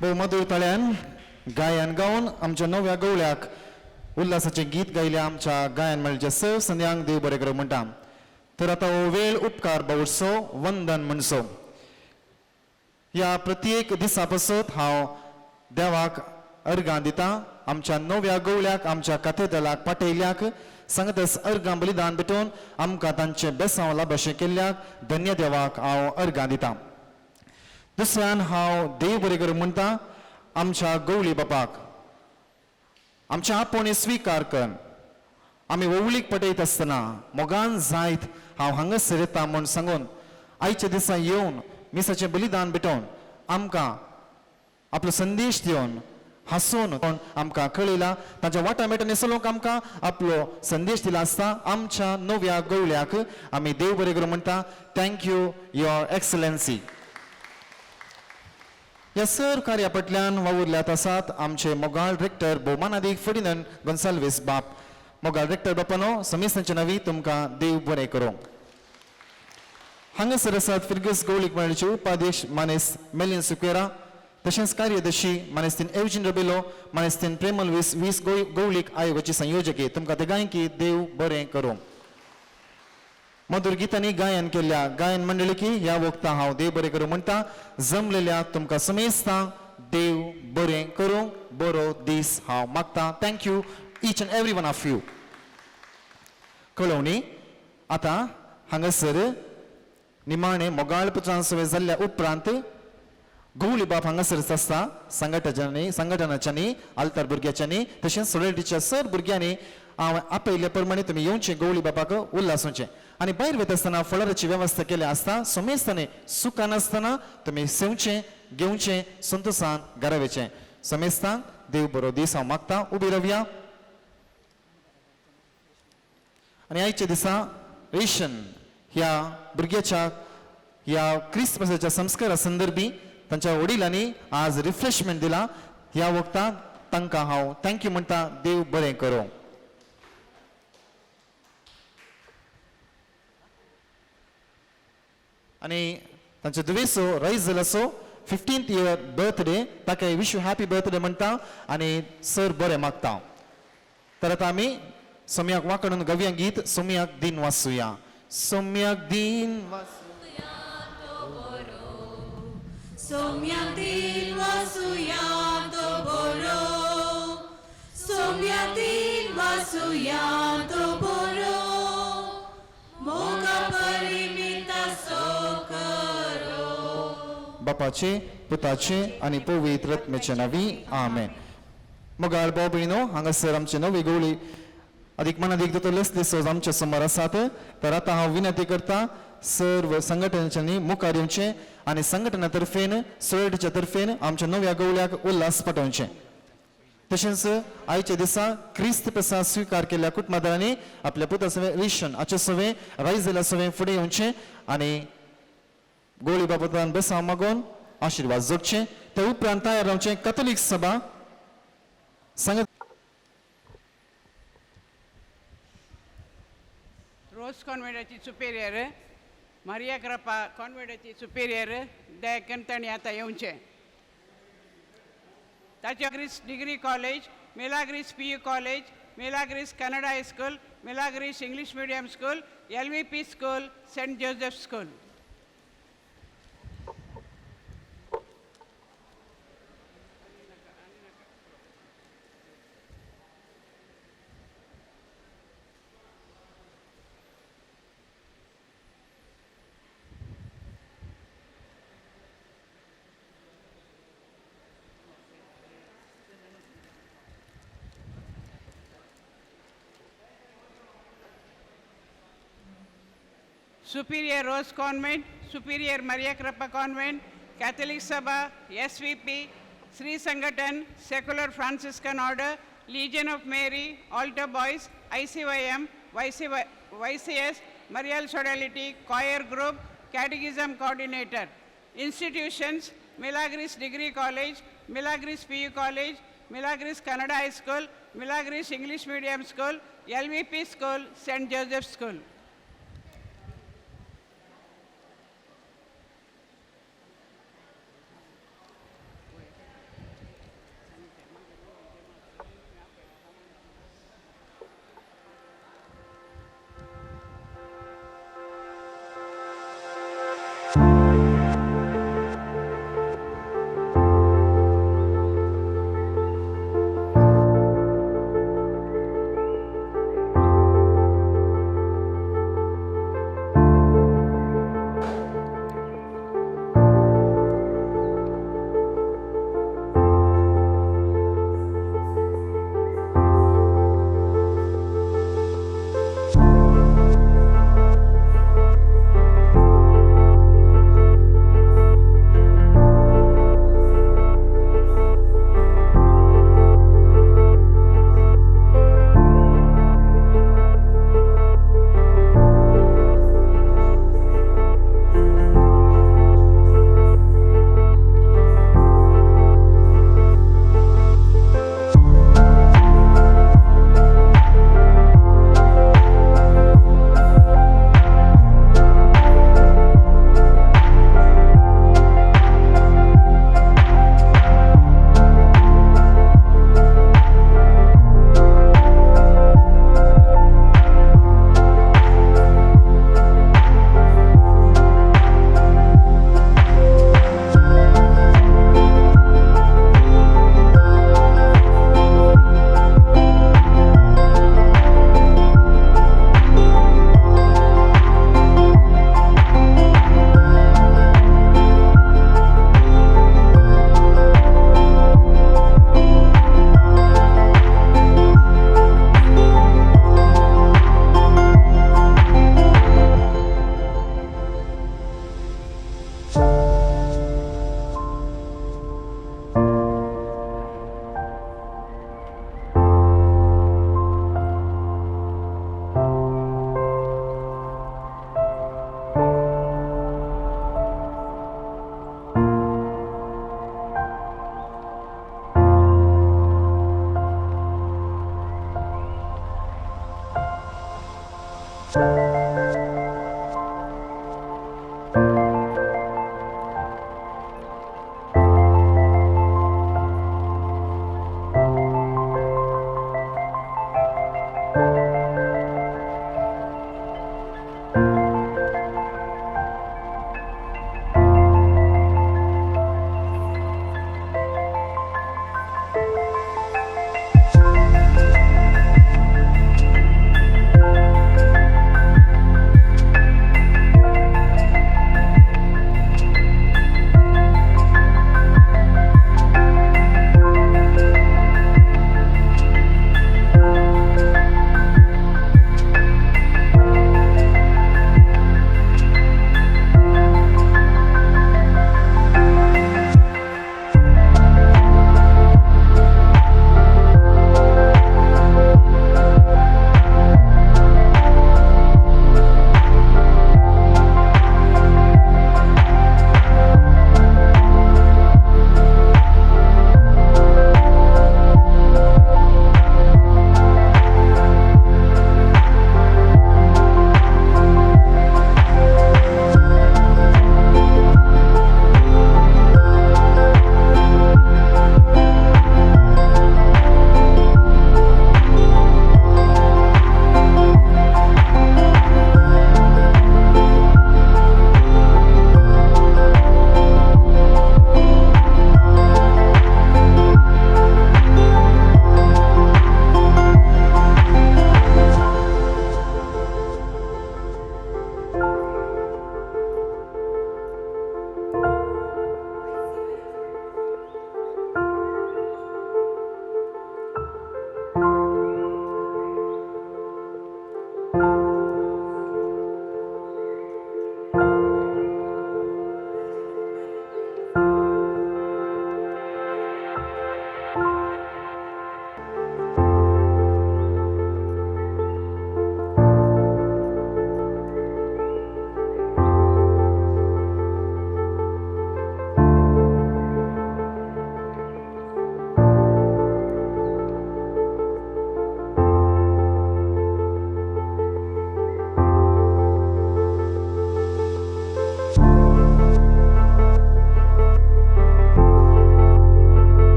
भोव मधूर ताळ्यान गायन गावन आमच्या नव्या गवळ्याक उल्हासाचें गीत गायल्या आमच्या गायन मंडळाच्या सर संद्यांक देव बरें करूं म्हणटा. तर आतां हो वेळ उपकार बावडचो वंदन म्हणचो. ह्या प्रत्येक दिसा पासत हांव देवाक अर्गां दिता. आमच्या नव्या गवळ्याक आमच्या काथेदलाक पाटयल्याक सांगतच अर्गां बलिदान भेटोवन आमकां तांचें बेसांव लाभशें केल्ल्याक धन्य देवाक हांव अर्गां दिता. दुसऱ्यान हांव देव बरें करूं म्हणटा आमच्या गवळी बापाक आमच्या आपोवणें स्विकार कर. आमी ओवळीक पटयत आसतना मोगान जायत हांव हांगासर येता म्हूण सांगून आयच्या दिसा येवन मिसाचें बलिदान भेटोवन आमकां आपलो संदेश दिवन हांसून आमकां कळयला. तांच्या वाटा मेटांनी चलोवंक आमकां आपलो संदेश दिला आसता. आमच्या नव्या गवळ्याक आमी देव बरें करूं म्हणटा. Thank you your excellency. ह्या सर कार्या फाटल्यान वावुरल्यात आसात आमचे मोगाळ रेक्टर भोवमानादीक फर्डिनंड गोन्साल्वीस बाप. मोगाळ रेक्टर बापानो समेस्तांचे नांवी तुमकां देव बरें करूं. हांगासर आसात फिर्गस गौळीक मंडळाचे उपाध्यक्ष मानेस मेलिन सुक्वेरा, तशेंच कार्यदर्शी मानेस्तीन एवजीन रबेलो, मानेस्तीन प्रेमल वीस वीस गौळीक आयोगाची संयोजके. तुमकां तेगांयकी देव बरें करूं. मधुर गितांनी गायन केल्ल्या गायन मंडळीकी ह्या वखता हांव देव बरें करूं म्हणटा. जमलेल्या तुमकां समेस्तांक देव बरें करूं, बरो दीस हांव मागता. Thank you each and every one of you. कळोवणी आतां हांगासर निमाणे मोगाळ पुत्रां सवें जाल्ल्या उपरांत गवळी बाप हांगासरच आसता. संघटनाच्यांनी संघटनाच्यांनी आल्तार भुरग्याच्यांनी तशेंच सोलिटीच्या सर भुरग्यांनी हांव आपयल्ल्या प्रमाणे तुमी येवचें गवळी बापाक उल्हासोवचें आनी भायर वयता आसतना फळाराची वेवस्था केल्या आसता. समेस्तांनी सुखान आसतना तुमी सेवचें घेवचें संतोसान घरा वयचें. समेस्तांक देव बरो दीस हांव मागता. उबी रावया आनी आयच्या दिसा रेशन ह्या भुरग्याच्या ह्या क्रिसमसाच्या संस्कारा संदर्भी तांच्या वडिलांनी आज रिफ्रेशमेंट दिला. ह्या वखदाक तांकां हांव thank you म्हणटा. देव बरें करूं. आनी तांचे दुवेसो रायझलाचो 15th year birthday ताका विश you happy birthday म्हणटा आनी सर बरें मागता. तर आतां आमी सोम्याक वाकडून गवया गीत सोम्याक दिन वाचुया. सोम्याक दिन वाचुया सोम्याक दिन वाचुया तो बरो, सोम्याक दिन वाचुया तो बरो, मोगा परिमिता सो करो. बापाचे पुताचे आनी पवित्र आत्म्याचे नांवी आमेन. मोगाळ भाव भयणो हांगासर आमचे नवी गवळी अदीक मनादीक दोतोर लेस्ली सोज आमच्या समोर आसात. तर आतां हांव विनंती करता सर्व संघटनेच्यांनी मुखार येवचें आनी संघटना तर्फेन सोसायटीच्या तर्फेन आमच्या नव्या गवळ्याक उल्हास पाठोवचें. तशेंच आयच्या दिसा क्रिस्त प्रसाद स्विकार केल्ल्या कुटुंबादारांनी आपल्या पुता सवें रिशन हाचे सवें रायझेला सवें फुडें येवचें आनी गोळी बाबतान बेसांव मागोवन आशिर्वाद जोडचें. ते उपरांत तयार रावचें कथोलीक सभा सांगत. रोज कॉन्वेंटाची सुपेरियर मारिया क्रापा कॉन्वेंटाची सुपेरियर दयाकन तांणी आतां येवचें. ताच्या Grace degree college, Milagres P U college, Milagres Kannada high school, Milagres English medium school, L V P school, Saint Joseph school. Superior Rose Convent, Superior Maria Krapa Convent, Catholic Sabha, SVP, Sri Sangathan, Secular Franciscan Order, Legion of Mary, Altar Boys, ICYM, YCS, Marial Sodality, Choir Group, Catechism Coordinator. Institutions, Milagres Degree College, Milagres PU College, Milagres Kannada High School, Milagres English Medium School, LVP School, St. Joseph School. Thank you.